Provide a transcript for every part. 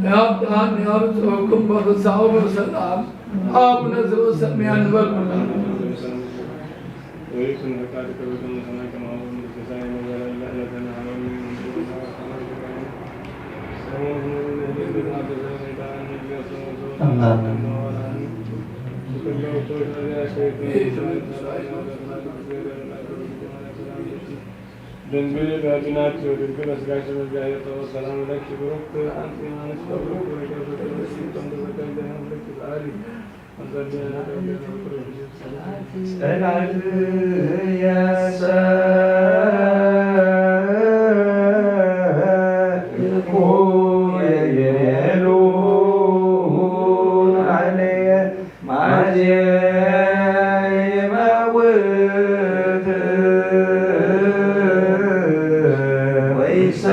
ያብጽሐን ያብጽሕኩም በፍስሓ ወበሰላም። አቡነ ዘበሰማያት ንበል። ወይኩን ፈቃድከ በከመ በሰማይ ከማሁ በምድር ሲሳየነ ዘለለዕለትነ ሀበነ ዮም። ድንግል በሕሊናኪ ወድንግል በስጋኪ እም እግዚአብሔር ጸባኦት ሰላም ለኪ ብሩክት አንቲ እምአንስት ወብሩክ ፍሬ ከርሥኪ ቅዱስ ተዘከ ለኪ በዓሊ። ጸላእትየ ሰይኩ የቤሉ ላዕለየ ማዜ ይመውት ወይሰ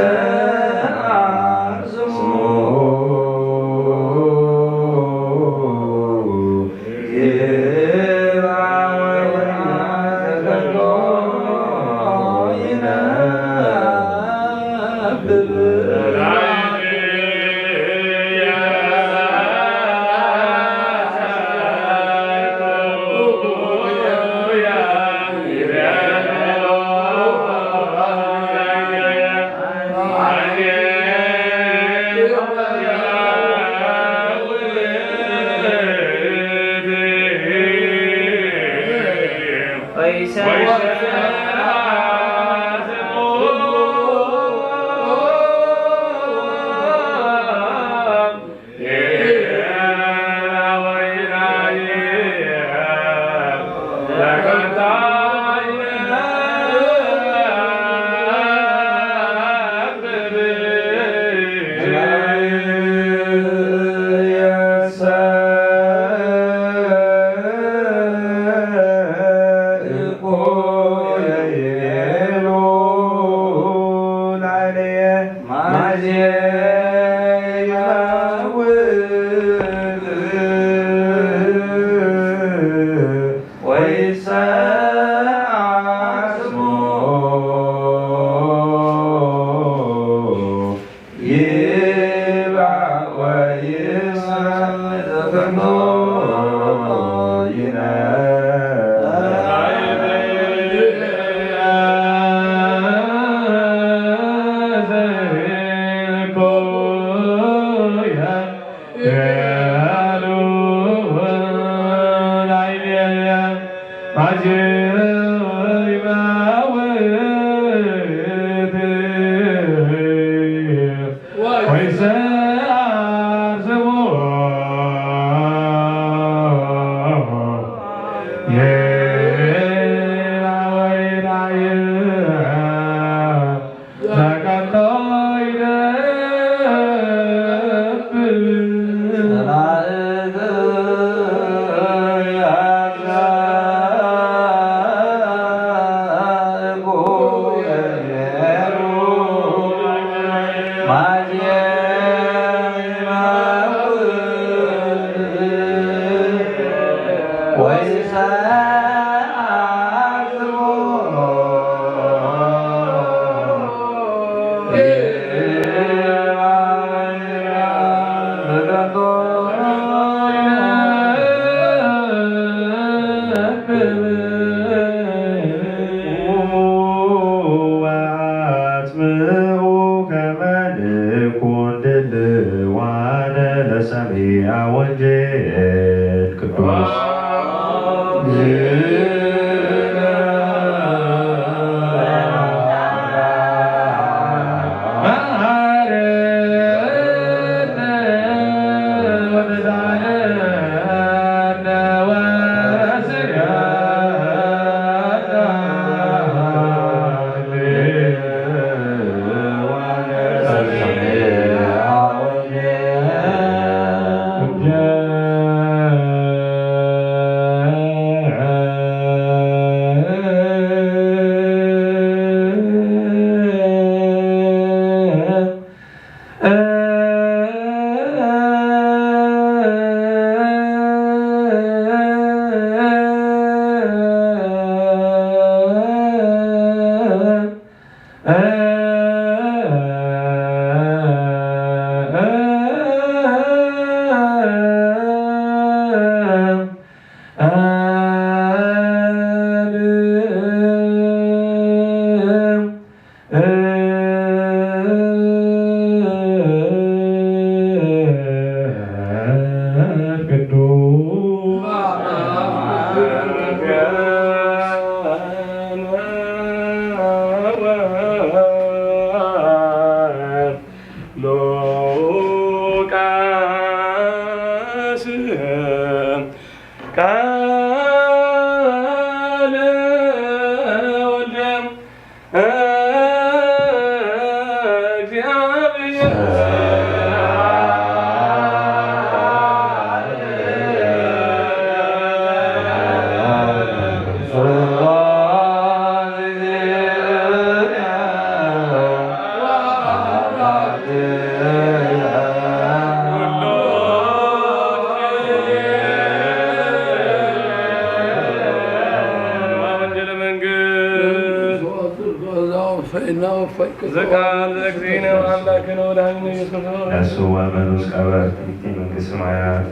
ዝቃል ዘእግዚእነ ወኣምላክነ ወመድኃኒነ ኢየሱስ ክርስቶስ። ያስዋ መኑስ ቀበርቲቲ መንግስት ሰማያት።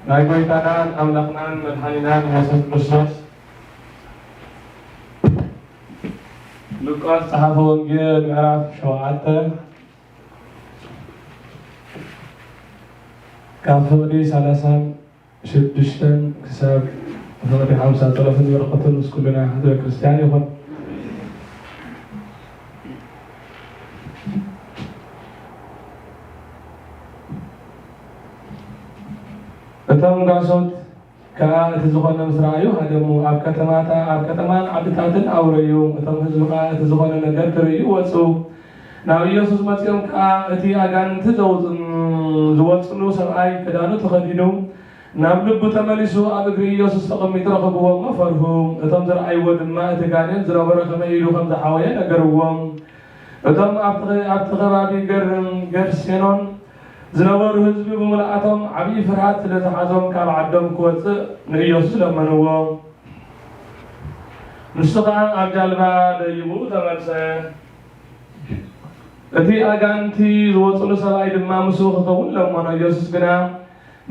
ናይ ጎይታናን ኣምላኽናን መድኃኒናን ኢየሱስ ክርስቶስ ሉቃስ ጸሓፈ ወንጌል ምዕራፍ ሸውዓተ ካብ ፍቕዲ ሰላሳን ሽዱሽተን ክሳብ ፍቕዲ ሓምሳ ጸሎትን በረኸቱን ምስ ኩልና ህዝበ ክርስቲያን ይኹን። እቶም ጋሶት ከኣ እቲ ዝኾነ ምስ ረኣዩ ሃደሙ፣ ኣብ ከተማታ-፣ ኣብ ከተማን ዓድታትን ኣውረዩ። እቶም ህዝቢ ከኣ እቲ ዝኾነ ነገር ክርእዩ ወጹ። ናብ ኢየሱስ መጺኦም ከኣ እቲ ኣጋንንቲ ዘውጽ-፣ ዝወጽሉ ሰብኣይ ክዳኑ ተኸዲኑ ናብ ልቡ ተመሊሱ ኣብ እግሪ ኢየሱስ ተቐሚጡ ረኸብዎ እሞ ፈርሁ። እቶም ዝረኣይዎ ድማ እቲ ጋኔን ዝነበሮ ከመይ ኢሉ ከም ዝሓወየ ነገርዎም። እቶም ኣብቲ ኸ-፣ ኣብቲ ከባቢ ገር-፣ ገርሴኖን ዝነበሩ ህዝቢ ብምልኣቶም ዓብዪ ፍርሃት ስለ ዝሓዞም ካብ ዓዶም ክወጽእ ንኢየሱስ ለመንዎ። ንሱ ኸኣ ኣብ ጃልባ ደይቡ ተመልሰ። እቲ ኣጋንንቲ ዝወጽሉ ሰብኣይ ድማ ምስኡ ክኸውን ለመኖ። ኢየሱስ ግና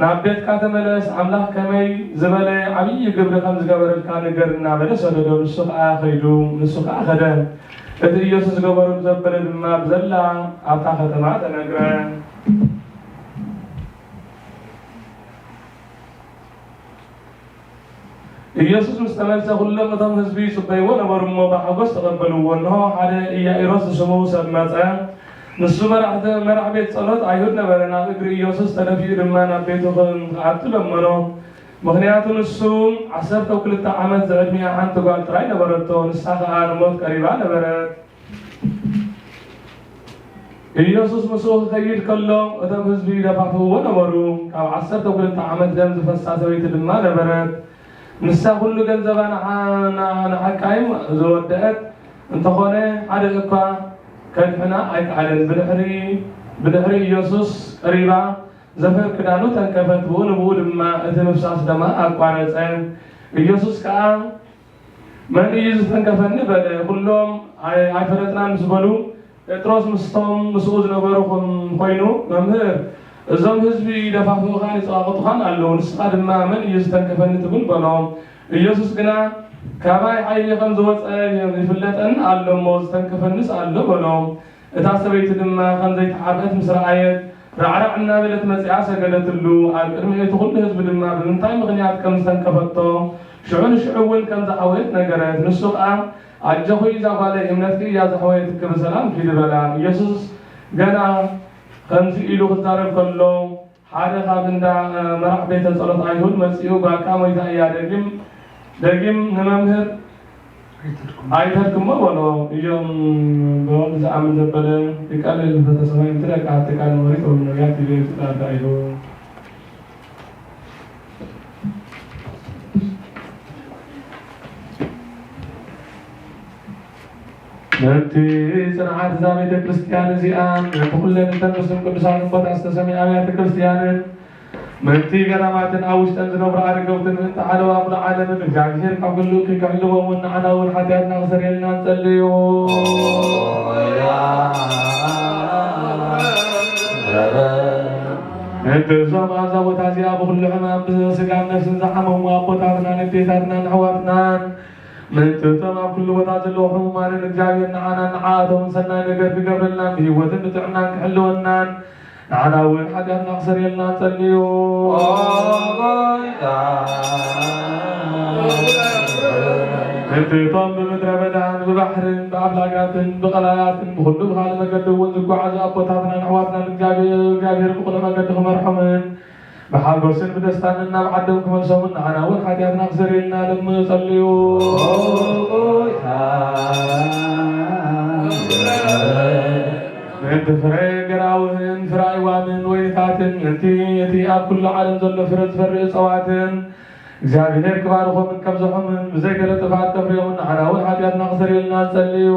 ናብ ቤትካ ተመለስ፣ ኣምላኽ ከመይ ዝበለ ዓብዪ ግብሪ ከም ዝገበረልካ ንገር እናበለ ሰደዶ። ንሱ ኸኣ ኸይዱ፣ ንሱ ኸኣ ኸደ። እቲ ኢየሱስ ዝገበረሉ ዘበለ ድማ ብዘላ ኣብታ ከተማ ተነግረ። ኢየሱስ ምስ ተመልሰ፣ ኩሎም እቶም ህዝቢ ይጽበይዎ ነበሩ እሞ ብሓጎስ ተቐበልዎ። እንሆ፣ ሓደ ኢያኢሮስ ዝስሙ ሰብ መጸ። ንሱ መራሕ፣ መራሕ ቤት ጸሎት ኣይሁድ ነበረ። ናብ እግሪ ኢየሱስ ተደፊኡ ድማ ናብ ቤቱ ክን-፣ ክኣቱ ለመኖ። ምኽንያቱ ንሱ ዓሰርተ ክልተ ዓመት ዝዕድሚኣ ሓንቲ ጓል ጥራይ ነበረቶ፣ ንሳ ኸኣ ንሞት ቀሪባ ነበረት። ኢየሱስ ምስኡ ክኸይድ ከሎ፣ እቶም ህዝቢ ይደፋፍእዎ ነበሩ። ካብ ዓሰርተ ክልተ ዓመት ደም ዝፈሳ ሰበይቲ ድማ ነበረት። ንሳ ኩሉ ገንዘባ ንዓ-፣ ንዓ-፣ ንዓቃይም ዝወደአት እንተኾነ፣ ሓደ እኳ ከድሕና ኣይከኣለን። ብድሕሪ፣ ብድሕሪ ኢየሱስ ቀሪባ፣ ዘፈር ክዳኑ ተንከፈት፣ ብኡ ንብኡ ድማ እቲ ምፍሳስ ደማ ኣቋረጸ። ኢየሱስ ከኣ፣ "መን እዩ ዝተንከፈኒ?" በለ። ኩሎም፣ "ኣይ-፣ ኣይፈለጥናን" ምስ በሉ፣ ጴጥሮስ ምስቶም ምስኡ ዝነበሩ ኹም-፣ ኮይኑ፣ "መምህር፣ እዞም ህዝቢ ይደፋፍኡኻን ይጸቓቕጡኻን ኣለዉ፣ ንስኻ ድማ መን እዩ ዝተንከፈኒ ትብል?" በሎ። ኢየሱስ ግና፣ "ካባይ ሓይሊ ከም ዝወጸ ይፍለጠኒ ኣሎ እሞ፣ ዝተንከፈንስ ኣሎ" በሎ። እታ ሰበይቲ ድማ ከም ዘይተሓብአት ምስ ረኣየት፣ ራዕራዕ እናበለት መጺኣ ሰገደትሉ። ኣብ ቅድሚ እቲ ኹሉ ህዝቢ ድማ ብምንታይ ምኽንያት ከም ዝተንከፈቶ፣ ሽዑ ንሽዑ እውን ከም ዝሓወየት ነገረት። ንሱ ኸኣ፣ "ኣጆኺ፣ እዛ ጓለይ፣ እምነትኪ እያ ዘሕወየትኪ፣ ብሰላም ኪዲ" በላ። ኢየሱስ ገና ከምዚ ኢሉ ክዛረብ ከሎ፣ ሓደ ካብ እንዳ መራሕ ቤተ ጸሎት ኣይሁድ መጺኡ፣ "ጓልካ ሞይታ እያ፣ ደጊም፣ ደጊም ንመምህር ኣይተድክሞ" በሎ። እዮም ብወልድ ዝኣምን ዘበለ ይቃለል መንፈሰ ሰማይ፣ ምትለ ከኣ ትቃል መሪት ወብነቢያት ይቤቱ ጣዳ ኢሉ። ምእንቲ ጽንዓት እዛ ቤተ ክርስቲያን እዚኣን፣ ምእንቲ ኩለን እተን ብስም ቅዱሳን ኣቦታት ዝተሰምያ ኣብያተ ክርስቲያንን፣ ምእንቲ ገዳማትን ኣብ ውሽጠን ዝነብሩ ኣረገውትን፣ ምእንቲ ሓለዋ ኩሉ ዓለምን፣ እግዚኣብሔር ካብ ኩሉ እኩይ ክሕልዎም እውን ንዓና እውን ሓጢኣትና ክሰርየልና ንጸልዮ። ምእንቲ እዞም ኣብዛ ቦታ እዚኣ ብኹሉ ሕማም ብስጋን ነፍስን ዝሓመሙ ኣቦታትናን ኣዴታትናን ኣሕዋትናን፣ ምእንቲ እቶም ኣብ ኩሉ ቦታ ዘለዉ ሕሙማንን እግዚኣብሔር ንዓናን ንዓኣቶምን ሰናይ ነገር ክገብረልናን ብህይወትን ብጥዕናን ክሕልወናን ንዓና እውን ሓጢኣትና ክሰርየልና ንጸልዮ። ምእንቲ እቶም ብምድረ በዳን ብባሕርን ብኣፍላጋትን ብቐላያትን ብኹሉ ብኻልእ መገዲ እውን ዝጓዓዙ ኣቦታትናን ኣሕዋትናን እግዚኣብሔር፣ እግዚኣብሔር ብቕኑዕ መገዲ ክመርሖምን ብሓጎስን ብደስታን ናብ ዓዶም ክመልሶምን ንዓና እውን ሓጢኣትና ክሰርየልና ለምኑ ጸልዩ። ምእንቲ ፍረ ገራውህን ፍረ ኣይዋምን ወይንታትን፣ ምእንቲ እቲ ኣብ ኩሉ ዓለም ዘሎ ፍረ ዝፈሪ እጸዋትን እግዚኣብሔር ክባርኾምን ከብዝሖምን ብዘይ ገለ ጥፍኣት ከፍርዮምን ንዓና እውን ሓጢኣትና ክሰርየልና ጸልዩ።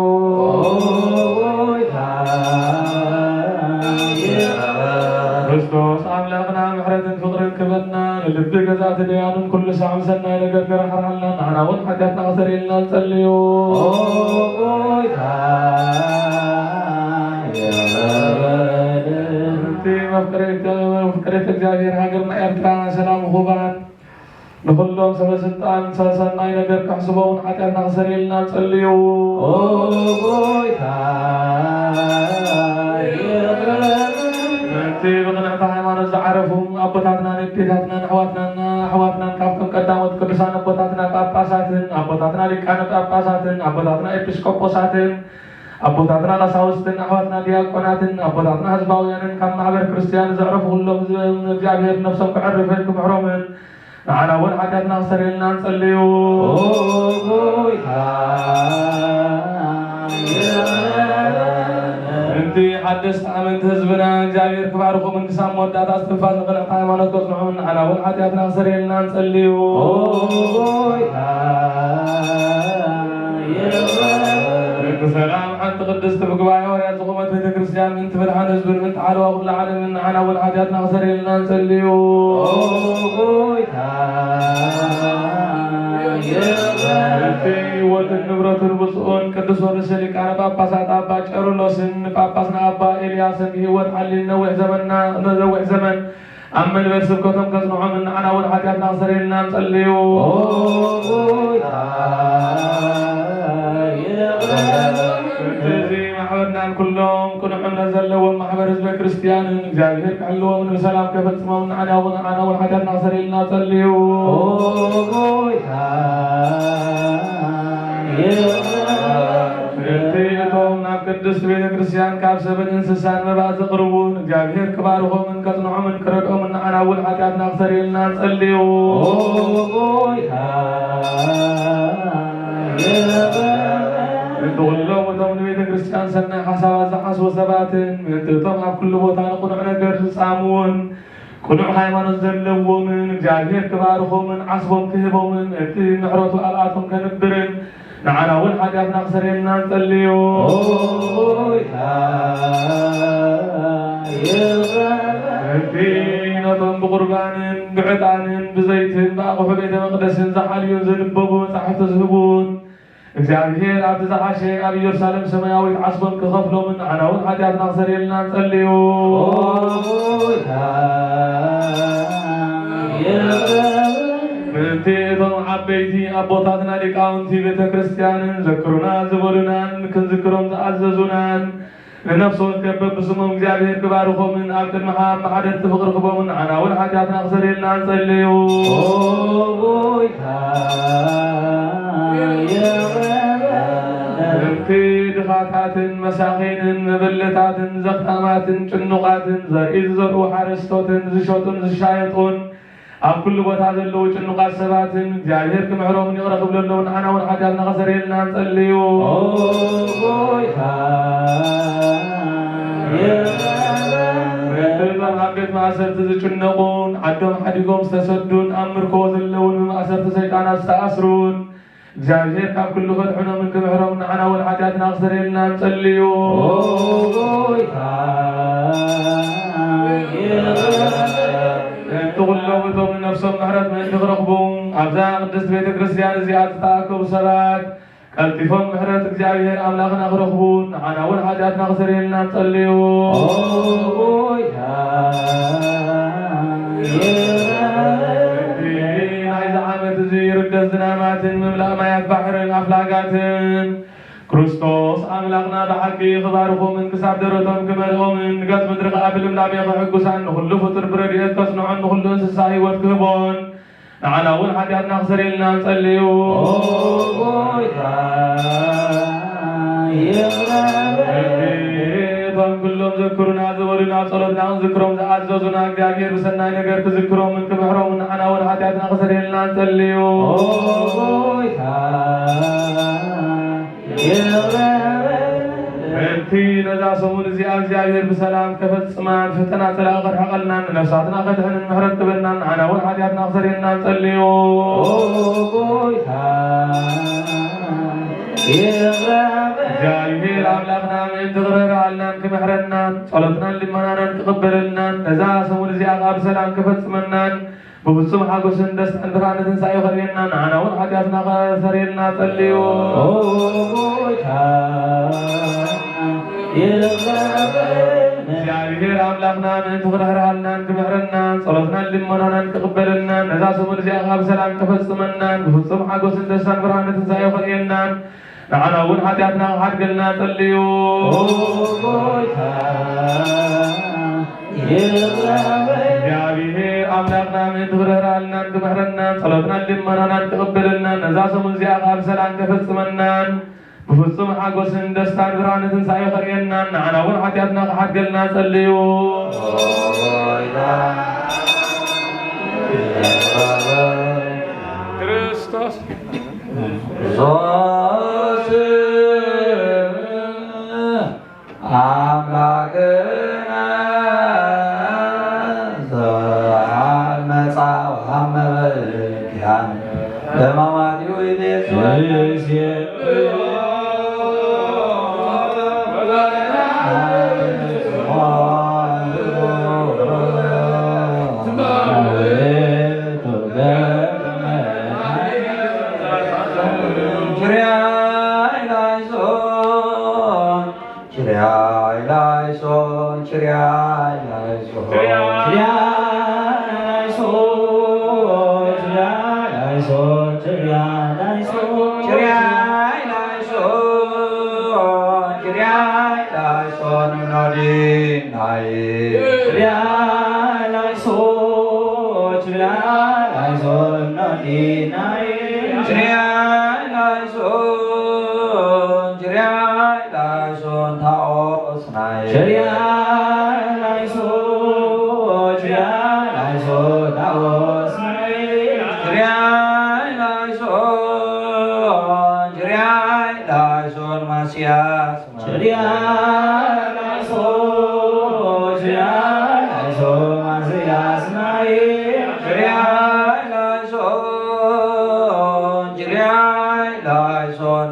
ክርስቶስ ኣምላኽና ምሕረትን ፍቕርን ክበና ልቢ ገዛእቲ ደያኑን ኩሉ ሳዕም ሰናይ ነገር ገራሕርሓልና፣ ንዓና እውን ሓጢኣትና ክሰርየልና ንጸልዩ። ኦ ጎይታ፣ ይቕረ በል። እቲ መፍቀሬተ፣ መፍቀሬተ እግዚኣብሔር ሃገርና ኤርትራ ሰላም ሁባን፣ ንኹሎም ሰበ ስልጣን ሰሰናይ ነገር ክሕስቦ እውን ሓጢኣትና ክሰርየልና ንጸልዩ። ኦ ጎይታ፣ ይቕረ በል። ነቲ ብቕንዕቲ ሃይማኖት ዝዓረፉ ኣቦታትናን ኣዴታትናን ኣሕዋትናን ኣሕዋትናን ካብቶም ቀዳሞት ቅዱሳን ኣቦታትና ጳጳሳትን ኣቦታትና ሊቃነ ጳጳሳትን ኣቦታትና ኤጲስቆጶሳትን ኣቦታትና ቀሳውስትን ኣሕዋትና ዲያቆናትን ኣቦታትና ህዝባውያንን ካብ ማሕበር ክርስትያን ዘዕረፉ ኩሎም ህዝበ እግዚኣብሔር ነፍሶም ክዕርፍን ክምሕሮምን ንዓና እውን ሓጢኣትና ክሰርየልና ንጸልዩ። ኦ ጎይታ፣ ይቕረ በል። እንቲ ሓደስቲ ኣመንቲ ህዝብና እግዚኣብሔር ክባርኾምን ክሳብ መወዳእታ እስትንፋስ ንቕንዕቲ ሃይማኖት ከጽንዖምን ንዓና እውን ሓጢኣትና ክሰርየልና ንጸልዩ። ኦ ጎይታ፣ ይቕረ በል። እንቲ ሰላም ሓንቲ ቅድስቲ ብጉባኤ ሃዋርያት ዝኾነት ቤተ ክርስቲያን ምእንቲ ምድሓን ህዝብን ምእንቲ ሓለዋ ኩሉ ዓለምን ንዓና እውን ሓጢኣትና ክሰርየልና ንጸልዩ። ኦ ጎይታ፣ ይቕረ በል። እቲ ህይወትን ንብረትን ብፁዕን ቅዱስ ርእሰ ሊቃነ ጳጳሳት ኣባ ቄርሎስን ንጳጳስና ኣባ ኤልያስን ብህይወት ዓሊን ነዊሕ ዘመንና፣ ነዊሕ ዘመን ኣብ መንበር ስብከቶም ከጽንዖምን ንዓና እውን ሓጢኣትና ክሰርየልና ንጸልዩ። ኦ ጎይታ፣ ይቕረ በል። እዚ ማሕበርናን ኩሎም ቅኑዕ እምነት ዘለዎም ማሕበር ህዝበ ክርስትያንን እግዚኣብሔር ክሕልዎምን ብሰላም ከፈጽሞም ንዓና እውን፣ ንዓና እውን ሓጢኣትና ክሰርየልና ጸልዩ። ኦ ጎይታ፣ ይቕረ በል። እቲ እቶም ናብ ቅድስቲ ቤተ ክርስቲያን ካብ ሰብን እንስሳን መባእ ዘቕርቡ ንእግዚኣብሔር ክባርኾምን ከጽንዖምን ክረድኦምን ንዓና እውን ሓጢኣትና ክሰርየልና ጸልዩ። ኦ ጎይታ፣ ይቕረ በል። ንኹሎም እቶም ንቤተ ክርስቲያን ሰናይ ሓሳባት ዝሓስቡ ሰባትን ምእንቲ እቶም ኣብ ኩሉ ቦታ ንቕኑዕ ነገር ዝጻምውን ቅኑዕ ሃይማኖት ዘለዎምን እግዚኣብሔር ክባርኾምን ዓስቦም ክህቦምን እቲ ምሕረቱ ኣብኣቶም ከንብርን ንዓና እውን ሓጢኣትና ክሰርየልና ንጸልዮ። ኦ ጎይታ፣ ይቕረ በል። እቲ ነቶም ብቁርባንን ብዕጣንን ብዘይትን ብኣቑሑ ቤተ መቕደስን ዝሓልዩን ዘንበቡ መጻሕፍቲ ዝህቡን እግዚኣብሔር ኣብቲ ዝሓሸ ኣብ ኢየሩሳሌም ሰማያዊት ዓስቦም ክኸፍሎምን ንዓና እውን ሓጢኣትና ክሰርየልና ንጸልዮ። ኦ ጎይታ፣ ይቕረ በል። ምእንቲ እቶም ዓበይቲ ኣቦታትና ሊቃውንቲ ቤተ ክርስቲያንን ዘክሩና ዝበሉናን ክንዝክሮም ዝኣዘዙናን ንነፍሲ ወከፍ በብስሞም እግዚኣብሔር ክባርኾምን ኣብ ቅድሚኻ ኣመሓደርቲ ፍቕሪ ክቦምን ንዓና እውን ሓጢኣትና ክሰርየልና ንጸልዩ። ኦ ጎይታ፣ ይቕረ በል። ምእንቲ ድኻታትን መሳኺንን መበለታትን ዘኽታማትን ጭኑቓትን ዘርኢ ዝዘርኡ ሓረስቶትን ዝሸጡን ዝሻየጡን ኣብ ኩሉ ቦታ ዘለዉ ጭኑቓት ሰባትን እግዚኣብሔር ክምሕሮምን ይቕረ ክብለሎምን ንዓና እውን ሓጢኣትና ክሰርየልና ንጸልዩ። ኦ ጎይታ፣ ይቕረ በል። እቶም ኣብ ቤት ማእሰርቲ ዝጭነቑን ዓዶም ሓዲጎም ዝተሰዱን ኣብ ምርኮ ዘለውን ብማእሰርቲ ሰይጣናት ዝተኣስሩን እግዚኣብሔር ካብ ኩሉ ከድሕኖምን ክምሕሮምን ንዓና እውን ሓጢኣትና ክሰርየልና ንጸልዩ። ኦ ጎይታ፣ ይቕረ በል። ምእንቲ ኩሎም እቶም ንነፍሶም ምሕረት ምእንቲ ክረኽቡ ኣብዛ ቅድስቲ ቤተ ክርስቲያን እዚኣ ዝተኣከቡ ሰባት ቀልጢፎም ምሕረት እግዚኣብሔር ኣምላኽና ክረኽቡ ንዓና እውን ሓጢኣትና ክሰርየልና ንጸልዩ። ኦ ጎይታ፣ ይቕረ በል። እቲ ናይዚ ዓመት እዚ ርደት ዝናማትን ምምላእ ማያት ባሕርን ኣፍላጋትን ክርስቶስ ኣምላኽና ብሓቂ ክባርኾምን ክሳብ ደረቶም ክመልኦምን ንገጽ ምድሪ ከኣ ብልምላሜ ክሕጉሳን ንኹሉ ፍጡር ብረድኤት ከጽንዖን ንኹሉ እንስሳ ህይወት ክህቦን ንዓና እውን ሓጢኣትና ክሰርየልና ንጸልዩ። ኦ ጎይታ፣ ይቕረ በል። እቶም ኩሎም ዘክሩና ዝበሉና ኣብ ጸሎትና ክንዝክሮም ዝኣዘዙና እግዚኣብሔር ብሰናይ ነገር ክዝክሮምን ክምሕሮምን ንዓና እውን ሓጢኣትና ክሰርየልና ንጸልዩ። ኦ ጎይታ፣ ይቕረ በል። እቲ ነዛ ሰሙን እዚኣ እግዚኣብሔር ብሰላም ከፈጽማን ፈተና ጸላኢ ከርሕቐልናን ንነፍሳትና ከድሕንን ምሕረት ክበናን ንዓና እውን ሓጢኣትና ክሰርየልና ንጸልዮ። ኦ ጎይታ፣ ይቕረ በል። እግዚኣብሔር ኣምላኽና ምእንቲ ክርህርሃልናን ክምሕረናን ጸሎትናን ልመናናን ክቕበለልናን ነዛ ሰሙን እዚኣ ኸኣ ብሰላም ክፈጽመናን ብፍጹም ሓጎስን ደስታን ብርሃነ ትንሳኤ ከርእየና ንዓና እውን ሓጢኣትና ከሰርየልና ጸልዩ። ኦ ጎይታ ይቕረ በለና። እግዚኣብሔር ኣምላኽና ምእንቲ ክርህርሃልናን ክምሕረናን ጸሎትናን ልመናናን ክቕበለልናን ነዛ ሰሙን እዚኣ ኸኣ ብሰላም ክፈጽመናን ብፍጹም ሓጎስን ደስታን ብርሃነ ትንሳኤ ከርእየናን ንዓና እውን ሓጢኣትና ክሓድገልና ጸልዩ። ኦ ጎይታ ይቕረ በል። እግዚኣብሔር ኣምላኽና ምእንቲ ክርህርሃልናን ክምሕረናን ጸሎትናን ልመናናን ክቕበለልናን ነዛ ሰሙን እዚኣ ኸኣ ብሰላም ከፈጽመናን ብፍጹም ሓጎስን ደስታን ብርሃነ ትንሳኤ ከርእየናን ንዓና እውን ሓጢኣትና ክሓድገልና ጸልዩ። ኦ ጎይታ ይቕረ በል። ክርስቶስ ሶስ ኣምላክነ ዘአመፃ ወአመበልኪያነ በማማቲው ይቤሱ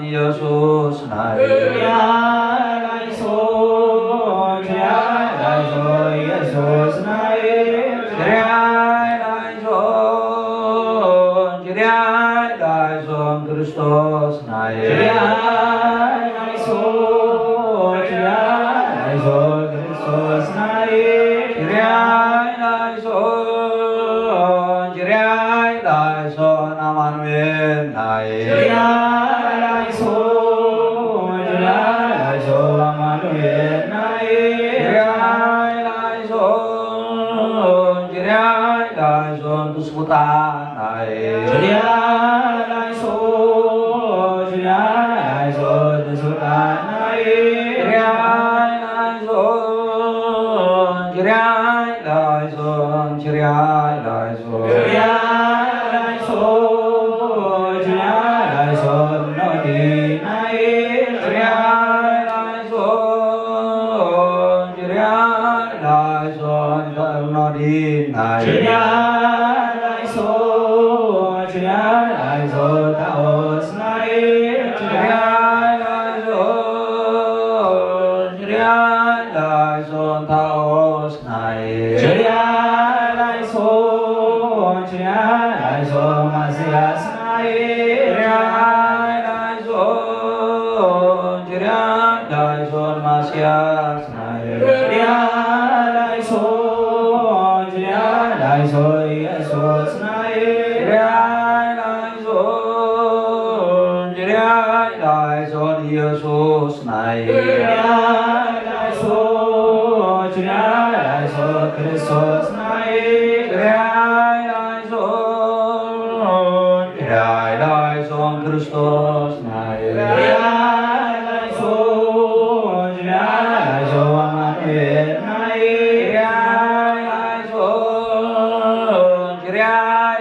ኢየሱስ ናይ ክርስቶስ ናይ ላይሶን አማኑኤል ናይ ላይሶን ትስፉጣ ናይ ኢየሱስ ናይ ክርስቶስ ናይ ላይሶን ክርስቶስ ናይ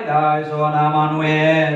ላይሶን አማኑኤል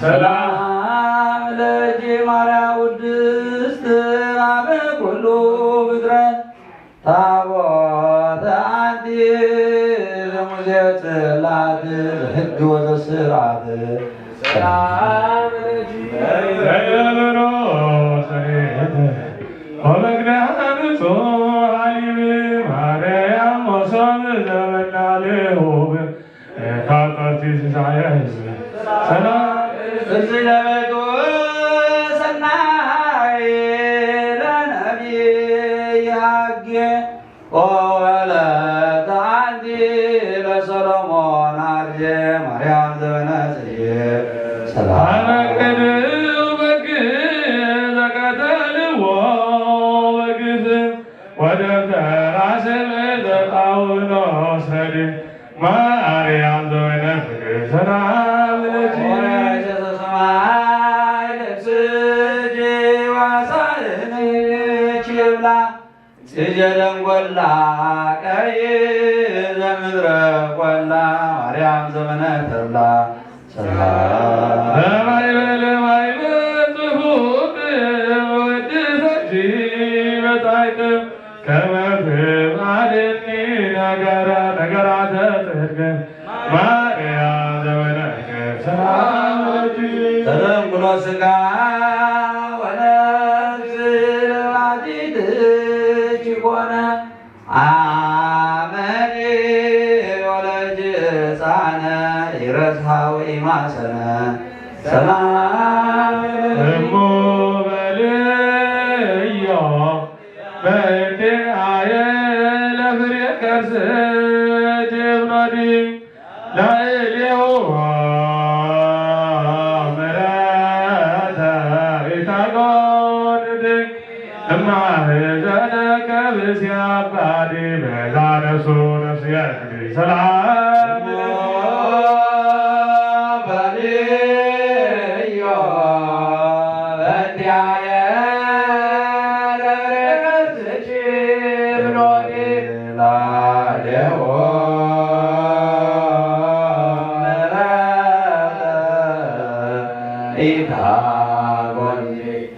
ሰላም ለኪ ማርያም ውድስት አመ ኩሉ ፍጥረት ታቦተ አንቲ ዘሙሴ ጽላት ዘሕግ ወዘስርዓት ሰላም ለኪ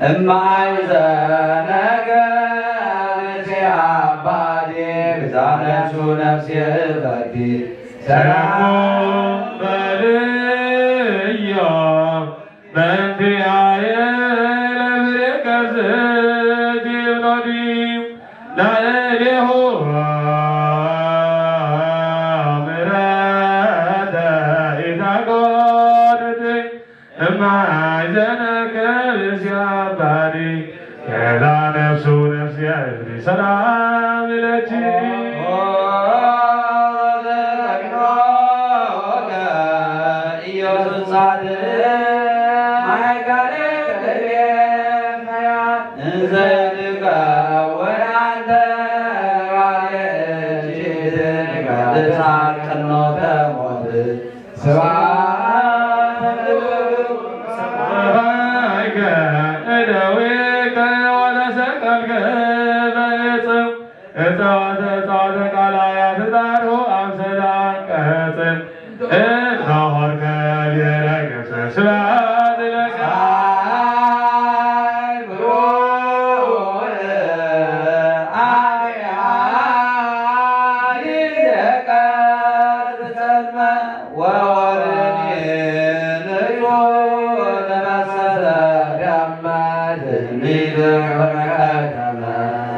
እማይ ዘነገ አባቴ ብዛ ነፍሱ ነፍሴ ፈዲ ሰላም በልዮ በእንቲአየ ለብሬከ ዝጅብ ኖዲ ላዕሌሁ ምሕረተ ኢታጎድድ እማይ ዘነከ ብእሲ አባዲ ከዛ ነፍሱ ነፍሲ አይፍሪ ሰላም ለኪ ኢየሱስ ጻድቅ ማይካል ዘይድቀ ወደ አንተ ባሪያህ እጅ ትንቀሳቀስ ቅኖተ ሞት ስብሐት ሰማይከ እደዊከ ወተሰቀልከ በዕፅም እፀዋተ እፀዋተ ቃላያት ዳርሁ አምሰለ አንቀጽ እምባሆርከ ብሔረ ገሰ ስብሐት ለከ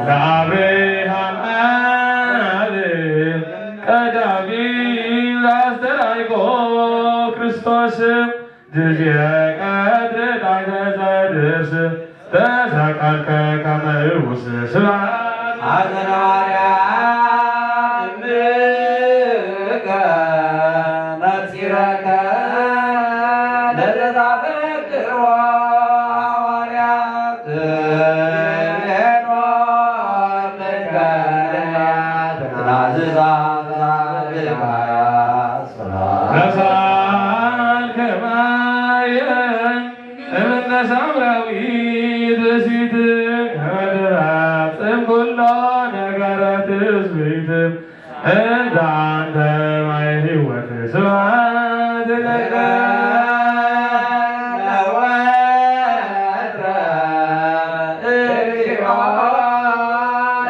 ለአብርሃም አብ ቀዳሚ ዘአስተርአይኮ ክርስቶስ ጊዜ ቀትር ላይ ተጸድስ ተሰቀልከ ከመ ንጉሥ ስብሐት ሐዘነ ማርያም እምከ ነጺረከ ለዘታፈቅሮ ሐዋርያ ትቤኖ እምከ ነቢያት ትናዝዛ ትዛብባ ነሳል ከማየ እምነ ሳምራዊት ብእሲት ከመ ትፈጽም ኩሎ ነገረ ትስብእት እንተ አንተ ማየ ሕይወት ስብሐት ለከ ለወትረ እግዚኦ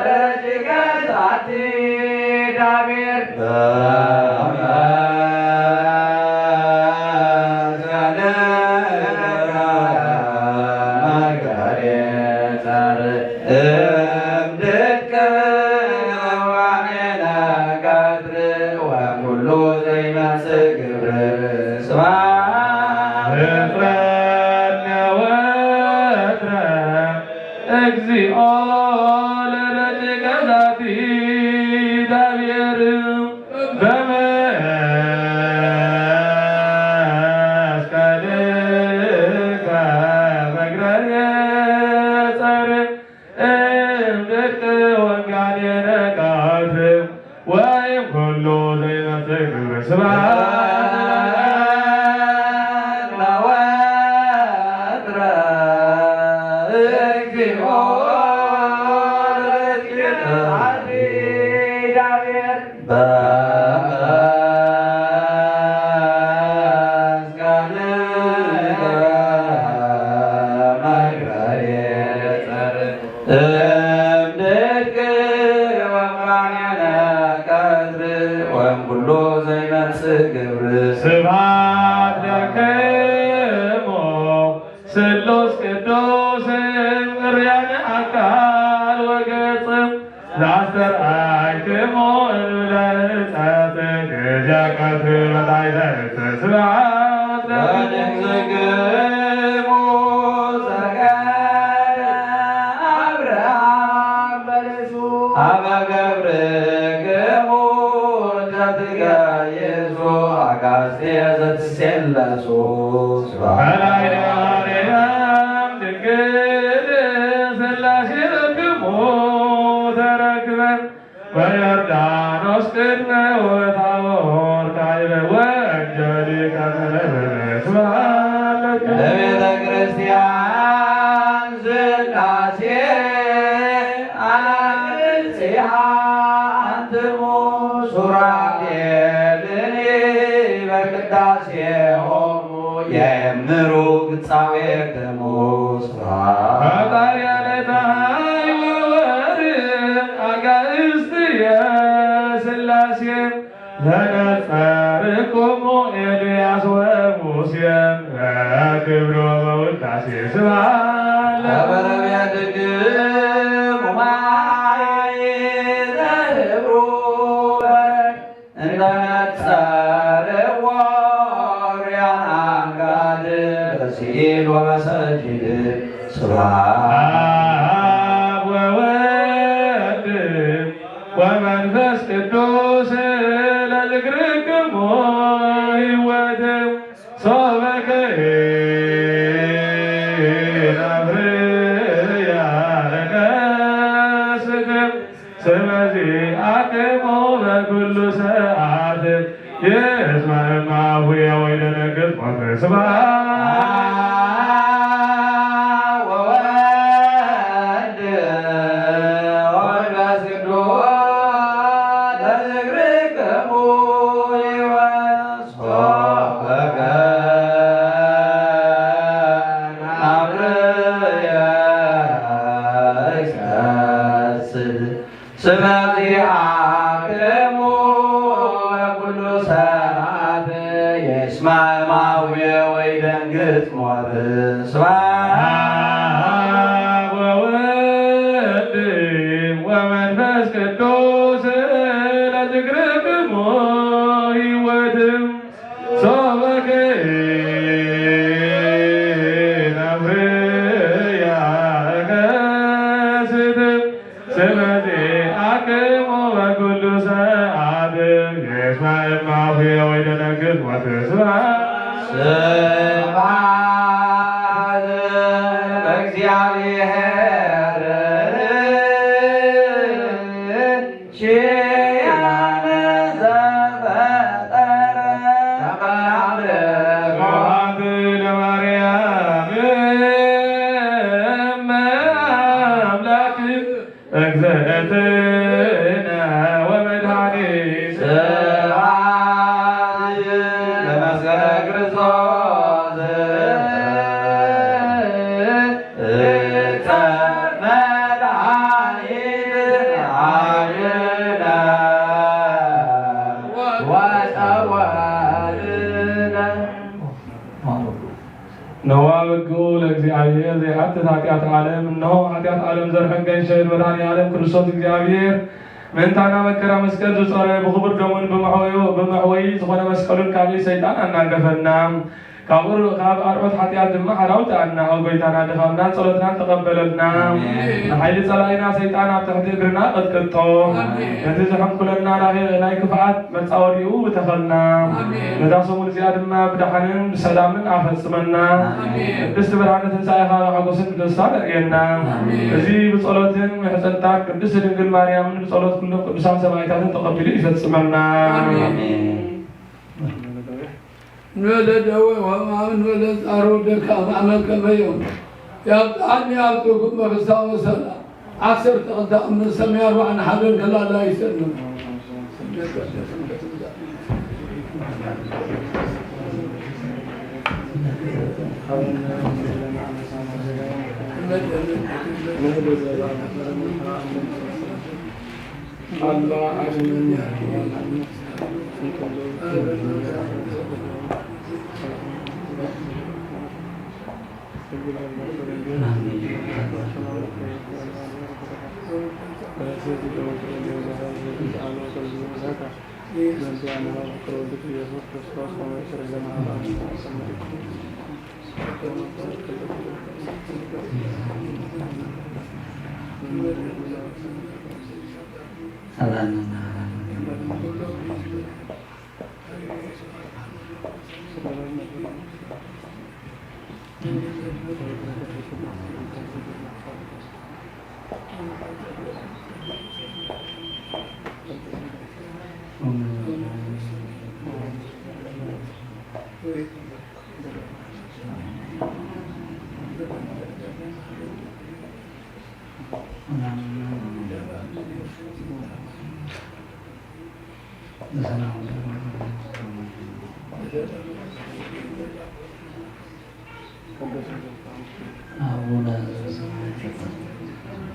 ረቂቀ ዛቲ ዳቤር እግዚኦ ለደቂቀ ዛቲ ዳብየር በመስቀልከ መግረሬ ጸር እምድቅ ወንጋኔነ ቀትር ወይም ኩሉ ዘይመስል ግብር ስብሐት ለወትረ እግዚኦ ለእግዚእነ በመስቀልከ መግረሬ ጸር እምድቅ ወማንያነ ቀትር ወእምኩሉ ዘይመጽእ ግብር ስብሐት ለክሙ ስሉስ ቅዱስ እርያነ አካል ወገጽ ላስተርአይክሙ እንብለ ሕጸት ጊዜ ቀትር በላይ ለእተ ስብሐት ለእግዚእክሙ ሰገደ አብርሃም በልሱ አበ ገብርክሙ ዘትገይሱ አጋዝየ ዘትሴለሱ ስብሐት በላይ ለማርያም ድንግል ሥላሴ በክሙ ተረክበ በዮርዳኖስ ቅድመ ወታቦር ካይበ ወእንጀሊ ከመ ነበረ ስብሐት ለከ ለቤተ ክርስቲያን ሥላሴ አናቅጽሃ አንትሙ ሱራፌልኒ በቅዳሴ ሆሙ የእምሩ ግጻዌክሙ ስብሐት እኩሙ ኤልያስ ወሙሴ ክብሮ በውዳሴ ስብሐት ለበረብያትክሙ ማይ ዘህብሩ በረድ እንተ ነጸርዎ ርያን አምጋድ በሲል ወበሰዲድ ስብሐት አብ ወወልድ ወመንፈስ ቅዱስ ለዝክርክሙ ህይወት ሶበ ከይናፍርያ ረከስክም ስመዚ አቅሙ በኩሉ ሰዓት ይስማዕ እማፉ የወይደነግጽ ሞት ስብሐት ወወልድ ወመንፈስ ቅዱስ ለዝክርክሙ ይወስኮ በከ አብርየ ይሰስል ስመዚአክሙ በኩሉ ሰዓት ይስማዕ እማፉ ወይደንግጽ ሞት ስብሐት አብ ወወልድ ወመንፈስ ቅዱስ ለዝክርክሙ ህይወት ሶበ ከይናፍርያ ረከስክም ስመዚአክሙ በኩሉ ሰዓት ይስማዕ እማፉ ወይደነግጽ ሞት ስብሐት ስብሐት ለእግዚአብሔር ኪያነ ዘፈጠረ ከመ አምላክ። ስብሐት ለማርያም እመ አምላክ እግዝእትነ ወመድኃኒት። ስብሐት ለመስቀለ ክርስቶስ እፀ መድኃኒት አድነ ወፀወርነ። ነዋ በግኡ ለእግዚአብሔር ዘይሓትት ኃጢአት ዓለም። እነሆ ኃጢአት ዓለም ዘርሕቅ ገንሸል መድኃኔ ዓለም ክርስቶስ እግዚኣብሔር ምእንታና መከራ መስቀል ዝጾረ ብኽቡር ደሙን ብመሕወዩ-፣ ብመሕወዪ ዝኾነ መስቀሉን ካብ ኢድ ሰይጣን ኣናገፈና። ካብ ኡር-፣ ካብ ኣርዑት ኃጢአት ድማ ሓላውጣና። ኦ ጎይታና ድኻምናን ጸሎትናን ተቐበለልና። ኣሜን። ንኃይሊ ጸላኢና ሰይጣን ኣብ ትሕቲ እግርና ቀጥቅጦ። ኣሜን። ነቲ ዘሐንኩለና ናይ፣ ናይ ክፍኣት መጻወዲኡ ተኸልና። ኣሜን። ነዛ ሰሙን እዚኣ ድማ ብደሓንን ብሰላምን ኣፈጽመና። ኣሜን። ቅድስቲ ብርሃነ ትንሣኤኻ ብሓጎስን ብደስታን ኣርእየና። ኣሜን። እዚ ብጸሎትን ምሕጽንታን ቅድስቲ ድንግል ማርያምን ብጸሎት ኩሎም ቅዱሳን ሰማዕታትን ተቐቢሉ ይፈጽመና። ኣሜን። ኣሜን። ንበለ ደዌ ወሕማም ንበለ ጻሩ ደካም ኣመን ከመዮም። ያብጽሓኒ ኣብ ትርጉም በፍስሓ ወሰላም። ዓሰርተ ክልተ ኣምስት ሰማይ ኣርባዕን ሓደን ከላላ ይሰልም። አቡነ ዘበሰማያት ይቀድስ ስምከ።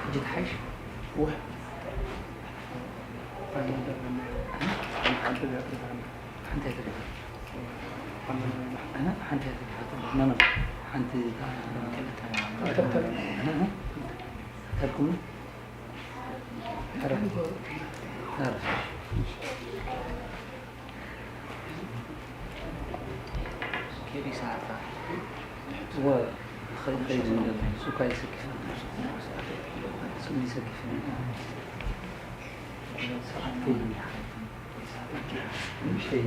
ሕጂ ትሓይሽ? ውሕ። ሓንቲ እያ ትርፍ። ሓንቲ እያ ትርፍ። ሓንቲ እያ ትርፍ። ኖ፣ ኖ። ሓንቲ እታ ክልተ። ተልኩም? ተረፍ። ተረፍ። ኬዲ ሰዓታ። ወ- ኸይድ እንደለ ሱካ ይሰክፍ ሱም ይሰክፍ ሰዓት ከይድ ንእሽተይ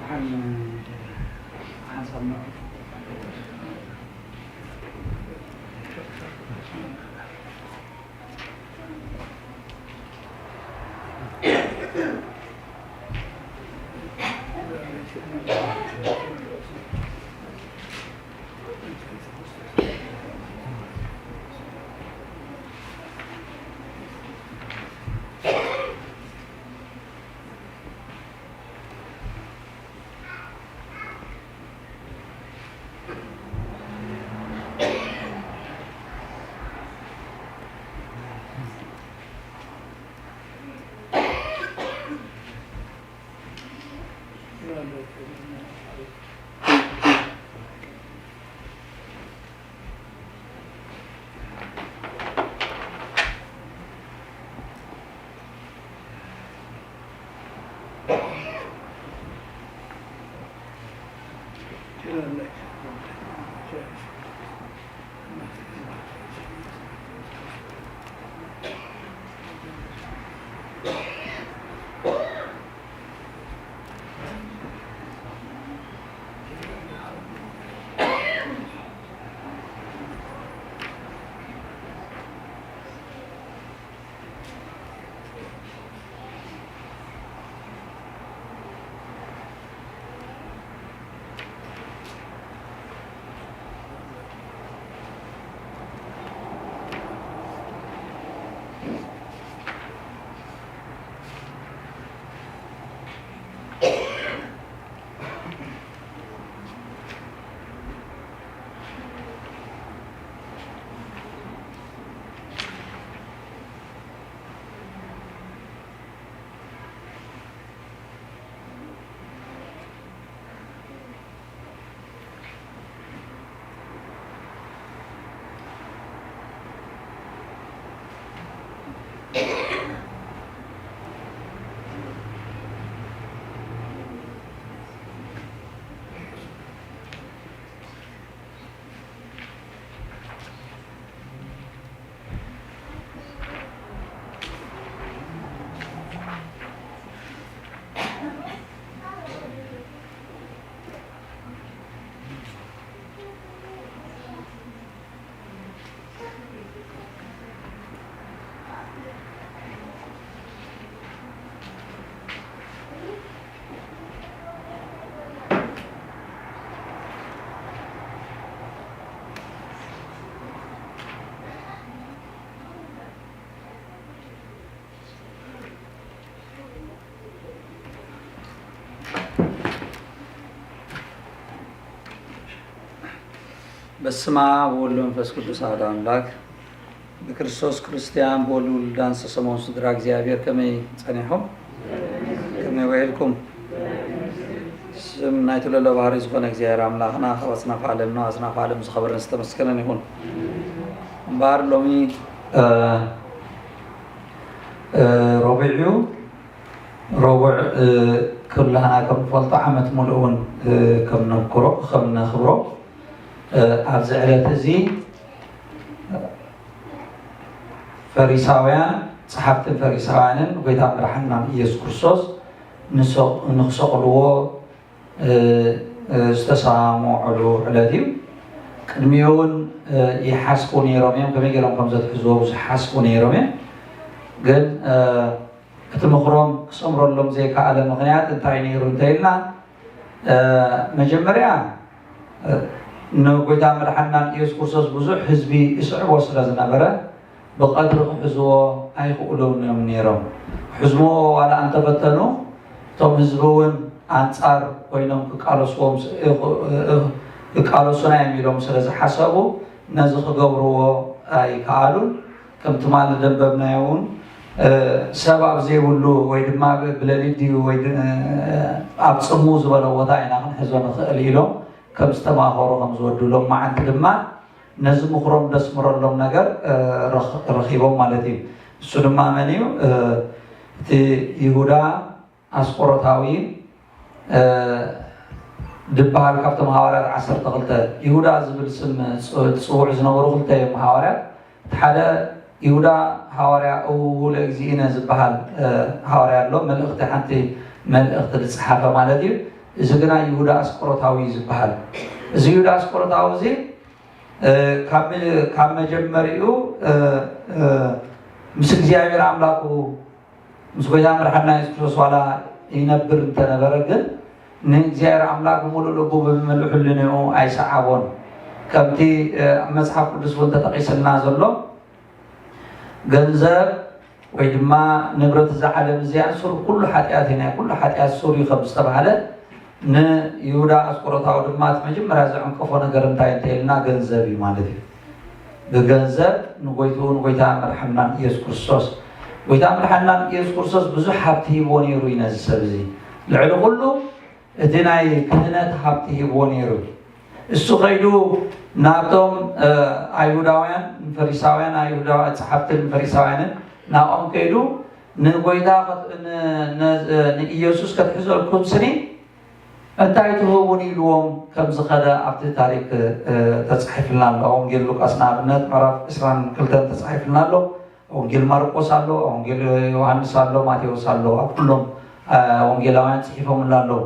ሓን ሓንሳብ በስመ አብ ወወልድ ወመንፈስ ቅዱስ አሐዱ አምላክ። ብክርስቶስ ክርስቲያን ብወልድ ውሉዳን ዝተሰመውን ስድራ እግዚኣብሔር ከመይ ጸኒሖም? ከመይ ውዒልኩም? ስም ናይቲ ልዑለ ባህሪ ዝኾነ እግዚኣብሔር ኣምላኽና ካብ ኣጽናፈ ዓለም ናብ ኣጽናፈ ዓለም ዝኸበረን ዝተመስገነን ይኹን። እምበኣር ሎሚ እ፣ እ፣ ረቡዕ እዩ። ረቡዕ፣ እ፣ ኩላህና ከም ንፈልጦ ዓመት ሙሉእ እውን፣ እ፣ ከም ነብክሮ፣ ከም ነኽብሮ፣ እ፣ ኣብዚ ዕለት እዚ ፈሪሳውያን፣ ጸሓፍትን ፈሪሳውያንን ጎይታ መድሓንና ኢየሱስ ክርስቶስ ንሰ-፣ ንኽሰቕልዎ፣ እ፣ እ፣ ዝተሰማምዑሉ ዕለት እዩ። ቅድሚኡ እውን፣ እ፣ ይሓስቡ ነይሮም እዮም። ከመይ ገይሮም ከም ዘትሕዝዎ ብዙሕ ይሓስቡ ነይሮም እዮም። ግን፣ እ፣ እቲ ምኽሮም ክሰምረሎም ዘይከኣለ ምኽንያት እንታይ ነይሩ እንተኢልና፣ እ፣ መጀመርያ፣ እ፣ ንጎይታ መድሓንና ኢየሱስ ክርስቶስ ብዙሕ ህዝቢ ይስዕቦ ስለ ዝነበረ፣ ብቐትሪ ክሕዝዎ ኣይኽእሉን እዮም ነይሮም። ክሕዝዎ ዋላ እንተፈተኑ፣ እቶም ህዝቢ እውን ኣንጻር ኮይኖም ክቃለስዎም ስ-፣ እ-፣ እ-፣ ክቃለሱና እዮም ኢሎም ስለ ዝሓሰቡ፣ ነዚ ክገብርዎ ኣይከኣሉን። ከም ትማሊ ዘንበብናዮ እውን፣ እ፣ ሰብ ኣብ ዘይብሉ ወይ ድማ ብ-፣ ብሌሊት ድዩ ወይ ድ-፣ እ፣ ኣብ ጽምው ዝበለ ቦታ ኢና ክንሕዞ ንኽእል ኢሎም ከም ዝተማኸሩ ከም ዝወዱ፣ ሎማዓንቲ ድማ ነዚ ምኽሮም ደስምረሎም ነገር፣ እ፣ ረኽ-፣ ረኺቦም ማለት እዩ። እሱ ድማ መን እዩ? እ፣ እቲ ይሁዳ ኣስቆሮታዊ፣ እ፣ ዝበሃል ካብቶም ሃዋርያት ዓሰርተ ክልተ፣ ይሁዳ ዝብል ስም ዝጽውዑ ዝነበሩ ክልተ እዮም ሃዋርያት። እቲ ሓደ ይሁዳ ሃዋርያ እው ለእግዚእነ ዝበሃል ሃዋርያ ኣሎ፣ መልእኽቲ ሓንቲ መልእኽቲ ዝጸሓፈ ማለት እዩ። እዚ ግና ይሁዳ ኣስቆሮታዊ እዩ ዝበሃል። እዚ ይሁዳ ኣስቆሮታዊ እዚ ካብ መጀመሪኡ ምስ እግዚኣብሔር ኣምላኩ ምስ ጎይታ መድሓና የሱስ ክርስቶስ ዋላ ይነብር እንተነበረ፣ ግን ንእግዚኣብሔር ኣምላክ ብምሉእ ልቡ ብምሉእ ሕልንኡ ኣይሰዓቦን። ከምቲ ኣብ መፅሓፍ ቅዱስ እውን ተጠቂስልና ዘሎ፣ ገንዘብ ወይ ድማ ንብረት እዛ ዓለም እዚኣ ሱር ኩሉ ሓጢኣት እዩ፣ ናይ ኩሉ ሓጢኣት ሱር እዩ ከም ዝተባሃለ፣ ንይሁዳ ኣስቆሮታዊ ድማ እቲ መጀመርያ ዘዕንቀፎ ነገር እንታይ እንተኢልና ገንዘብ እዩ ማለት እዩ። ብገንዘብ ንጎይትኡ ንጎይታ መድሓናን ኢየሱስ ክርስቶስ፣ ጎይታ መድሓናን ኢየሱስ ክርስቶስ ብዙሕ ሃብቲ ሂቦ ነይሩ እዩ ነዚ ሰብ እዚ። ልዕሊ ኩሉ እቲ ናይ ክህነት ሃብቲ ሂብዎ ነይሩ። እሱ ከይዱ ናብቶም ኣይሁዳውያን ንፈሪሳውያን፣ ኣይሁዳውያን ጸሓፍትን ፈሪሳውያንን ናብኦም ከይዱ፣ ንጎይታ ንኢየሱስ ከትሕዘልኩም ስኒ እንታይ ትህቡን ኢልዎም ከም ዝኸደ ኣብቲ ታሪክ ተጻሒፍልና ኣሎ። ወንጌል ሉቃስ ንኣብነት ምዕራፍ ዕስራን ክልተን ተጻሒፍልና ኣሎ። ወንጌል ማርቆስ ኣሎ፣ ወንጌል ዮሃንስ ኣሎ፣ ማቴዎስ ኣሎ። ኣብ ኩሎም ወንጌላውያን ጽሒፎምላ ኣለዉ።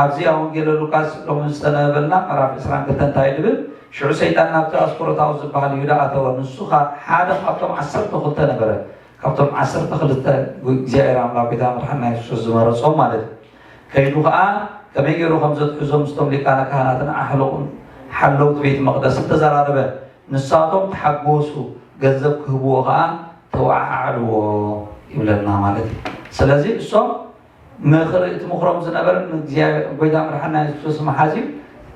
ኣብዚ ኣብ ወንጌል ሉቃስ ሎሚ ዝተነበበልና ምዕራፍ ዕስራን ክልተን እንታይ ድብል? ሽዑ ሰይጣን ናብቲ ኣስቆሮታዊ ዝበሃል ይሁዳ ኣተወ። ንሱ ኸኣ ሓደ ካብቶም ዓሰርተ ክልተ ነበረ። ካብቶም ዓሰርተ ክልተ እግዚኣብሔር ኣምላኽ ጎይታ መድሓና የሱስ ዝመረጾም ማለት እዩ። ከይዱ ኸኣ ከመይ ገይሩ ከም ዘትሕዞም ምስቶም ሊቃነ ካህናትን ኣሕሉቕን ሓለውቲ ቤት መቕደስን ተዘራረበ። ንሳቶም ተሓጎሱ፣ ገንዘብ ክህብዎ ኸኣ ተወዓዓዕልዎ ይብለና ማለት እዩ። ስለዚ እሶም ምኽሪ፣ እቲ ምኽሮም ዝነበረ ንእግዚኣብሔር፣ ጎይታ መድሓና የሱስ ክርስቶስ መሓዝ እዩ።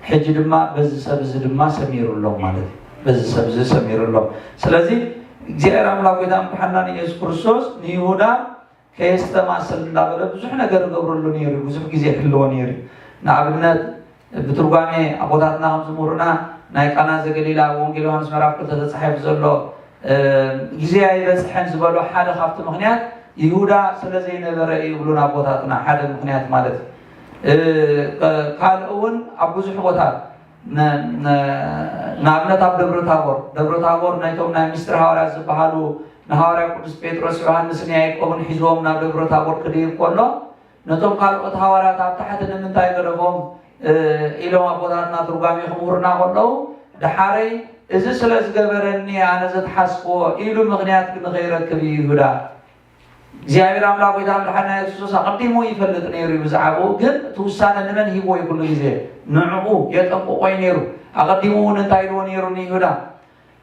ሕጂ ድማ በዚ ሰብ እዚ ድማ ሰሚሩሎም ማለት እዩ። በዚ ሰብ እዚ ሰሚሩሎም። ስለዚ እግዚኣብሔር ኣምላኽ ጎይታ መድሓና ንኢየሱስ ክርስቶስ ንይሁዳ ከየስተማስል እንዳበለ ብዙሕ ነገር ይገብረሉ ነይሩ። ብዙሕ ግዜ ይሕልዎ ነይሩ። ንኣብነት ብትርጓሜ ኣቦታትና ከም ዝምህሩና ናይ ቃና ዘገሊላ ወንጌል ዮሃንስ ምዕራፍ ክልተ ተጻሒፉ ዘሎ ግዜ ኣይበጽሐን ዝበሎ ሓደ ካብቲ ምኽንያት ይሁዳ ስለ ዘይነበረ እዩ ይብሉና ኣቦታትና። ሓደ ምኽንያት ማለት እዩ። ካልእ እውን ኣብ ብዙሕ ቦታ ንኣብነት ኣብ ደብረ ታቦር፣ ደብረ ታቦር ናይቶም ናይ ሚስጥር ሃዋርያት ዝበሃሉ ንሃዋርያ ቅዱስ ጴጥሮስ፣ ዮሃንስን ያዕቆብን ሒዝዎም ናብ ደብረ ታቦር ክድይብ ከሎ፣ ነቶም ካልኦት ሃዋርያት ኣብ ታሕቲ ንምንታይ ገደፎም ኢሎም ኣቦታትና ትርጓሜ ክምህሩና ከለዉ፣ ደሓረይ እዚ ስለ ዝገበረኒ ኣነ ዘትሓዝክዎ ኢሉ ምኽንያት ንኸይረክብ እዩ ይሁዳ። እግዚኣብሔር ኣምላኽ ጎይታ መድሓና የሱስ ኣቐዲሙ ይፈልጥ ነይሩ እዩ ብዛዕባኡ። ግን እቲ ውሳነ ንመን ሂብዎ እዩ? ኩሉ ግዜ ንዕኡ የጠንቅቆ እዩ ነይሩ። ኣቐዲሙ እውን እንታይ ኢልዎ ነይሩ ንይሁዳ?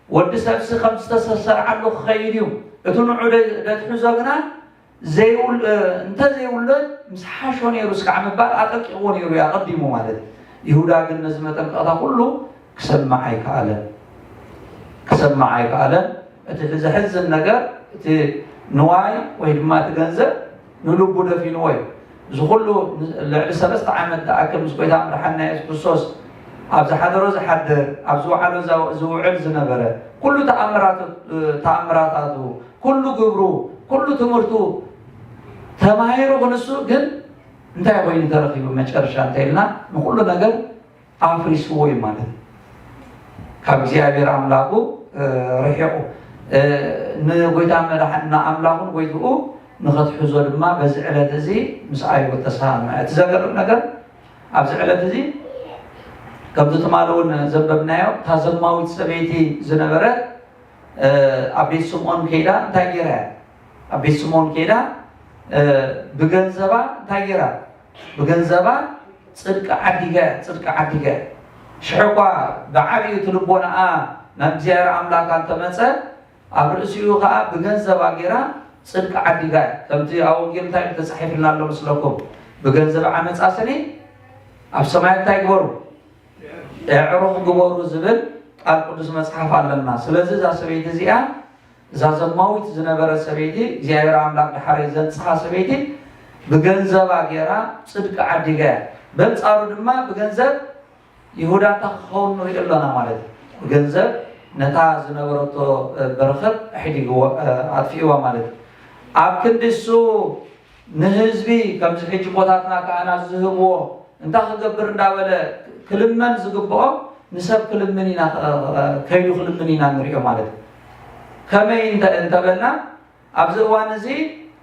ወዲ ሰብሲ ከም ዝተሰርዓሉ ክኸይድ እዩ። እቲ ንዑ ደ-፣ ደትሕዞ ግና ዘይውል-፣ እ፣ እንተዘይውለድ ምስ ሓሾ ነይሩ እስካዕ ምባል ኣጠንቂቕዎ ነይሩ እዩ ኣቐዲሙ ማለት እዩ። ይሁዳ ግን ነዚ መጠንቀቕታ ኩሉ ክሰምዕ ኣይከኣለን። ክሰምዕ ኣይከኣለን። እቲ ዘሕዝን ነገር እቲ ንዋይ ወይ ድማ እቲ ገንዘብ ንልቡ ደፊንዎ እዩ። እዚ ኩሉ ልዕሊ ሰለስተ ዓመት ዝኣክል ምስ ጎይታ መድሓንና የሱስ ክርስቶስ ኣብ ዝሓደሮ ዝሓድር፣ ኣብ ዝወዓሎ ዛ-፣ ዝውዕል ዝነበረ፣ ኩሉ ተኣምራቱ፣ ተኣምራታቱ፣ ኩሉ ግብሩ፣ ኩሉ ትምህርቱ ተማሂሩ ክንሱ ግን እንታይ ኮይኑ ተረኺቡ መጨረሻ እንተኢልና ንኩሉ ነገር ኣፍሪስዎ እዩ ማለት እዩ። ካብ እግዚኣብሔር ኣምላኹ፣ እ፣ ርሒቑ፣ እ፣ ንጎይታ መድሓንና ኣምላኹን ጎይትኡ ንኸትሕዞ ድማ በዚ ዕለት እዚ ምስ ኣይሁድ ተሰማምዐ። እቲ ዘገርም ነገር ኣብዚ ዕለት እዚ ከምዚ ትማሊ እውን ዘንበብናዮ እታ ዘማዊት ሰበይቲ ዝነበረት፣ እ፣ ኣብ ቤት ስምዖን ከይዳ እንታይ ገይራ እያ? ኣብ ቤት ስምዖን ከይዳ፣ እ፣ ብገንዘባ እንታይ ገይራ? ብገንዘባ ጽድቂ ዓዲጋ እያ፣ ጽድቂ ዓዲጋ እያ። ሽሕ እኳ ብዓብዩ እቲ ልቦናኣ ናብ እግዚኣብሔር ኣምላካ እንተመጸ፣ ኣብ ርእሲኡ ከኣ ብገንዘባ ገይራ ጽድቂ ዓዲጋ እያ። ከምቲ ኣብ ወንጌል እንታይ ተጻሒፍልና ኣሎ መስለኩም? ብገንዘብ ዓመጻ ስኒ ኣብ ሰማያት እንታይ ግበሩ? ኣዕሩኽ ግበሩ ዝብል ቃል ቅዱስ መጽሓፍ ኣለና። ስለዚ እዛ ሰበይቲ እዚኣ፣ እዛ ዘማዊት ዝነበረ ሰበይቲ፣ እግዚኣብሔር ኣምላኽ ደሓረይ ዘንጽሃ ሰበይቲ፣ ብገንዘባ ገይራ ጽድቂ ዓዲጋ እያ። በንጻሩ ድማ ብገንዘብ ይሁዳ እንታይ ክኸውን ንሪኦ ኣለና ማለት እዩ። ብገንዘብ ነታ ዝነበረቶ በረኸት ኣሕዲግዎ፣ ኣጥፊእዋ ማለት እዩ። ኣብ ክንዲ እሱ ንህዝቢ ከምዚ ሕጂ ቦታትና ካህናት ዝህብዎ እንታይ ክገብር እንዳበለ ክልመን ዝግብኦ ንሰብ ክልምን ኢና፣ ከይዱ ክልምን ኢና ንሪኦ ማለት እዩ። ከመይ እንተ-፣ እንተበልና ኣብዚ እዋን እዚ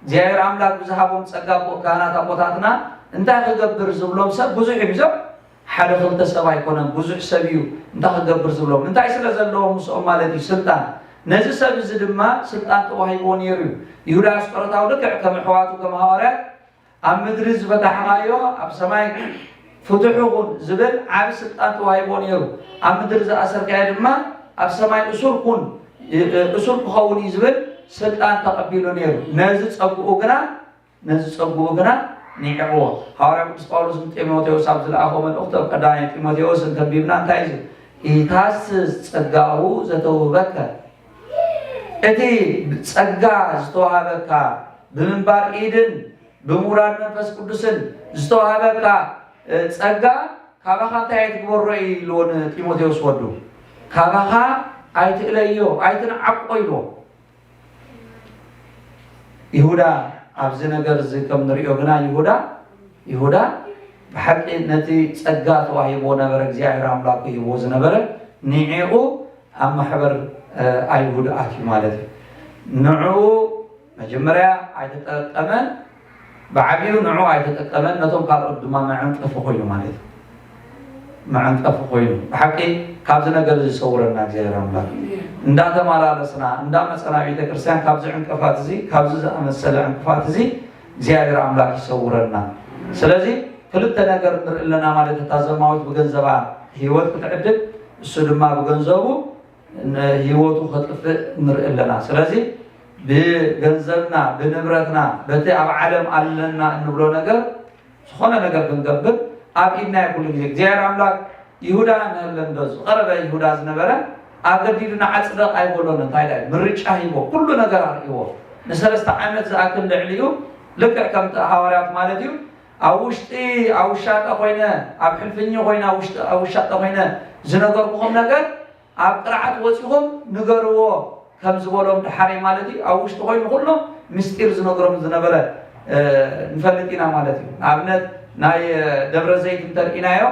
እግዚኣብሔር ኣምላክ ብዝሃቦም ጸጋ ኣቦ-፣ ካህናት ኣቦታትና እንታይ ክገብር ዝብሎም ሰብ ብዙሕ እዩ። ብዙሕ ሓደ ክልተ ሰብ ኣይኮነን፣ ብዙሕ ሰብ እዩ እንታይ ክገብር ዝብሎም። እንታይ ስለ ዘለዎም ምስኦም ማለት እዩ፣ ስልጣን። ነዚ ሰብ እዚ ድማ ስልጣን ተዋሂብዎ ነይሩ እዩ። ይሁዳ ኣስቆሮታዊ ልክዕ ከም ኣሕዋቱ ከም ሃዋርያት ኣብ ምድሪ ዝበታሕኻዮ ኣብ ሰማይ ፍቱሕ ይኹን ዝብል ዓቢ ስልጣን ተዋሂቦ ነይሩ። ኣብ ምድሪ ዝኣሰርካዮ ድማ ኣብ ሰማይ እሱር ኩን፣ እ-፣ እ-፣ እሱር ክኸውን እዩ ዝብል ስልጣን ተቐቢሉ ነይሩ። ነዚ ጸግኡ ግና፣ ነዚ ጸግኡ ግና ንዒቕዎ። ሃዋርያ ቅዱስ ጳውሎስ ንጢሞቴዎስ ኣብ ዝለኣኾ መልእኽቱ ኣብ ቀዳማይ ጢሞቴዎስ እንተንቢብና እንታይ እዩ ዝብል? ኢታስስ ጸጋሁ ዘተውህበከ። እቲ ጸጋ ዝተዋሃበካ ብምንባር ኢድን ብምውራድ መንፈስ ቅዱስን ዝተዋሃበካ፣ እ፣ ጸጋ ካባኻ እንታይ ኣይትግበሮ እዩ ኢልዎ ንጢሞቴዎስ ወዱ። ካባኻ ኣይትእለዮ፣ ኣይትንዓቆ ኢልዎ። ይሁዳ ኣብዚ ነገር እዚ ከም ንሪኦ ግና ይሁዳ፣ ይሁዳ ብሓቂ ነቲ ጸጋ ተዋሂብዎ ነበረ፣ እግዚኣብሔር ኣምላክ ሂብዎ ዝነበረ ንዒቑ ኣብ ማሕበር፣ እ፣ ኣይሁድ ኣትዩ ማለት እዩ። ንዕኡ መጀመርያ ኣይተጠቀመን፣ ብዓቢኡ ንዕኡ ኣይተጠቀመን፣ ነቶም ካልኦት ድማ መዐንቀፊ ኮይኑ ማለት እዩ። መዐንቀፊ ኮይኑ። ብሓቂ ካብዚ ነገር እዚ ይሰውረና እግዚኣብሔር ኣምላክ። እንዳተመላለስና፣ እንዳመጸና ቤተ ክርስቲያን ካብዚ ዕንቅፋት እዚ፣ ካብዚ ዝኣመሰለ ዕንቅፋት እዚ እግዚኣብሔር ኣምላክ ይሰውረና። ስለዚ ክልተ ነገር ንርኢ ኣለና ማለት እታ ዘማዊት ብገንዘባ ህይወት ክትዕድግ፣ እሱ ድማ ብገንዘቡ ን-፣ ህይወቱ ከጥፍእ ንርኢ ኣለና። ስለዚ ብገንዘብና፣ ብንብረትና፣ በቲ ኣብ ዓለም ኣለና እንብሎ ነገር፣ ዝኾነ ነገር ክንገብር ኣብ ኢድና እዩ ኩሉ ግዜ። እግዚኣብሔር ኣምላክ ይሁዳ ንህለን ዶ ዝቐረበ ይሁዳ ዝነበረ ኣገዲዱ ንዓጽደቕ ኣይበሎን። እንታይ ኢላ እዩ? ምርጫ ሂቦ፣ ኩሉ ነገር ኣርእይዎ። ንሰለስተ ዓመት ዝኣክል ልዕሊኡ ልክዕ ከምቲ ሃዋርያት ማለት እዩ፣ ኣብ ውሽጢ፣ ኣብ ውሻጠ ኮይነ፣ ኣብ ሕልፍኝ ኮይነ፣ ኣብ ውሽጢ፣ ኣብ ውሻጠ ኮይነ ዝነገርኩኹም ነገር ኣብ ቅርዓት ወጺኹም ንገርዎ ከም ዝበሎም ደሓረይ ማለት እዩ። ኣብ ውሽጢ ኮይኑ ኩሎም ምስጢር ዝነግሮም ዝነበረ፣ እ፣ ንፈልጥ ኢና ማለት እዩ። ንኣብነት ናይ፣ እ፣ ደብረ ዘይት እንተርኢናዮ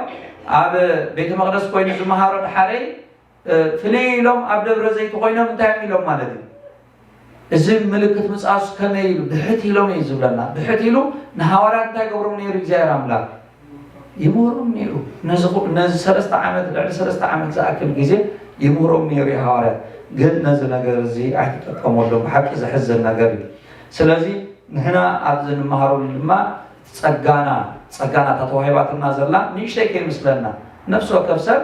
ኣብ ቤተ መቅደስ ኮይኑ ዝመሃሮ ደሓረይ፣ እ፣ ፍልይ ኢሎም ኣብ ደብረ ዘይት ኮይኖም እንታይ እዮም ኢሎም ማለት እዩ። እዚ ምልክት ምጽኣሱ ከመይ ኢሉ ብሕት ኢሎም እዩ ዝብለና። ብሕት ኢሉ ንሃዋርያት እንታይ ገብሮም ነይሩ እግዚኣብሔር ኣምላክ? ይምህሮም ነይሩ። ነዚ ኹ-፣ ነዚ ሰለስተ ዓመት፣ ልዕሊ ሰለስተ ዓመት ዝኣክል ግዜ ይምህሮም ነይሩ እዩ ሃዋርያት። ግን ነዚ ነገር እዚ ኣይተጠቀመሎም። ብሓቂ ዘሕዝን ነገር እዩ። ስለዚ ንሕና ኣብዚ ንመሃረሉ ድማ ጸጋና፣ ጸጋና እታ ተዋሂባትና ዘላ ንእሽተይ ከይመስለና። ነፍሲ ወከፍ ሰብ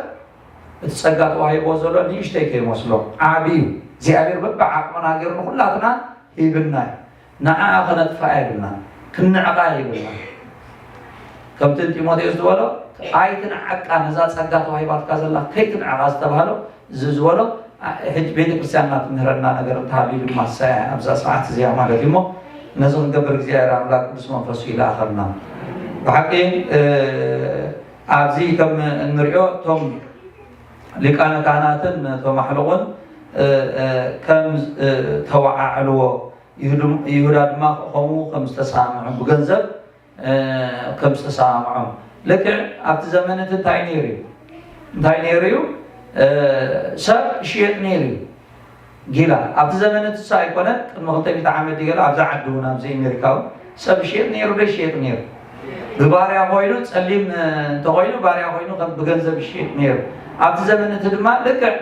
እቲ ጸጋ ተዋሂቦ ዘሎ ንእሽተይ ከይመስሎ። ዓቢ እዩ። እግዚኣብሔር በብዓቕምና ገይሩ ንኹላትና ሂብና እዩ። ንዓኣ ከነጥፍኣ የብልና፣ ክንዕቓ የብልና። ከምቲ ጢሞቴዎስ ዝበሎ፣ "ኣይትንዓቃ፣ ነዛ ጸጋ ተዋሂባትካ ዘላ ከይትንዕቓ" ዝተባህሎ፣ እዚ ዝበሎ፣ አ-፣ ሕጂ ቤተ ክርስቲያንና ትምህረና ነገር እንተሃልዩ ድማ ንሳ እያ ኣብዛ ሰዓት እዚኣ ማለት እዩ። እሞ ነዚ ክንገብር እግዚኣብሔር ኣምላክ ቅዱስ መንፈሱ ይልኣኸልና። ብሓቂ፣ እ፣ ኣብዚ ከም እንሪኦ እቶም ሊቃነ ካህናትን እቶም ኣሕልቑን፣ እ፣ እ፣ ከም፣ እ፣ ተወዓዕልዎ፣ ይሁዱ-፣ ይሁዳ ድማ ከምኡ ከም ዝተሰማምዑ፣ ብገንዘብ፣ እ፣ ከም ዝተሰማምዖም። ልክዕ ኣብቲ ዘመን እቲ እንታይ ነይሩ እዩ? እንታይ ነይሩ እዩ? እ፣ ሰብ ይሽየጥ ነይሩ እዩ። ጊላ ኣብቲ ዘመን እቲ ሳ ኣይኮነን፣ ቅድሚ ክልተ ሚእቲ ዓመት ድዩ ገለ ኣብዛ ዓዲ እውን ኣብዚ ኣሜሪካ እውን ሰብ ይሽየጥ ነይሩ ዶ ይሽየጥ ነይሩ? ብባርያ ኮይኑ፣ ጸሊም፣ እ፣ እንተኮይኑ ባርያ ኮይኑ ከም ብገንዘብ ይሽየጥ ነይሩ። ኣብቲ ዘመን እቲ ድማ ልክዕ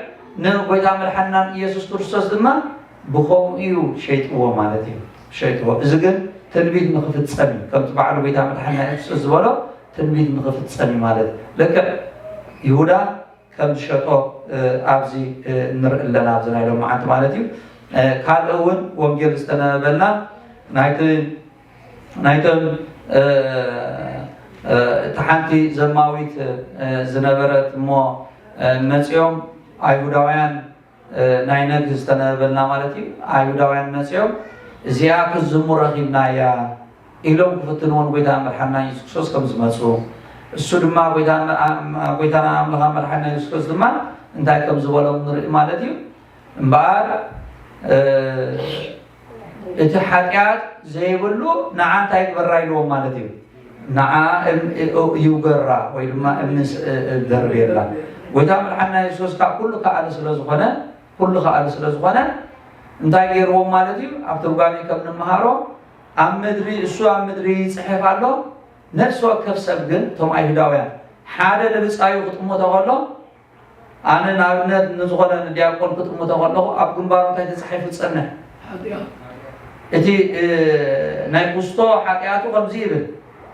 ንጎይታ መድሓንናን ኢየሱስ ክርስቶስ ድማ ብኸምኡ እዩ ሸይጥዎ ማለት እዩ። ሸይጥዎ። እዚ ግን ትንቢት ንኽፍጸም እዩ። ከምቲ በዓሉ ጎይታ መድሓንና ኢየሱስ ዝበሎ ትንቢት ንኽፍጸም እዩ ማለት። ልክዕ ይሁዳ ከም ዝሸጦ፣ እ፣ ኣብዚ፣ እ፣ ንርኢ ኣለና፣ ኣብዚ ናይ ሎማዓንቲ ማለት እዩ። እ፣ ካልእ እውን ወንጌል ዝተነበበልና ናይቲ፣ ናይቶም፣ እ፣ እ፣ እታ ሓንቲ ዘማዊት፣ እ፣ ዝነበረት እሞ፣ እ፣ መጺኦም ኣይሁዳውያን፣ እ፣ ናይ ነግ ዝተነበበልና ማለት እዩ። ኣይሁዳውያን መጺኦም፣ "እዚኣ ክትዝሙ ረኺብናያ" ኢሎም ክፍትንዎ ንጎይታ መድሓንና የሱስ ክርስቶስ ከም ዝመጹ፣ እሱ ድማ ጎይታ፣ ኣም-፣ ጎይታና ኣምላኽ መድሓንና የሱስ ክርስቶስ ድማ እንታይ ከም ዝበሎም ንርኢ ማለት እዩ። እምበኣር፣ እ፣ እቲ ሓጢኣት ዘይብሉ ንዓ እንታይ ግበራ ኢልዎም ማለት እዩ። ንዓ እም-፣ እ-፣ ይውገራ ወይ ድማ እምኒ ስ-፣ እ-፣ እ-፣ ደርብየላ። ጎይታ መድሓና የሱስ ካብ ኩሉ ከኣሊ ስለ ዝኾነ፣ ኩሉ ከኣሊ ስለ ዝኾነ፣ እንታይ ገይርዎም ማለት እዩ? ኣብ ትርጓሜ ከም ንምሃሮ፣ ኣብ ምድሪ፣ እሱ ኣብ ምድሪ ይጽሕፍ ኣሎ፣ ነፍሲ ወከፍ ሰብ ግን፣ እቶም ኣይሁዳውያን፣ ሓደ ንብጻዩ ክጥምቶ ከሎ፣ ኣነ ንኣብነት ንዝኾነ ንዲያቆን ክጥምቶ ከለኹ፣ ኣብ ግንባሩ እንታይ ተጻሒፉ ዝጸንሕ? ሓጢኣት። እቲ፣ እ፣ ናይ ኩስቶ ሓጢኣቱ ከምዚ ይብል፣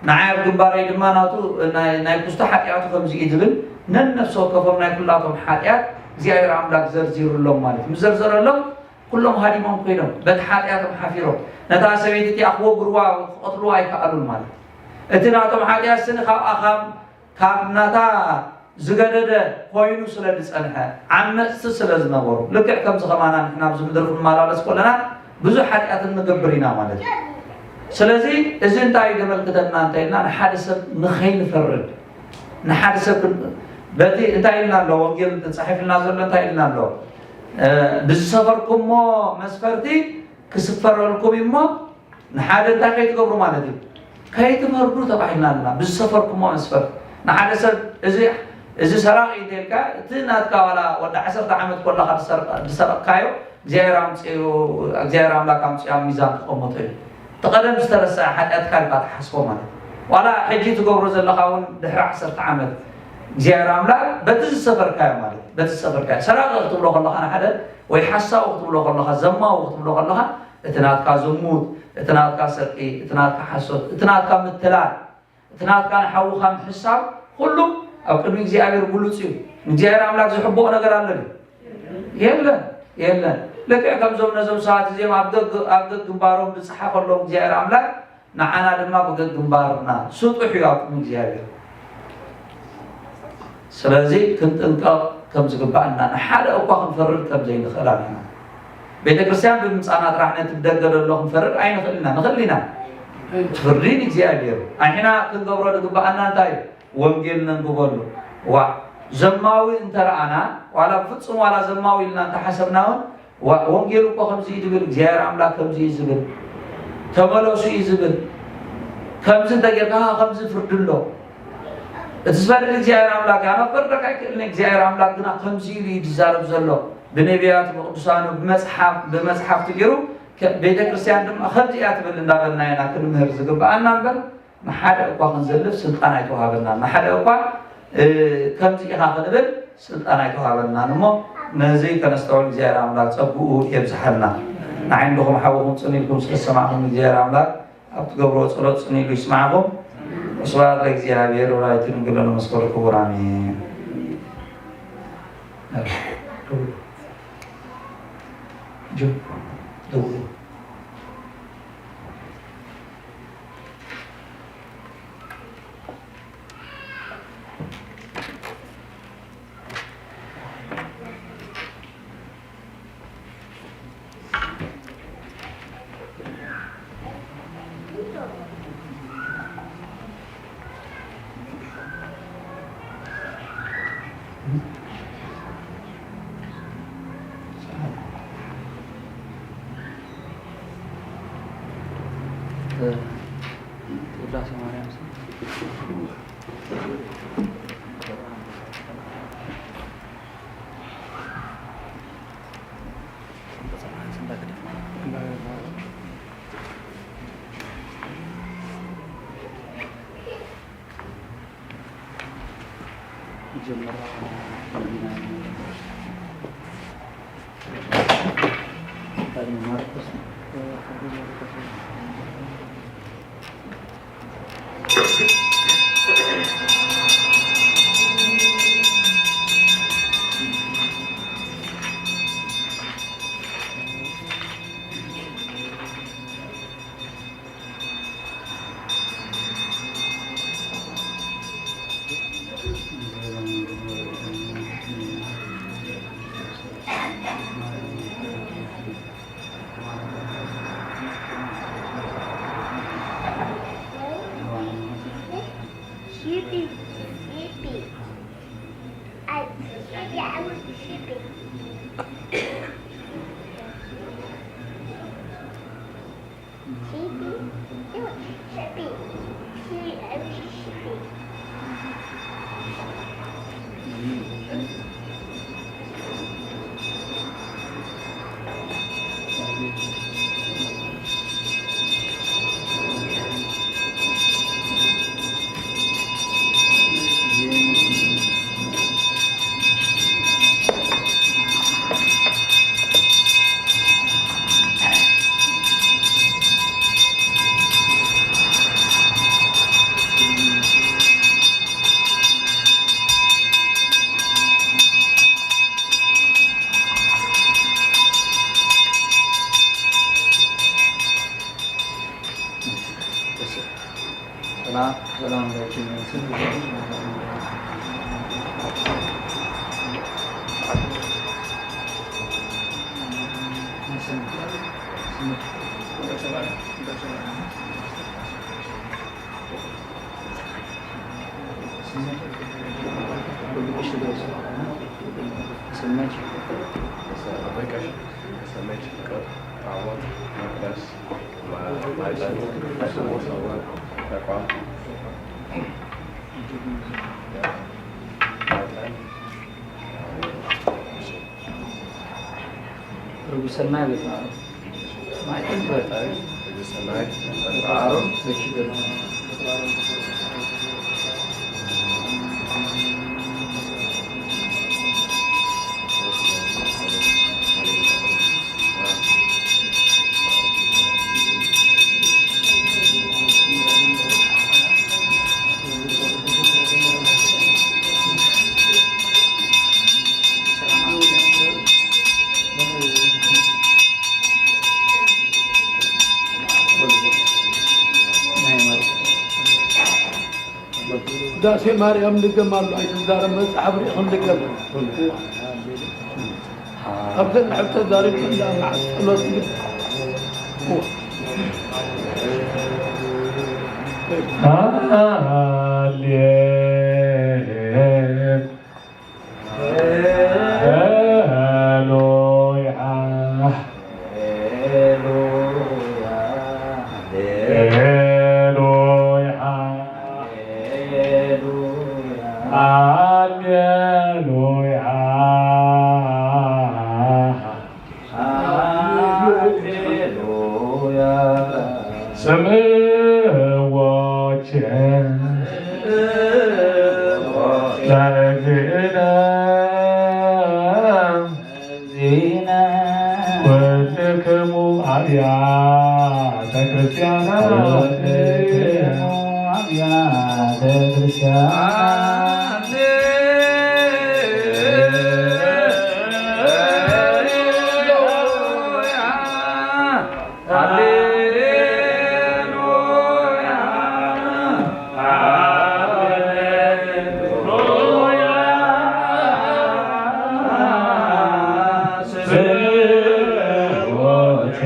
ንዓይ ኣብ ግንባረይ ድማ ናቱ፣ ናይ፣ ናይ ኩስቶ ሓጢኣቱ ከምዚ እዩ ዝብል፣ ነነፍሲ ወከፎም ናይ ኩላቶም ሓጢኣት እግዚኣብሔር ኣምላክ ዘርዚሩሎም ማለት እዩ። ምስ ዘርዘረሎም፣ ኩሎም ሃዲሞም ኮይኖም፣ በቲ ሓጢኣቶም ሓፊሮም፣ ነታ ሰበይቲ እቲኣ ክወግርዋ፣ ክቐትልዋ ኣይከኣሉን ማለት እዩ። እቲ ናቶም ሓጢኣት ስኒ ካብ ኣኻም ካብ ናታ ዝገደደ ኮይኑ ስለ ዝጸንሐ፣ ዓመጽቲ ስለ ዝነበሩ፣ ልክዕ ከምዚ ከማና ንሕና ኣብዚ ምድሪ ክንመላለስ ከለና ብዙሕ ሓጢኣት እንገብር ኢና ማለት እዩ። ስለዚ እዚ እንታይ እዩ ዘመልክተና እንተ ኢልና፣ ንሓደ ሰብ ንኸይንፈርድ፣ ንሓደ ሰብ ክን-፣ በቲ እንታይ ኢልና ኣሎ? ወንጌል ተጻሒፍልና ዘሎ እንታይ ኢልና ኣሎ? እ፣ ብዝሰፈርኩሞ መስፈርቲ ክስፈረልኩም እዩ እሞ፣ ንሓደ እንታይ ከይትገብሩ ማለት እዩ? ከይትፈርዱ ተባሂልና ኣለና። ብዝሰፈርኩሞ መስፈርት ንሓደ ሰብ እዚ፣ እዚ ሰራቂ እንተልካ፣ እቲ ናትካ ዋላ ወዲ ዓሰርተ ዓመት ከለኻ ዝሰርቀ-፣ ዝሰረቅካዮ እግዚኣብሔር ኣምፅኡ፣ እግዚኣብሔር ኣምላክ ኣምፅኡ ኣብ ሚዛን ተቐምጦ እዩ። እቲ ቀደም ዝተረሰዐ ሓጢኣትካ ኢልካ ትሓስቦ ማለት እዩ። ዋላ ሕጂ ትገብሮ ዘለኻ እውን ድሕሪ ዓሰርተ ዓመት እግዚኣብሔር ኣምላክ በቲ ዝሰፈርካዮ ማለት እዩ። በቲ ዝሰፈርካዮ ሰራቂ ክትብሎ ከለኻ ንሓደ ወይ ሓሳዊ ክትብሎ ከለኻ፣ ዘማዊ ክትብሎ ከለኻ፣ እቲ ናትካ ዝሙት፣ እቲ ናትካ ስርቂ፣ እቲ ናትካ ሓሶት፣ እቲ ናትካ ምትላል፣ እቲ ናትካ ንሓውኻ ምሕሳብ፣ ኩሉ ኣብ ቅድሚ እግዚኣብሔር ግሉጽ እዩ። ንእግዚኣብሔር ኣምላክ ዝሕብኦ ነገር ኣሎ ድዩ? የለን፣ የለን። ልክዕ ከምዞም ነዞም ሰባት እዚኦም ኣብ ገግ-፣ ኣብ ገግ ግንባሮም ዝጸሓፈሎም እግዚኣብሔር ኣምላክ፣ ንዓና ድማ ብገግ ግንባርና ስጡሕ እዩ ኣብ ቅድሚ እግዚኣብሔር። ስለዚ ክንጥንቀቕ ከም ዝግባኣና፣ ንሓደ እኳ ክንፈርድ ከም ዘይንኽእል ኣሚና። ቤተ ክርስቲያን ብምምጻና ጥራሕ ነቲ ብደገ ዘሎ ክንፈርድ ኣይንኽእል ኢና። ንኽእል ኢና? እቲ ፍርዲ ንእግዚኣብሔር። ኣንሕና ክንገብሮ ዝግባኣና እንታይ እዩ? ወንጌል ነንብበሉ። ዋእ፣ ዘማዊ እንተ ረኣና፣ ዋላ ብፍጹም ዋላ ዘማዊ ኢልና እንተሓሰብና እውን፣ ዋ-፣ ወንጌል እኮ ከምዚ እዩ ዝብል፣ እግዚኣብሔር ኣምላክ ከምዚ እዩ ዝብል፣ ተመለሱ እዩ ዝብል። ከምዚ እንተጌርካ ከኣ ከምዚ ፍርዲ ኣሎ። እቲ ዝፈርድ እግዚኣብሔር ኣምላክ እዩ። ኣነ ክፈርደካ ኣይክእልን እየ። እግዚኣብሔር ኣምላክ ግና ከምዚ ኢሉ እዩ ዝዛረብ ዘሎ። ብነቢያቱ፣ ብቅዱሳኑ፣ ብመጽሓፍ፣ ብመጽሓፍቲ ገይሩ ከ-፣ ቤተ ክርስቲያን ድማ ከምዚ እያ ትብል እንዳበልና ኢና ክንምህር ዝግብኣና እምበር፣ ንሓደ እኳ ክንዘልፍ ስልጣን ኣይተዋሃበናን። ንሓደ እኳ፣ እ፣ ከምዚ ኢኻ ክንብል ስልጣን ኣይተዋሃበናን። እሞ ነዚ ከነስተውዕል እግዚኣብሔር ኣምላክ ጸግኡ የብዝሓልና። ንዓይ ንድኹም ሓውኹም ጽን ኢልኩም ስለ ዝሰማዕኹም እግዚኣብሔር ኣምላክ ኣብ ትገብርዎ ጸሎት ጽን ኢሉ ይስማዕኹም። ወስብሐት ለእግዚኣብሔር ወለወላዲቱ ድንግል ወለመስቀሉ ክቡር ኣሜን። ቅዳሴ ማርያም ስም ሰላም ለኪ። ርጉሰናይ ቤት ማለት ማይ ጥንት በጣም ርጉሰናይ በጣም በጣም ቅዳሴ ማርያም ንገም ኣሎ ኣይትዛረብ፣ መጽሓፍ ሪኢኹም ንገም። ኣብዘን ንሕብ ተዛሪብኩም ደኣ መዓስ ጸሎት ይግበር? ሃሌ ሃሌሉያ፣ ሃሌሉያ፣ ሃሌሉያ። ሃሌሉያ። ስምዕዎ ለእግዚእነ ኩልክሙ አብያተ ክርስቲያናት። ኩልክሙ አብያተ ክርስቲያናት። ሃሌሉያ፣ ሃሌሉያ። ስብሐት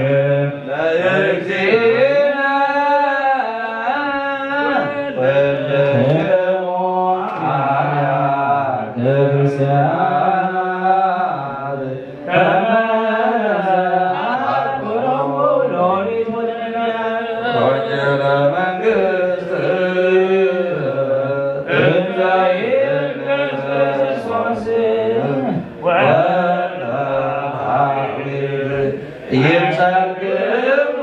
ለእግዚእነ ኩልክሙ አብያተ ክርስቲያናት። ከመ ዘአንበረኩ ሎሪት ወለነቢያት። ወንጌለ መንግስት እንዘ ይብል ክርስቶስ ወለ ዳዊት ይምሰልክሙ።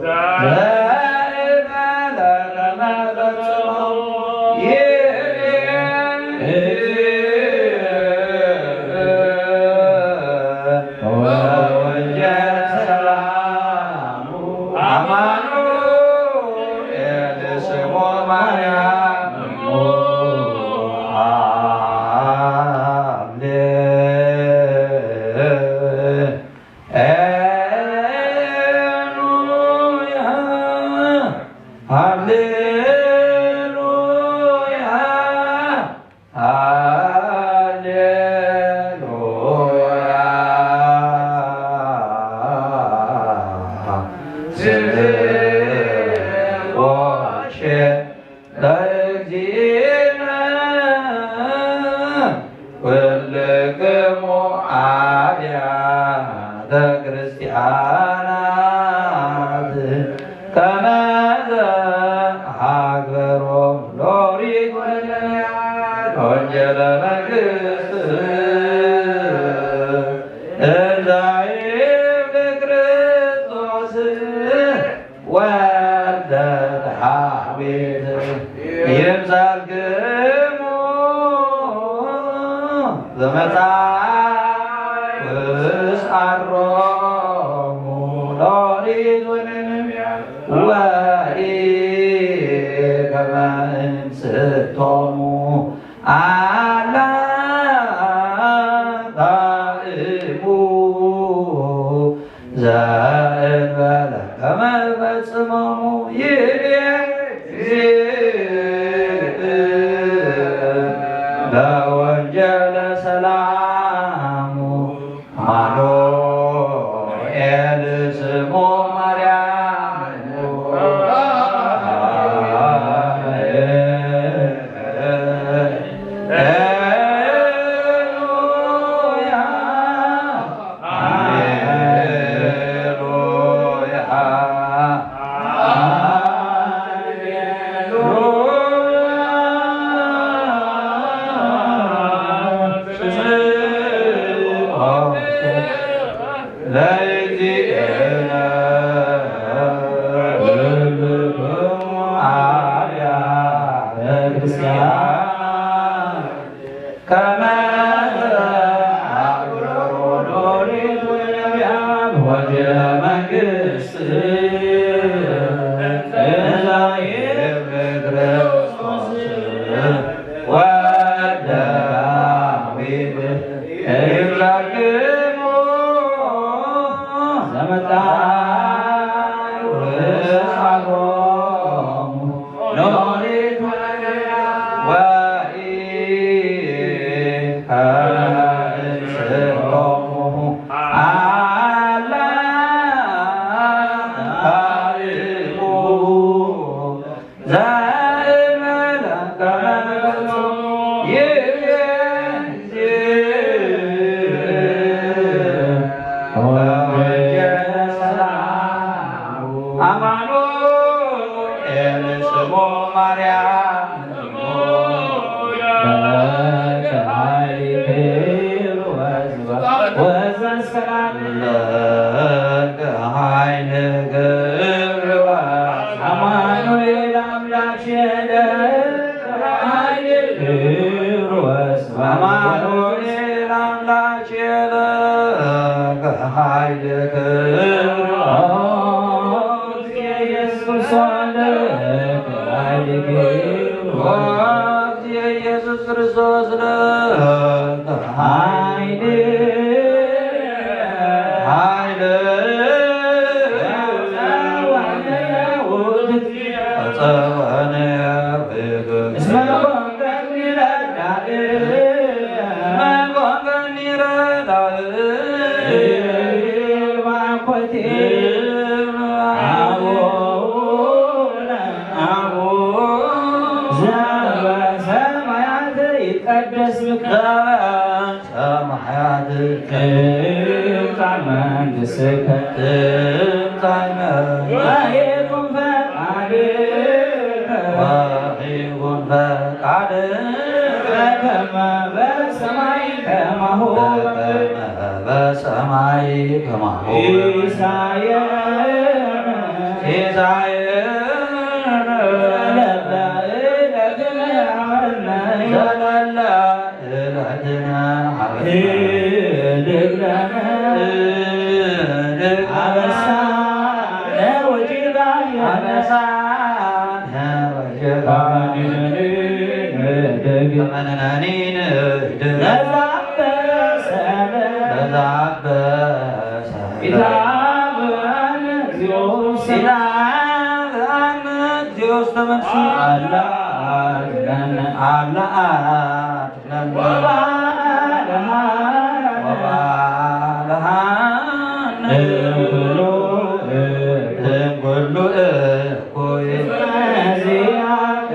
ሃሌሉያ፣ ሃሌሉያ፣ ሃሌሉያ። ስብሐት ለእግዚእነ ኩልክሙ አብያተ ክርስቲያናት ከመ ዘአግበሮም ሎሪት ወለነቢያት። ወንጌለ መንግስት እንዘ ይብል ክርስቶስ ወልደ ዳዊት ይምሰልክሙ። ዘመጻ ውስጥ ስቶሙ ኣላ ጣዕሙ ዘእንበለ ከመ ፈጽሞሙ ይቤ በወንጌለ ሰላሙ አማኑኤል ስሙ ማርያም። ለእግዚእነ ኩልክሙ አብያተ ክርስቲያን ከመ አብረሩ ኦሪት ወነቢያት ወንጌለ መንግስት እንዘ ይብል ክርስቶስ ወልደ ዳዊት ይብለክሙ ዘመጣ ውሳሮሙ ሎሪት ወኢከስሮሙ አላ ታሪኩ ዘእመነ ከመ ይቤ ወወልደ ሰላም አማኑኤል ስሙ ማርያም። ለከ ኃይል ክብር ወስብሐት ወዘሰላም። ለከ ኃይል ክብር ወስብሐት። አማኑኤል አምላክ ለከ ኃይል ክብር ወስብሐት። አማኑኤል አምላክ ለከ ኃይል ክብር ኢየሱስ ክርስቶስ ለከ ኃይል ክብር ኢየሱስ ክርስቶስ ለከ ኃይል ኃይል ተጸወነ እስመ ዘበሰማያት ይትቀደስ ስምከ ሰማያት ትምጻእ መንግሥትከ ትምጻእ መንግሥትከ ወይኩን ፈቃድከ ወይኩን ፈቃድከ በከመ በሰማይ ከማሁ በምድር በከመ በሰማይ ከማሁ በምድር ሲሳየነ ሲሳየነ ዘለለ ዕለትነ ሀበነ ዘለለ ዕለትነ ሀበነ ህድግ ለነ ህድግ ለነ አበሳነ ወጌጋየነ አበሳነ ወጌጋየነ ንህድግ ከመ ንሕነኒ ንህድግ ለዘ አበሰ ለዘ አበሰ ኢታብአነ እግዚኦ ውስተ ኢታብአነ እግዚኦ ውስተ መንሱት አላ አድነነ አላ አድነነ ወባልሃነ ወባልሃነ እምኩሉ እኩይ እምኩሉ እኩይ እስመ ዚአ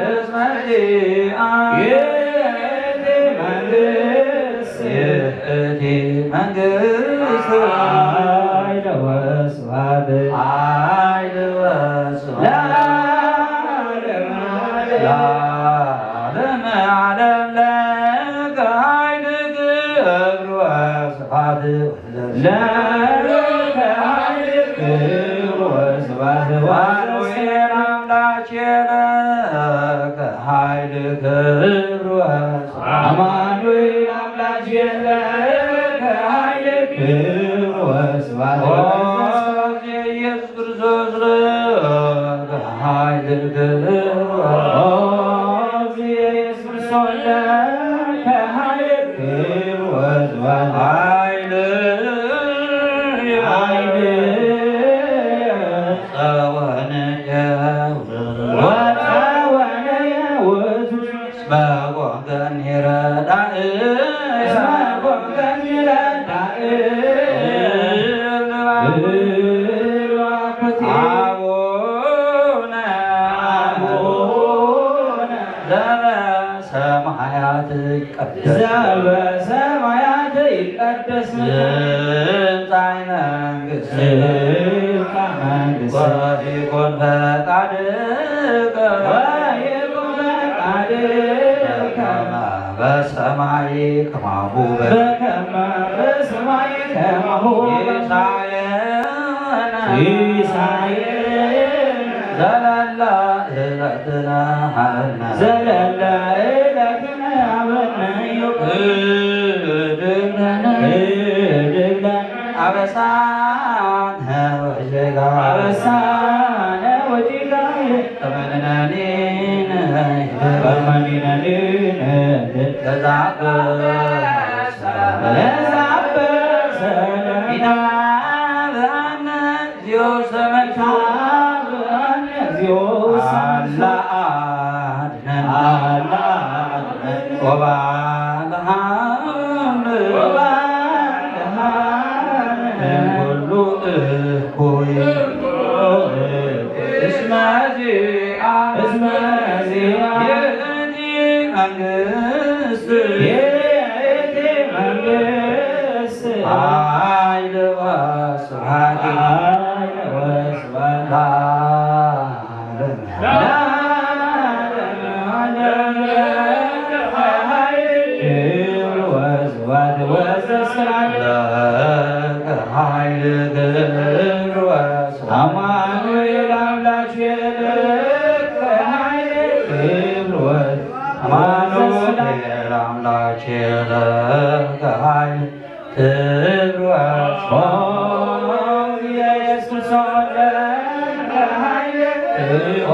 እስመ ዚአ ይእቲ መንግስት ይእቲ መንግስት ኃይል ወስብሐት ኃይል ወስብሐት ለዓለመ ዓለም ለዓለመ ዓለም ለከ ኃይል ክብር ወስብሐት ለከ ኃይል ክብር ወስብሐት አማኑኤል አምላኬነ ለከ ኃይል ክብር ወስብሐት አማኑኤል አምላኬነ ለከ ኃይል ክብር ወስብሐት ኢየሱስ ክርስቶስ ለከ ኃይል ክብር ኃይል ጸወነ ወጸወነ ውእቱ እስመ ኮንከኒ ረዳእ። እስመ ኮንከኒ ረዳእ። እሉ አኩቴ። አቡነ አቡነ ዘበሰማያት ይትቀደስ። ዘበሰማያት ይትቀደስ። ትምጻእ መንግሥትከ። ትምጻእ መንግሥትከ። ወይኩን ፈቃድከ። ወይኩን ፈቃድከ። በከመ በሰማይ ከማሁ በ- በከመ በሰማይ ከማሁ በ- ሲሳየነ ሲሳየነ ዘለለ ዕለትነ ሀበነ። ዘለለ ዕለትነ ሀበነ። ህድግ ለነ። ህድግ ለነ። አበሳነ ወጌጋ- አበሳነ ወጌጋየ። ከመ ንሕነኒ ንህድግ- ከመ ንሕነኒ ንህድግ- ለዘአበሰ- ለዘአበሰ- ኢታብአነ እግዚኦ ውስተ መከራ- ኢታብአነ እግዚኦ ውስተ መከራ- አላ አድነን- አላ አድነን- ወባልሃን- ወባልሃን- እምኩሉ እኩይ- እስመ ዚአ- እስመ ዚአ- ይእቲ መንግስት- ይእቲ መንግስት- ኃይል ወስብሐት- ኃይል ወስብሐት- ለዓለመ- ለዓለመ ዓለም። ክብር ወስብሐት ወዘስብሐት- ለከ ኃይል ክብር ወስብሐት- አማኑኤል አምላክ ለከ ኃይል ክብር ወስብሐት- አማኑኤል አምላክ ለከ ኃይል ክብር ወስብሐት- ኢየሱስ ኦ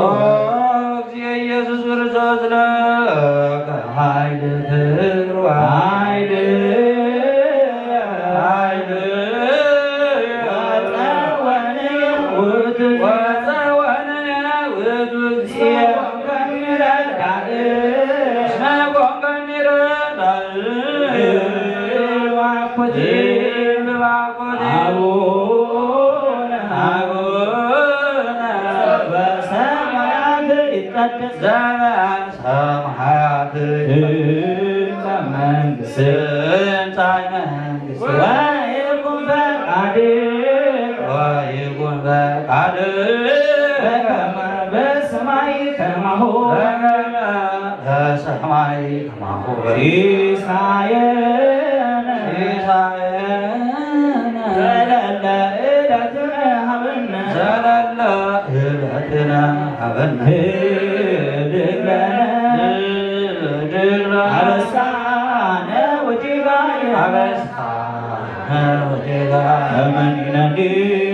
እግዚእ ኢየሱስ ክርስቶስ ለከ ኃይል ክብር ወ- ኃይል ኃይል ወጸወነ ውእቱ- ወጸወነ ውእቱ እግዚእ- እስመ ኮንከኒ ረዳእ- እስመ ኮንከኒ ረዳእ- እሉ አኩቴ- እሉ አኩቴ- አቡነ- አቡነ- ዘበሰማያት ይትቀደስ- ዘበሰማያት ትምጻእ መንግሥትከ- ትምጻእ መንግሥትከ- ወይኩን ፈቃድከ- ወይኩን ፈቃድከ- በከመ በሰማይ ከማሁ- በከመ በሰማይ ከማሁ በ- ሲሳየነ- ሲሳየነ- ዘለለ ዕለትነ ሀበነ- ዘለለ ዕለትነ ሀበነ- ህድግ ለነ- ህድግ ለነ- አበሳነ ወጌጋየነ- አበሳነ ወጌጋየነ- ከመ ንሕነኒ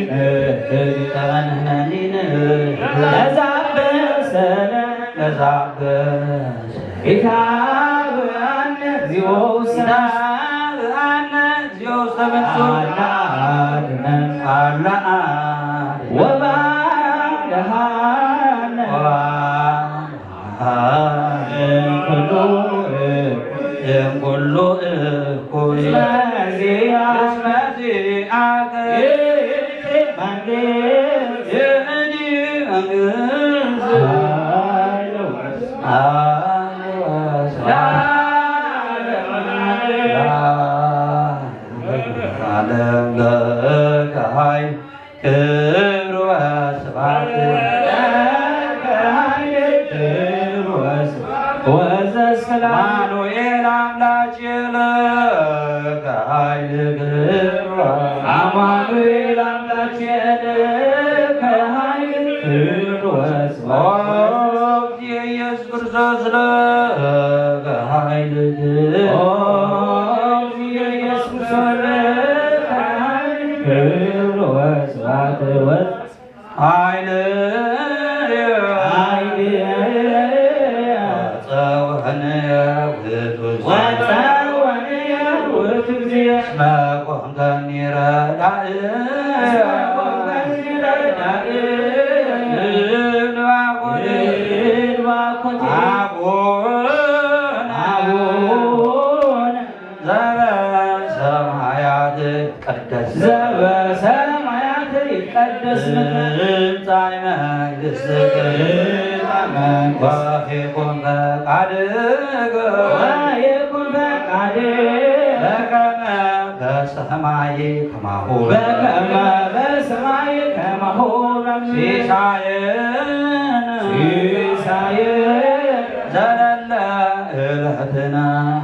ንህድግ- ከመ ንሕነኒ ንህድግ- ለዘአበሰነ- ለዘአበሰ- ኢታብአነ እግዚኦ ውስተ- ኢታብአነ እግዚኦ ውስተ መንሱት- አላ አድነን- አላ አድነን- ወባልሃነ- ወባልሃነ- እምኩሉ እኩይ- እምኩሉ እኩይ- እስመ ዚአ- እስመ ዚአከ- ይእቲ መንግስት- ይእቲ መንግስት- ኃይል ወ- ዓለም ለከ ኃይል ክብር ወስብሐት። ክብር ወስብሐት ወዘስብሐት። አማኑኤል አምላኬ ለከ ኃይል ክብር ወ- አማኑኤል አምላኬ ለከ ኃይል ክብር ወስብሐት። ኦ ኢየሱስ ክርስቶስ ለከ ኃይል ክብር ኦ ኢየሱስ ለከ ኃይል ክብር ወስብሐት ወ- ኃይል ኃይል ወጸወነ ውእቱ ጊዜ። ወጸወነ ውእቱ ጊዜ። እስመ ኮንከኒ ረዳእ። እስመ ኮንከኒ ረዳእ። እልባኮቴ። እልባኮቴ። አቡነ። አቡነ። ዘበሰማያት ይትቀደስ። ዘበሰማያት ይትቀደስ ስምከ። ትምጻእ መንግሥትከ። ትምጻእ መንግሥትከ። ወይኩን ፈቃድከ። ወይኩን ፈቃድከ። በከመ በሰማይ ከማሁ። በከመ በሰማይ ከማሁ በምድር። ሲሳየነ። ሲሳየነ። ዘለለ ዕለትነ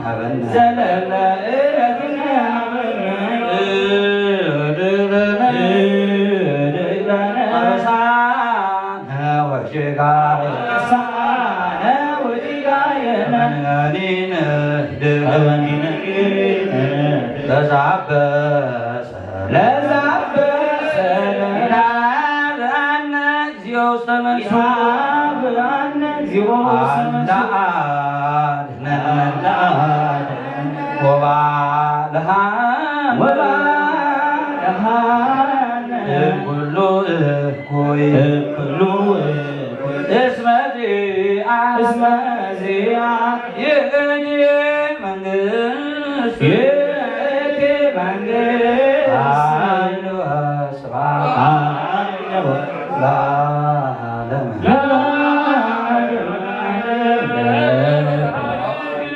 ሀበነ። ዘለለ ዕለትነ ሀበነ። እድለነ። እድለነ። አበሳነ ወጌጋየ። አበሳነ ወጌጋየነ። እመኒ ንህድግ። እመኒ ንህድግ። ለዘአበሰ። ለዘአበሰ። ይሃበነ እግዚኦ ውስተ መንሱ። ይሃበነ እግዚኦ ውስተ መንሱ። አላ አድነን። አላ አድነን። ወባልሃነ። ወባልሃነ። እምኩሉ እኩይ። እምኩሉ እኩይ። እስመ ዚአ። እስመ ዚአ። ይእቲ መንግስት። ይእቲ መንግስት። ኃይል ወስብሐት። ኃይል ወስብሐት። ለዓለመ። ለዓለመ።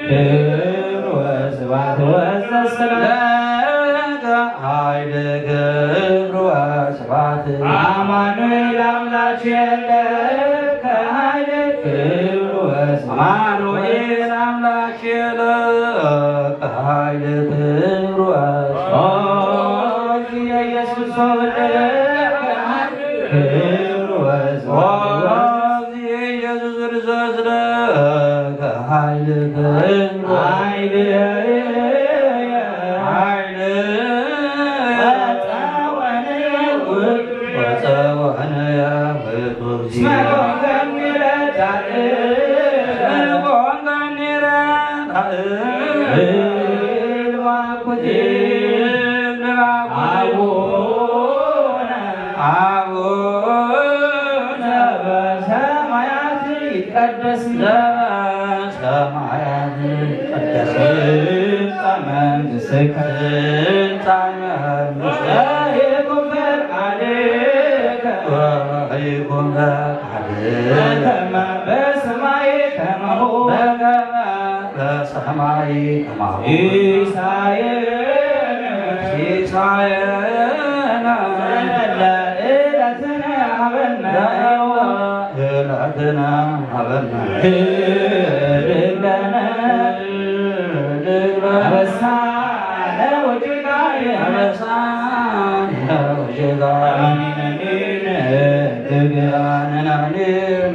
ክብር ወስብሐት ወዘሰላም። ለከ ኃይል ክብር ወስብሐት። አማኑኤል አምላክ የለ ከኃይል ክብር ወስብሐት። አማኑኤል አምላክ የለ ከኃይል ክብር ወስብሐት። ኦ ኢየሱስ ወልደ ከኃይል ክብር ወስብሐት። ኦ ኢየሱስ ክርስቶስ ለከ ኃይል ክብር ኃይል ኃይል ወፀወነ ውእቱ ወፀወነ ውእቱ እስመ ኮንከኒ ረዳእ። እስመ ኮንከኒ ረዳእ። እልባኩቲ እልባኩቲ አቡነ አቡነ ዘበሰማያት ይትቀደስ ስምከ። ዘበሰማያት ይትቀደስ። ትምጻእ መንግሥትከ። ትምጻእ መንግሥትከ። ወይኩን ፈቃድከ። ወይኩን ፈቃድከ። በከመ በሰማይ ከማሁ። በከመ በሰማይ ከማሁ። ሲሳየነ ሲሳየነ ዘለለ ዕለትነ ሀበነ። ዘለለ ዕለትነ ሀበነ። ህድግ ለነ። ህድግ ለነ። አበሳነ ወጌጋየነ። አበሳነ ወጌጋየነ። አሜን፣ አሜን። ህድግ ለነ። አሜን፣ አሜን።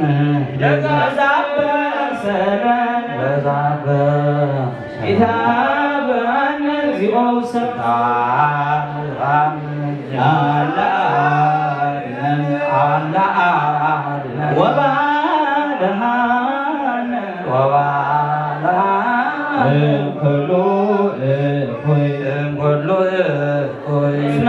ለዘአበሰነ። ለዘአበሰነ። ኢታብአነ እግዚኦ ውስተ። ኢታብአነ። አላ አድነን። አላ አድነን። ወባልሃነ። ወባልሃነ። እምኩሉ እኩይ። እምኩሉ እኩይ። እስመ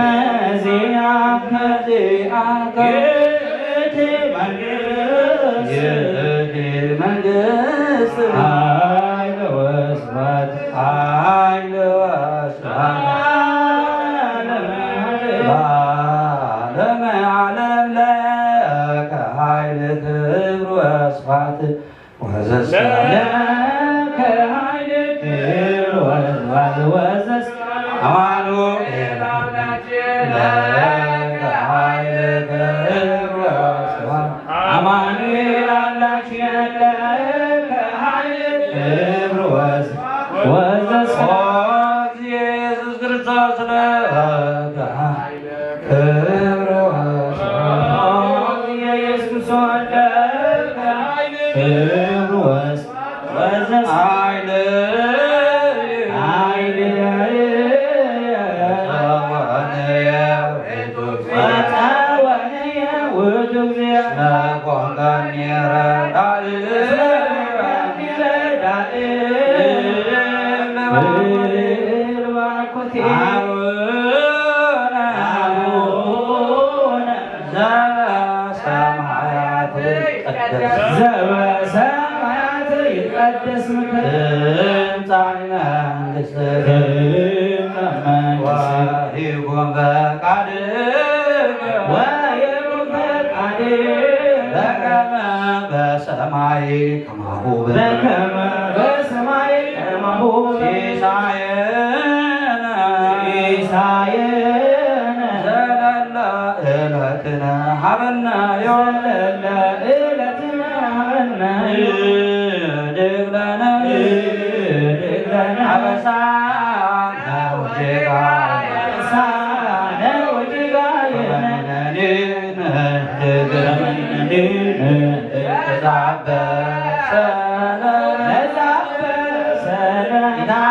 ዚአከ ዚአከ ይእቲ መንግስት። ይእቲ መንግስት። ኃይል ወስብሐት። ኃይል ወስብሐት። ለዓለመ ዓለም። ለዓለመ ዓለም ለከ ኃይል ክብር ወስብሐት። ወዘሰ ለከ ኃይል ክብር ወስብሐት ወዘሰ አማኑኤል ለከ ኃይል ክብር ወስብሐት አማኑኤል አምላክ ለከ ኃይል ክብር ወስብሐት ወዘሰ ኦ ኢየሱስ ክርስቶስ ለከ ኃይል ክብር ወስብሐት ኦ ኢየሱስ ወልደ ክብር ወስብሐት ወዘሰ ኃይል ኃይል ወተወነየ ውእቱ ጊዜ። ወተወነየ ውእቱ ጊዜ። እስመ ኮንከኒ ረዳኢ። እስመ ኮንከኒ ረዳኢ። አቡነ ዘበሰማያት ይትቀደስ ዘበሰማያት ይትቀደስ ስምከ ትምጻእ መንግሥትከ ትምጻእ መንግሥትከ ወይኩን ፈቃድከ ወይኩን ፈቃድከ በከመ በሰማይ ከማሁ በከመ በሰማይ ከማሁ ሲሳየነ ሲሳየነ ዘለለ ዕለትነ ሀበነ ዮም ዘለለ ዕለትነ ሀበነ ዮም ንህድግ ለነ ንህድግ ለነ አበሳነ ወጌጋየነ አበሳነ ወጌጋየነ ወመንነኒ ንህድግ ለነ ንህድግ ለነ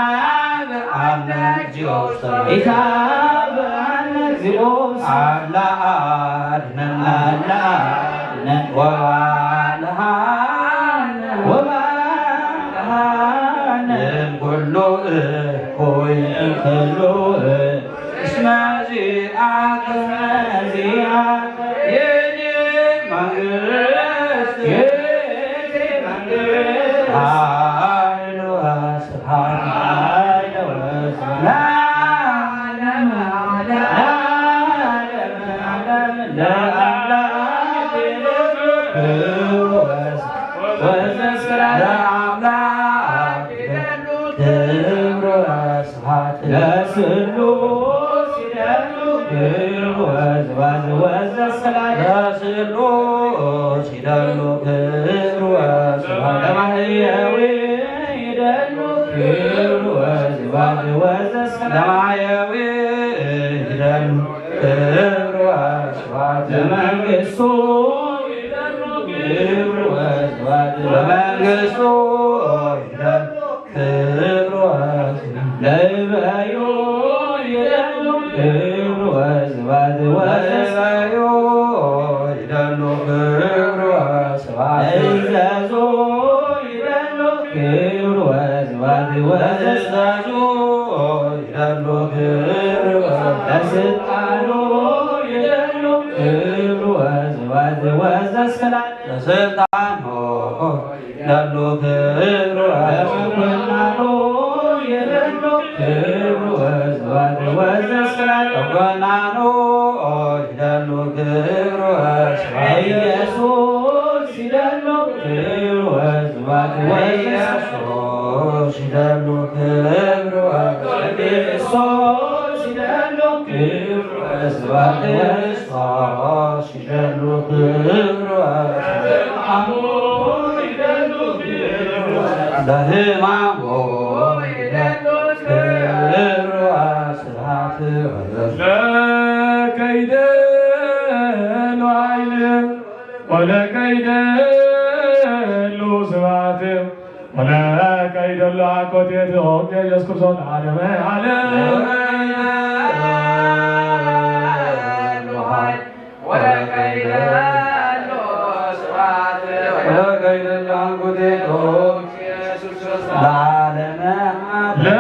ኢታብአነ እግዚኦ ውስተ ኢታብአነ እግዚኦ ውስተ አላ አድነን አላ አድነን ወባልሃነ ወባልሃነ እምኩሉ እኩይ እምኩሉ እስመ ዚአከ እስመ ዚአከ ይእቲ መንግስት ይእቲ መንግስት ኃይል ወስብሐት ኃይል ወስብሐት ለዓለመ ዓለም ለዓለመ ዓለም ለአምላክ ክብር ወስብሐት ለአምላክ ክብር ወስብሐት ለስሉስ ይደሉ ክብር ወስብሐት ወዘሰላም ለስሉስ ይደሉ ክብር ወስብሐት ለማህየዊ ይደሉ ክብር ወስብሐት ወዘሰላም ለማህየዊ ይደሉ ክብር ወስብሐት ለመንግስቱ ይደሉ ክብር ወስብሐት ለመንግስቱ ይደሉ ክብር ወስብሐት ለእበዩ ይደሉ ክብር ወስብሐት ወዘሰላም ለእበዩ ይደሉ ክብር ወስብሐት ለእዘዙ ይደሉ ክብር ወስብሐት ወዘሰላም ለእዘዙ ይደሉ ክብር ወስብሐት ለስልጣኑ ይደሉ ክብር ወስብሐት ወዘሰላም ለስልጣኑ ይደሉ ክብር ወስብሐት ለምንኩስናኑ ይደሉ ክብር ወስብሐት ወዘሰላም ለምንኩስናኑ ይደሉ ክብር ወስብሐት ኢየሱስ ይደሉ ክብር ወስብሐት ወዘሰላም ኢየሱስ ይደሉ ክብር ወስብሐት ኢየሱስ ይደሉ ክብር ወስብሐት ወዘሰላም ሲደሉ ክብር ወስብሐት ለሕማሙ ክብር ወስብሐት ለከይደሉ ኃይል ወለከይደሉ ስብሐት ወለከይደሉ አኮቴት ኦኬ ኢየሱስ ክርስቶስ ለዓለመ ዓለም ለከይደሉ አኮቴት ኦኬ ኢየሱስ ክርስቶስ ለዓለመ ዓለም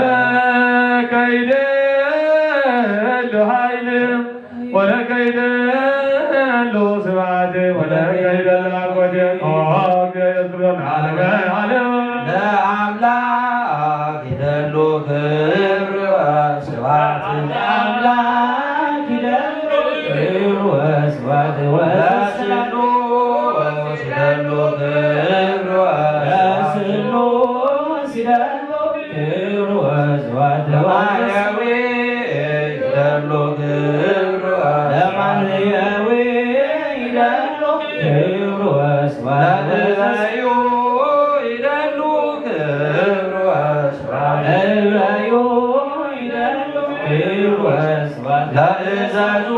ለከይደሉ ኃይል ወለከይደሉ ስብሐት ወለከይደሉ አኮቴት ኦኬ ኢየሱስ ክርስቶስ ለዓለመ ዓለም ለአምላክ ይደሉ ክብር ወስብሐት ለአምላክ ይደሉ ክብር ወስብሐት ወስብሐት ለስሉስ ይደሉ ክብር ወስብሐት ለስሉስ ይደሉ ክብር ወስብሐት ለማርያም ይደሉ ክብር ወስብሐት ለማርያም ይደሉ ክብር ወስብሐት ለእበዩ ይደሉ ክብር ወስብሐት ለእበዩ ይደሉ ክብር ወስብሐት ለእዘዙ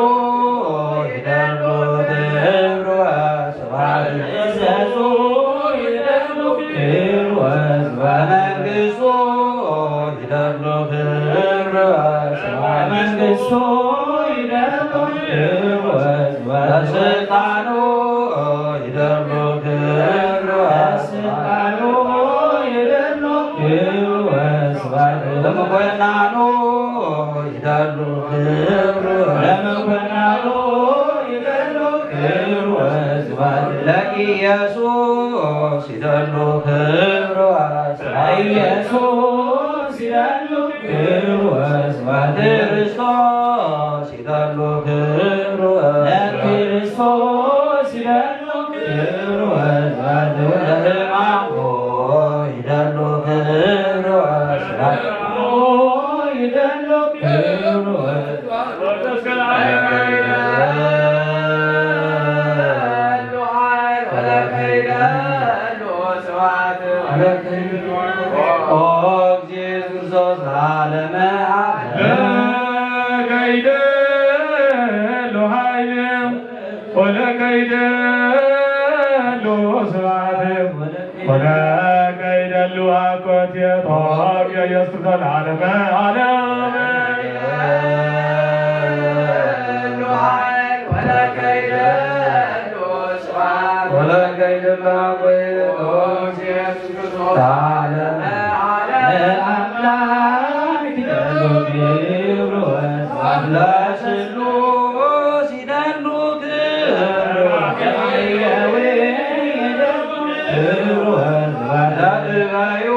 ይደሉ ክብር ወስብሐት ለእዘዙ ይደሉ ክብር ወስብሐት ለመንግስቱ ይደሉ ክብር ወስብሐት ለመንግስቱ ይደሉ ክብር ወስብሐት ለስልጣኑ ይደሉ ክብር ወስብሐት ለስልጣኑ ይደሉ ለምኮናኑ ይደሉ ክብሩ ለምኮናኑ ይደሉ ክብሩ ወስብሐት ለኢየሱስ ይደሉ ክብሩ ወስብሐት ኢየሱስ ይደሉ ክብሩ ወስብሐት ክርስቶስ ይደሉ ክብሩ ለክርስቶስ ይደሉ ክብሩ ወስብሐት ወለሕማሙ ይደሉ ክብሩ ወስብሐት ይደሉ ክብሩ ወስብሐት ኦ ኢየሱስ ክርስቶስ ለዓለመ ዓለም። ለከይደ ሉ ኃይል ወለከይደ ሉ ስብሐት ወለከይደ ሉ አኮቴት ኢየሱስ ክርስቶስ ለዓለመ ዓለም። ወለከይደ ሉ አኮቴት ለዓለመ ዓለም። ለአምላክ ይደሉ ክብሩ ወስብሐት ለስሉስ ይደሉ ክብሩ ወስብሐት ለእበዩ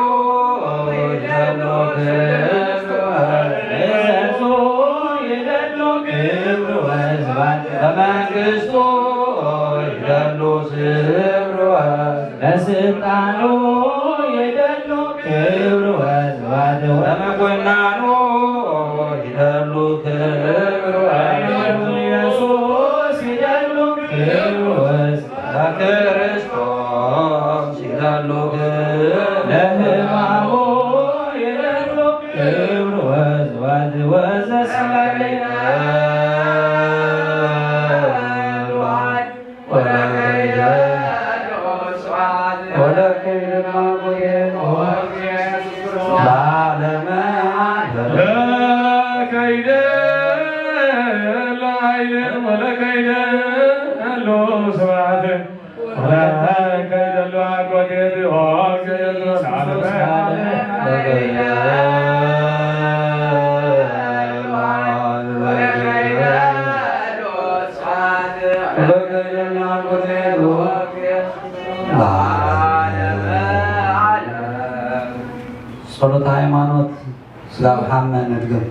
ይደሉ ክብሩ ወስብሐት ለእሱ ይደሉ ክብሩ ወስብሐት ለመንግስቱ ይደሉ ክብሩ ወስብሐት ለስልጣኑ ይደሉ ክብሩ ወስብሐት ለመኮንናኑ ይደሉ ክብሩ ኢየሱስ ይደሉ ክብሩ ወስብሐት ለክርስቶስ ይደሉ ክብሩ ለሕማሙ ይደሉ ክብሩ ወስብሐት ወዘሰማይ ለከይደ ለኃይል ወለከይደ ለስብሐት ወለከይደ ለአኮቴት ጸሎተ ሃይማኖት ስጋብ ሓመ ንድገም።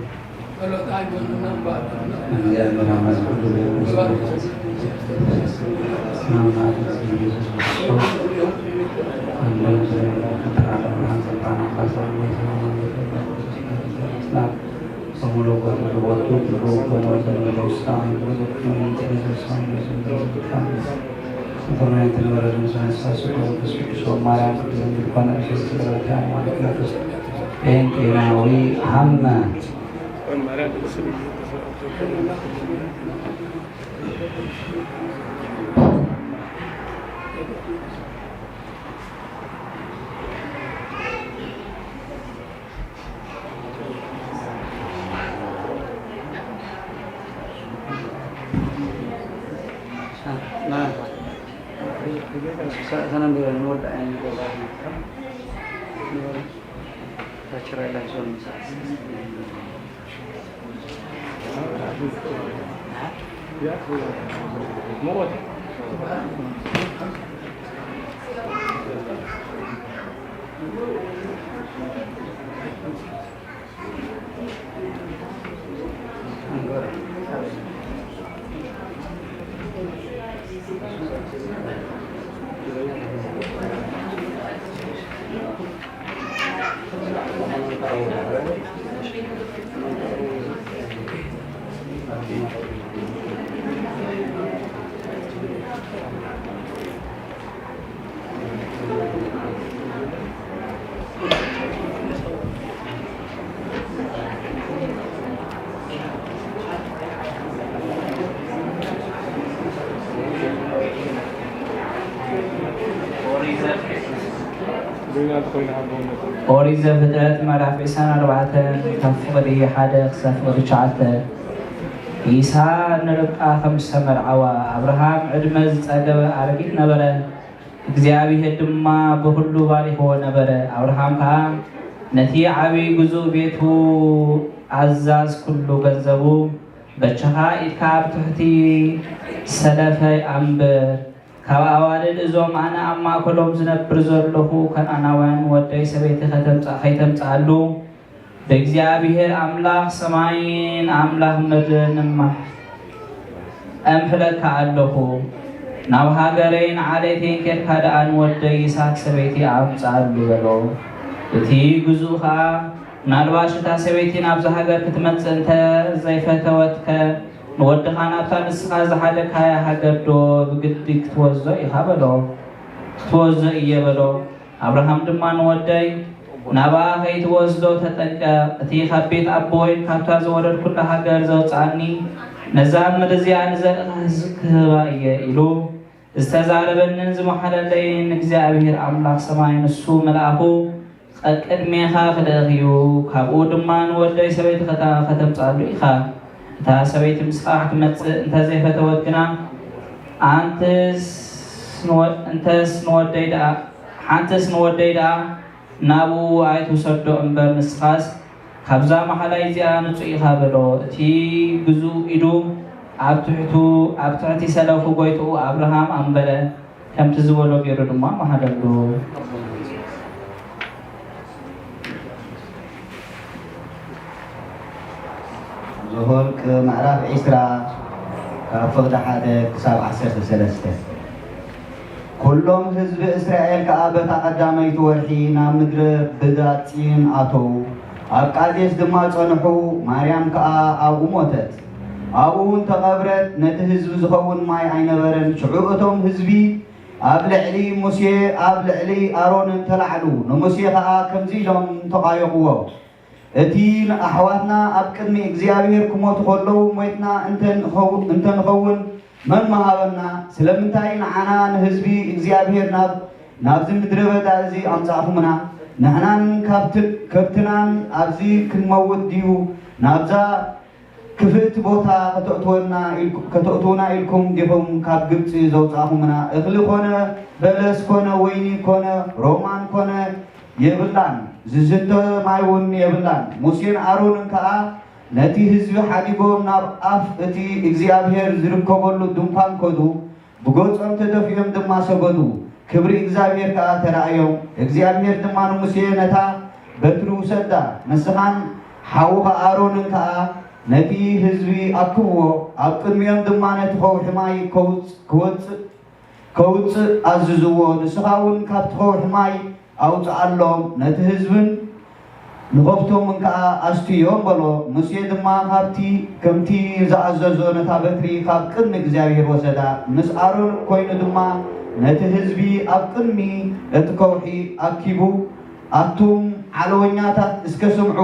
ጴንጤናዊ ሀመ። ኦሪት ዘፍጥረት ምዕራፍ ዕስራን ኣርባዕተን ካብ ፍቕዲ ሓደ ክሳብ ፍቕዲ ትሽዓተ። ይስሐቅ ንርብቃ ከም ዝተመርዓዋ ኣብርሃም ዕድመ ዝጸገበ ኣረጊት ነበረ። እግዚኣብሄር ድማ ብኹሉ ባሪኽዎ ነበረ። ኣብርሃም ከኣ ነቲ ዓቢ ግዙእ ቤቱ ኣዛዝ ኩሉ ገንዘቡ፣ በጃኻ ኢድካ ኣብ ትሕቲ ሰለፈይ ኣንብር። ካብ ኣዋልድ እዞም ኣነ ኣብ ማእከሎም ዝነብር ዘለኹ ከነኣናውያን ወደይ ሰበይቲ ከተምጽእ-፣ ከይተምጽኣሉ፣ ብእግዚኣብሔር ኣምላኽ ሰማይን ኣምላኽ ምድርን እማሕ-፣ እምሕለካ ኣለኹ። ናብ ሃገረይን ዓሌተይን ኬድካ ደኣ ንወደይ ይስሐቅ ሰበይቲ ኣምጽኣሉ በሎ። እቲ ግዙእ ኸኣ፣ ምናልባሽ እታ ሰበይቲ ናብዛ ሃገር ክትመጽእ እንተ ዘይፈተወትከ፣ ንወድኻ ናብታ ንስኻ ዝሓደግካያ ሃገር ዶ ብግዲ ክትወስዶ ኢኻ በሎ። ክትወስዶ እየ በሎ። ኣብርሃም ድማ ንወደይ፣ ናብኣ ከይትወስዶ ተጠንቀቕ፣ እቲ ካብ ቤት ኣቦይን ካብታ ዝወረድኩላ ሃገር ዘውጽኣኒ፣ ነዛ ምድሪ እዚኣ ንዘርእኻ ህዝቢ ክህባ እየ ኢሉ ዝተዛረበንን ዝመሓለለይን እግዚኣብሔር ኣምላኽ ሰማይ ንሱ መልኣኹ ቀቅድሜኻ ክልእኽ እዩ፣ ካብኡ ድማ ንወደይ ሰበይቲ ከታ-፣ ከተምጽኣሉ ኢኻ። እታ ሰበይቲ ምስኻ ክትመጽእ እንተዘይፈተወት ግና፣ ኣንትስ ንወ-፣ እንተስ ንወደይ ደኣ፣ ሓንትስ ንወደይ ደኣ ናብኡ ኣይትውሰዶ እምበር፣ ንስኻስ ካብዛ መሓላይ እዚኣ ንጹእ ኢኻ በሎ። እቲ ግዙእ ኢዱ ኣብ ትሕቱ፣ ኣብ ትሕቲ ሰለፉ ጎይትኡ ኣብርሃም ኣንበረ፣ ከምቲ ዝበሎ ገይሩ ድማ መሃለሉ። ዘኍልቅ ምዕራፍ ዒስራ ካብ ፍቕዲ ሓደ ክሳብ ዓሰርተ ሰለስተ። ኩሎም ህዝቢ እስራኤል ከኣ በታ ቀዳመይቲ ወርሒ ናብ ምድረ በዳ ጺን ኣተዉ። ኣብ ቃዴስ ድማ ጸንሑ። ማርያም ከኣ ኣብኡ ሞተት። ኣብኡ እውን ተቐብረት። ነቲ ህዝቢ ዝኸውን ማይ ኣይነበረን። ሽዑ እቶም ህዝቢ ኣብ ልዕሊ ሙሴ ኣብ ልዕሊ ኣሮንን ተላዕሉ። ንሙሴ ከኣ ከምዚ ኢሎም ተቓየቕዎ። እቲ ንኣሕዋትና ኣብ ቅድሚ እግዚኣብሔር ክሞቱ ከለዉ ሞይትና እንተ ንኸው-፣ እንተ ንኸውን መን ምሃበና? ስለምንታይ ንዓና ንህዝቢ እግዚኣብሔር ናብ፣ ናብዚ ምድረ በዳ እዚ ኣምጻእኹምና? ንሕናን ካብቲ-፣ ከብትናን ኣብዚ ክንመውት ድዩ? ናብዛ ክፍእቲ ቦታ ከተእትወና ኢልኩ-፣ ከተእትዉና ኢልኩም ዲኹም ካብ ግብጺ ዘውጻእኹምና? እኽሊ ኮነ በለስ ኮነ ወይኒ ኮነ ሮማን ኮነ የብላን፣ ዝስተ ማይ እውን የብላን። ሙሴን ኣሮንን ከኣ ነቲ ህዝቢ ሓዲጎም ናብ ኣፍ እቲ እግዚኣብሔር ዝርከበሉ ድንኳን ከዱ፣ ብገጾም ተደፊኦም ድማ ሰገዱ። ክብሪ እግዚኣብሔር ከኣ ተራእዮም። እግዚኣብሔር ድማ ንሙሴ፣ ነታ በትሪ ውሰዳ፣ ንስኻን ሓውኻ ኣሮንን ከኣ ነቲ ህዝቢ ኣክብዎ፣ ኣብ ቅድሚኦም ድማ ነቲ ከውሒ ማይ ከውጽ-፣ ክወጽእ ከውጽእ ኣዝዝዎ፣ ንስኻ እውን ካብቲ ከውሒ ማይ ኣውጽኣሎም፣ ነቲ ህዝብን ንኸብቶምን ከኣ ኣስትዮም በሎ። ሙሴ ድማ ካብቲ ከምቲ ዝኣዘዞ ነታ በትሪ ካብ ቅድሚ እግዚኣብሔር ወሰዳ፣ ምስ ኣሮን ኮይኑ ድማ ነቲ ህዝቢ ኣብ ቅድሚ እቲ ከውሒ ኣኪቡ፣ ኣቱም ዓለወኛታት እስከ ስምዑ፣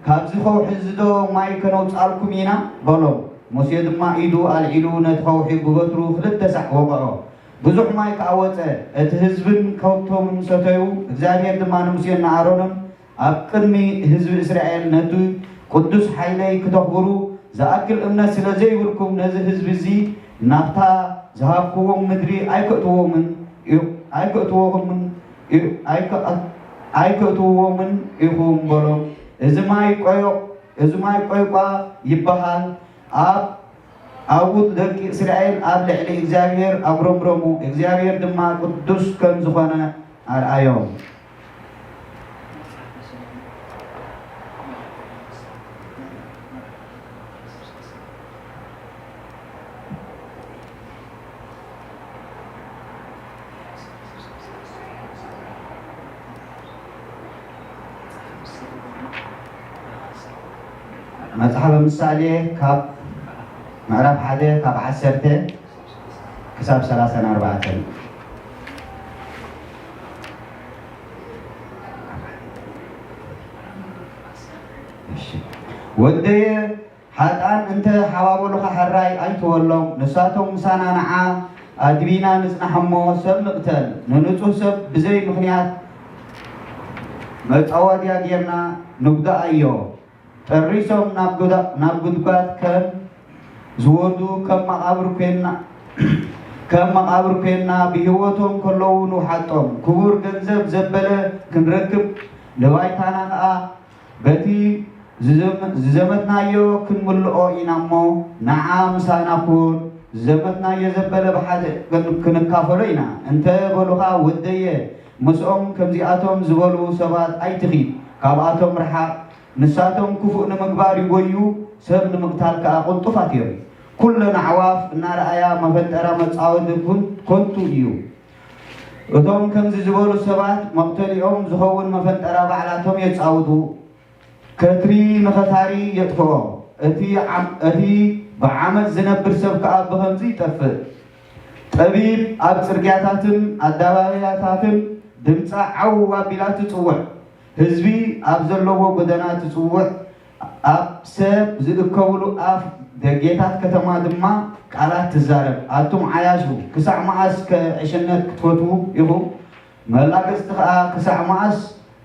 ካብዚ ከውሒ እዚ ዶ ማይ ከነውጽኣልኩም ኢና? በሎም። ሙሴ ድማ ኢዱ ኣልዒሉ ነቲ ከውሒ ብበትሩ ክልተ ሳዕ ወቕዖ፣ ብዙሕ ማይ ከኣ ወጸ። እቲ ህዝብን ከብቶምን ሰተዩ። እግዚኣብሔር ድማ ንሙሴን ንኣሮንን፣ ኣብ ቅድሚ ህዝቢ እስራኤል ነቲ ቅዱስ ሓይለይ ክተኽብሩ ዝኣክል እምነት ስለ ዘይብልኩም፣ ነዚ ህዝቢ እዚ ናብታ ዝሃብክዎም ምድሪ ኣይከእትዎምን ኢኹ-፣ ኣይከእትዎምን ኢኹ-፣ ኣይከ-፣ ኣይከእትዎምን ኢኹም በሎም። እዚ ማይ ቆዮ-፣ እዚ ማይ ቆይቋ ይበሃል። ኣብ፣ ኣብኡ ደቂ እስራኤል ኣብ ልዕሊ እግዚኣብሔር ኣጉረምረሙ፣ እግዚኣብሔር ድማ ቅዱስ ከም ዝኾነ ኣርኣዮም። መጽሓፈ ምሳሌ ካብ ምዕራፍ ሓደ ካብ ዓሰርተ ክሳብ ሰላሳን ኣርባዕተን። እሺ። ወደየ፣ ሓጥኣን እንተ ሓባበሉኻ ሕራይ ኣይትበሎም። ንሳቶም ምሳና ንዓ ኣድቢና ንጽናሕ እሞ ሰብ ንቕተል። ንንጹህ ሰብ ብዘይ ምኽንያት መጻወድያ ጌርና ንጉድኣዮ። ጠሪሶም ናብ ጉዳ-፣ ናብ ጉድጓድ ከም ዝወርዱ ከም መቓብር ኮይንና፣ ከም መቓብር ኮይንና ብህይወቶም ከለዉ ንውሓጦም። ክቡር ገንዘብ ዘበለ ክንረክብ ንባይታና ከኣ በቲ ዝዘም-፣ ዝዘመትናዮ ክንምልኦ ኢና እሞ፣ ንዓ ምሳና ኩን፣ ዝዘመትናዮ ዘበለ ብሓደ ክን-፣ ክንካፈሎ ኢና። እንተ በሉኻ፣ ወደየ፣ ምስኦም ከምዚኣቶም ዝበሉ ሰባት ኣይትኺድ፣ ካብኣቶም ርሓቕ። ንሳቶም ክፉእ ንምግባር ይጎዩ፣ ሰብ ንምቕታል ከኣ ቅልጡፋት እዮም። ኩለን ኣዕዋፍ እናረኣያ መፈንጠራ መጻወቲ ኩን-፣ ከንቱ እዩ። እቶም ከምዚ ዝበሉ ሰባት መቕተሊኦም ዝኸውን መፈንጠራ ባዕላቶም የጻውቱ። ከትሪ ንኸታሪ የጥፍኦ። እቲ ዓም-፣ እቲ ብዓመጽ ዝነብር ሰብ ከኣ ብኸምዚ ይጠፍእ። ጠቢብ ኣብ ጽርግያታትን ኣደባባያታትን ድምጻ ዓው ኣቢላ ትጽውዕ። ህዝቢ ኣብ ዘለዎ ጎደና ትጽውዕ። ኣብ ሰብ ዝእከብሉ ኣፍ ደጌታት ከተማ ድማ ቃላት ትዛረብ። ኣቱም ዓያሹ፣ ክሳዕ መኣስ ከ ዕሽነት ክትፈትዉ ኢኹም? መላገጽቲ ኸኣ ክሳዕ መኣስ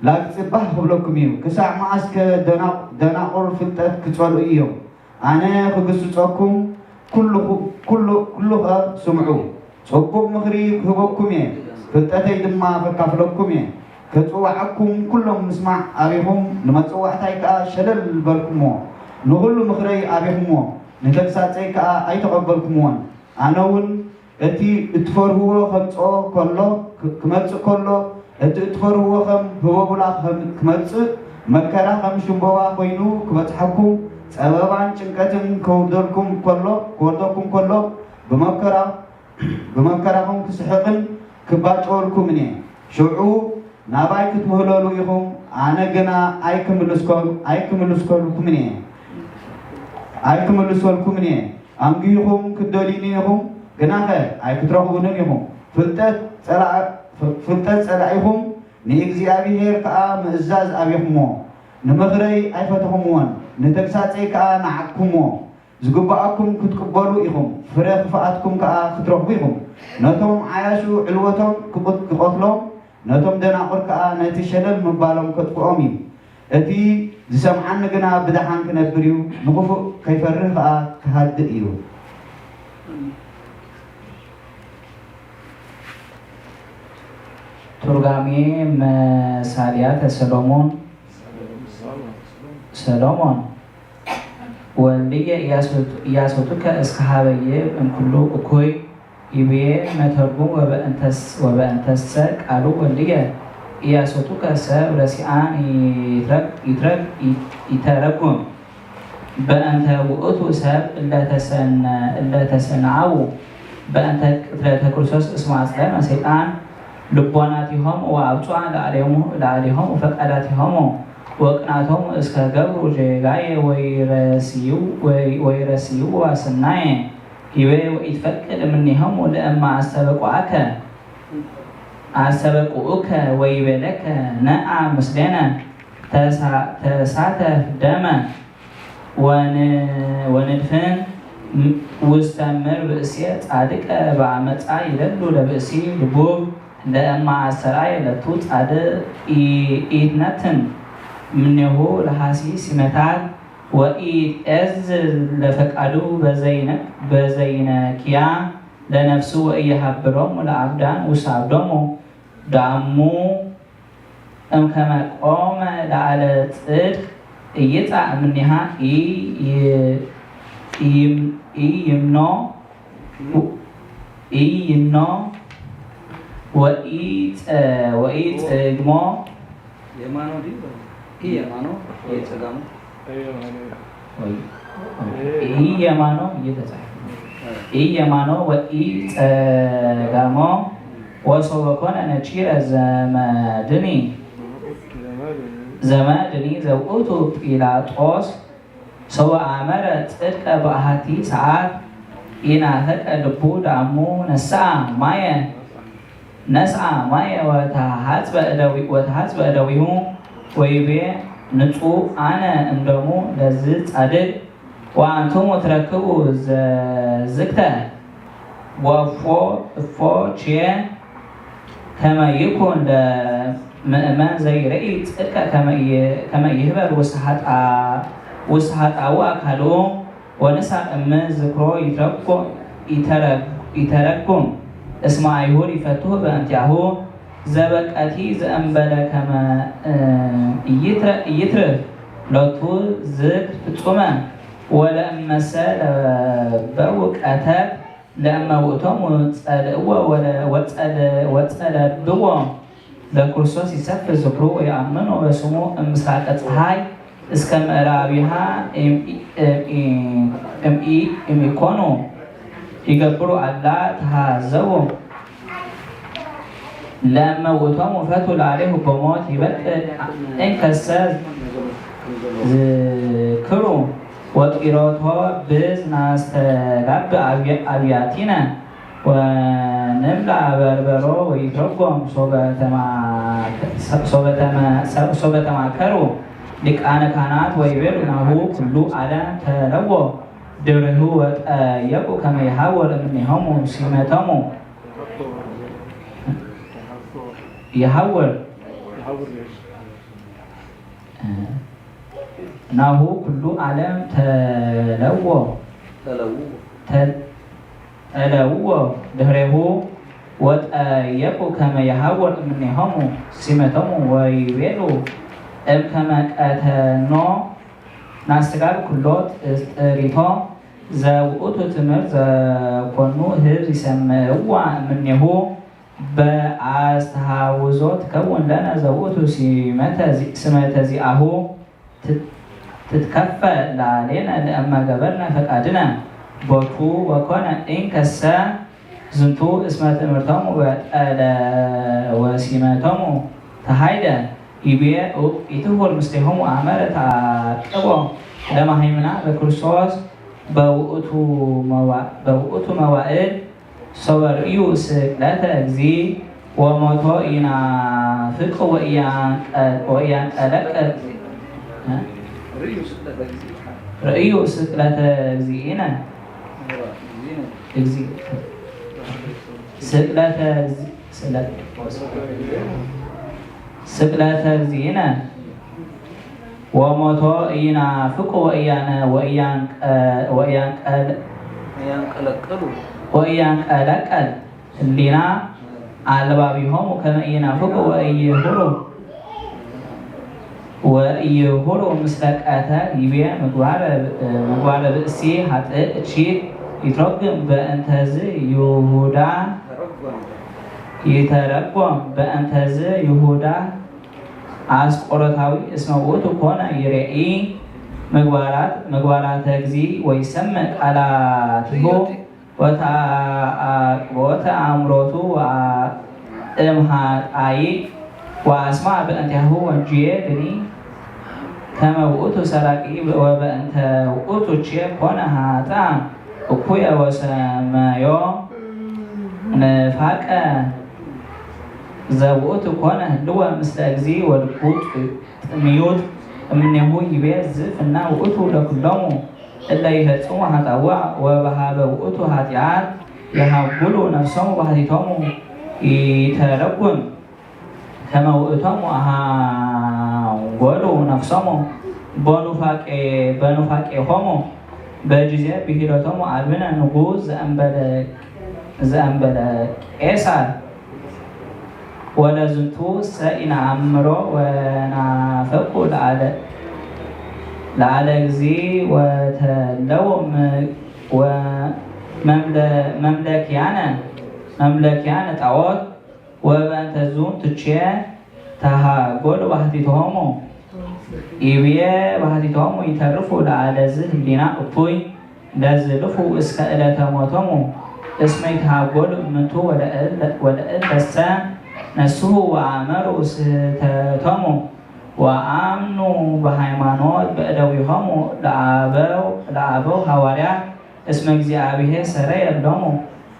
ላግጺ ባህ ክብለኩም እዩ? ክሳዕ መኣስ ከ ደና-፣ ደናቑር ፍልጠት ክጸልኡ እዮም? ኣነ ክግስጸኩም፣ ኩሉ፣ ኩሉ፣ ኩሉ ኸ ስምዑ። ጽቡቕ ምኽሪ ክህበኩም እየ፣ ፍልጠተይ ድማ ከካፍለኩም እየ። ከጽውዓኩም ኩሎም ምስማዕ ኣቢኹም፣ ንመጸዋዕታይ ከኣ ሸለል በልኩምዎ። ንኹሉ ምኽረይ ኣቢኹምዎ፣ ንተግሳጸይ ከኣ ኣይተቐበልኩምዎን። ኣነ እውን እቲ እትፈርህዎ ከምጽኦ ከሎ፣ ክ-፣ ክመጽእ ከሎ፣ እቲ እትፈርህዎ ከም ህቦቡላ ከም ክመጽእ፣ መከራ ከም ሽምቦባ ኮይኑ ክበጽሐኩም፣ ጸበባን ጭንቀትን ከውርደልኩም ከሎ፣ ክወርደኩም ከሎ፣ ብመከራ፣ ብመከራኹም ክስሕቕን ክባጨወልኩምን እየ። ሽዑ ናባይ ክትምህለሉ ኢኹም፣ ኣነ ግና ኣይክምልስከሉ-፣ ኣይክምልስከልኩምን እየ። ኣይክምልሰልኩምን እየ። ኣንጊህኹም ክትደልዩኒ ኢኹም፣ ግናኸ ኣይክትረኽቡንን ኢኹም። ፍልጠት ጸላ-፣ ፍ-፣ ፍልጠት ጸላኢኹም፣ ንእግዚኣብሄር ከኣ ምእዛዝ ኣቢኹምዎ። ንምኽረይ ኣይፈተኹምዎን፣ ንተግሳጸይ ከኣ ነዓቕኩምዎ። ዝግብኣኩም ክትቅበሉ ኢኹም፣ ፍረ ክፍኣትኩም ከኣ ክትረኽቡ ኢኹም። ነቶም ዓያሹ ዕልወቶም ክቕት-፣ ክቐትሎም፣ ነቶም ደናቑር ከኣ ነቲ ሸለል ምባሎም ከጥፍኦም እዩ። እቲ ዝሰምዓኒ ግና ብደሓን ክነብር እዩ፣ ንኽፉእ ከይፈርህ ከኣ ክሃድእ እዩ። ትርጓሜ መሳልያተ ሰሎሞን። ሰሎሞን ወልድየ ኢያሶቱ-፣ ኢያሶቱከ እስከ ሀበየ እምኩሉ እኩይ ይቤ መተርጉም ወበእንተስ-፣ ወበእንተሰ ቃሉ ወልድየ ኢያሶቱከ ሰብ ረሲኣን ይትረግ-፣ ይትረግ-፣ ይተረጉም። በእንተ ውእቱ ሰብ እለ ተሰነ-፣ እለ ተሰነአው በእንተ ቅትለተ ክርስቶስ እስመ አጽለመ ሰይጣን ልቦናቲሆሙ ወአብጽአ ለአሌሙ-፣ ለአሌሆሙ ፈቃዳቲሆሙ ወቅናቶሙ እስከ ገብሩ ጌጋየ ወይረስዩ-፣ ወይ-፣ ወይረስይዋ ሰናየ። ይቤ ወኢትፈቅድ እምኔሆሙ ለእመ አስተበቁአከ፣ አስተበቁኡከ ወይቤለከ ነአ ምስሌነ ተሳ-፣ ተሳተፍ ደመ ወን-፣ ወንድፍን ውስተ ምር ብእሴ ጻድቀ በአመፃ ይደሉ ለብእሲ ልቡብ ለእመ አስተርአየ ለቱ ጻድቅ ኢ-፣ ኢትነትን እምኔሁ ለሐሲ ሲመታት ወኢትዔዝዝ ለፈቃዱ በዘይነ-፣ በዘይነክያ ለነፍሱ ወኢየሀብሮሙ ለአብዳን ውሳብዶሙ ዳሙ እምከመ ቆመ ለአለ ጽድቅ ኢይጻእ እምኔሃ ኢ-፣ ይ-፣ ኢይም-፣ ኢይምኖ ኢይምኖ ወኢጸ-፣ ወኢጽግሞ የማኖ ድዩ? ኢ የማኖ ወይ ጸጋሞ? ኢ የማኖ እየተጻፈ። ኢ የማኖ ወኢ ጸጋሞ ወሶበ ኮነ ነጪረ ዘመድኒ፣ ዘመድኒ ዘውእቱ ጲላጦስ ሶበ አመረ ጽድቀ በአሐቲ ሰዓት ኢናፈቀ ልቡ ዳሙ ነስአ ማየ ነስአ ማየ ወተሐጽበ እደዊ-፣ ወተሐጽበ እደዊሁ ወይቤ ንጹእ አነ እምደሙ ለዝ ጻድቅ ወአንትሙ ትረክቡ ዘዝግተ ወፎ እፎ ቼ ከመ ይኩን ለምእመን ዘይርኢ ጽድቀ ከመ ይ-፣ ከመ ይህበር ውስተ ኃጣ-፣ ውስተ ኃጣው አካሉ ወንሳቅ እም ዝክሮ ይትረጎ-፣ ይተረግ-፣ ይተረጉም እስመ አይሁድ ይፈትሁ በእንቲአሁ ዘበቀቲ ዘእንበለ ከመ ኢይትረፍ ሎቱ ዝክር ፍጹመ ወለእመሰ ለበው ቀተት ለእመ ውእቶሙ ጸልእዎ ወጸለብዎ ለክርስቶስ ይሰፍ ዝክሩ ወየአምኖ በስሙ እምስራቀ ፀሐይ እስከ ምዕራቢሃ እምኢኮኑ ይገብሩ አላ ተሃዘቡ ለእመ ውእቶሙ ፈቱ ለአሌሁ በሞት ይበጥእ እንከሰ ዝክሩ ወቂሮቶ ብዝ ናስተጋብ አብያቲነ ወንብላ በርበሮ ወይትረጎም ሶበ ተማከሩ ሊቃነ ካህናት ወይቤሉ ናሁ ኩሉ ዓለም ተለዎ ድርሁ ወጠየቁ ከመ ይሃወር እምኔሆሙ ሲመቶሙ ይሃወር ናሁ ኩሉ ዓለም ተለዎ ተለውዎ ድህሬሁ ወጠየቁ ከመ የሃወር እምኔሆሙ ሲመቶሙ ወይቤሉ እምከመ ቀተኖ ናስተጋብ ኩሎ ጥሪቶ ዘውእቱ ትምህርት ዘኮኑ ህዝብ ይሰምዕዋ እምኔሁ በአስተሃውዞ ትከውን ለነ ዘውእቱ ስመተ ዚአሁ ትትከፈ ላሌነ ለእመ ገበርነ ፈቃድነ ቦቱ ወኮነ እንከሰ ዝንቱ እስመ ትእምርቶሙ በጠለ ወሲመቶሙ ተሃይደ ይቤ ኢትሁር ምስሌሆሙ አመረ ተአቅቦ ለመሃይምና በክርስቶስ በውእቱ መዋእል ሶበ ርእዩ ስቅለተ እግዚእ ወሞቶ ኢናፍቅ ወኢያንቀለቅል ርእዩ ስቅለተ እግዚእነ ስቅለተ ስቅለተ እግዚእነ ወሞቶ ኢናፍቁ ወኢያንቀለቀል ህሊና አልባቢሆሙ ከመ ኢናፍቁ ወኢይሁሩ ወኢይሁሩ ምስለ ቀተል ይቤ ምግባረ ብእሲ ሀጥእ እቺ ይትረጉም በእንተዝ ይሁዳ ይተረጎም በእንተዝ ይሁዳ አስቆሮታዊ እስመ ውእቱ ኮነ ይሬኢ ምግባራተ እግዚእ ወይሰምዕ ቃላቲሁ ወተአቅቦተ አእምሮቱ እምሃጣይእ ወአስማ በእንቲአሁ ወንጅየ ድኒ ከመ ውእቱ ሰራቂ ወበእንተ ውእቱ ቼ ኮነ ሀጣ እኩየ ወሰመዮ ንፋቀ ዘውእቱ ኮነ ህልወ ምስለ እግዚእ ወልቡ ጥምዩት እምኔሁ ይቤ ዝፍና ውእቱ ለኩሎሙ እለ ይፈጽሙ ኃጣውእ ወበሃበ ውእቱ ኃጢአት የሃጉሉ ነፍሶሙ ባሕቲቶሙ ይተረጉም ከመ ውእቶሙ አሃንጎሉ ነፍሶሙ በኑፋቄ በኑፋቄሆሙ በጊዜ ብሂሎቶሙ አልብነ ንጉሥ ዘእንበለ ቄሳር ወለዝንቱ ሰ ኢነአምሮ ወናፈቁ ለአለ እግዚ ወተለው መምለኪያነ መምለኪያነ ጣዖት ወበእንተ ዙም ትቼ ተሃጎሉ ባሕቲቶሙ ኢብየ ባሕቲቶሙ ይተርፉ ለአለዝ ህሊና እኩይ ለዝልፉ እስከ ዕለተ ሞቶሙ እስመ ይትሃጎሉ እምንቱ ወለእለሰ ነስሁ ወአመሩ ስህተቶሙ ወአምኑ በሃይማኖት በእደዊሆሙ ለአበው ለአበው ሐዋርያት እስመ እግዚአብሔር ሰረየ እብሎሙ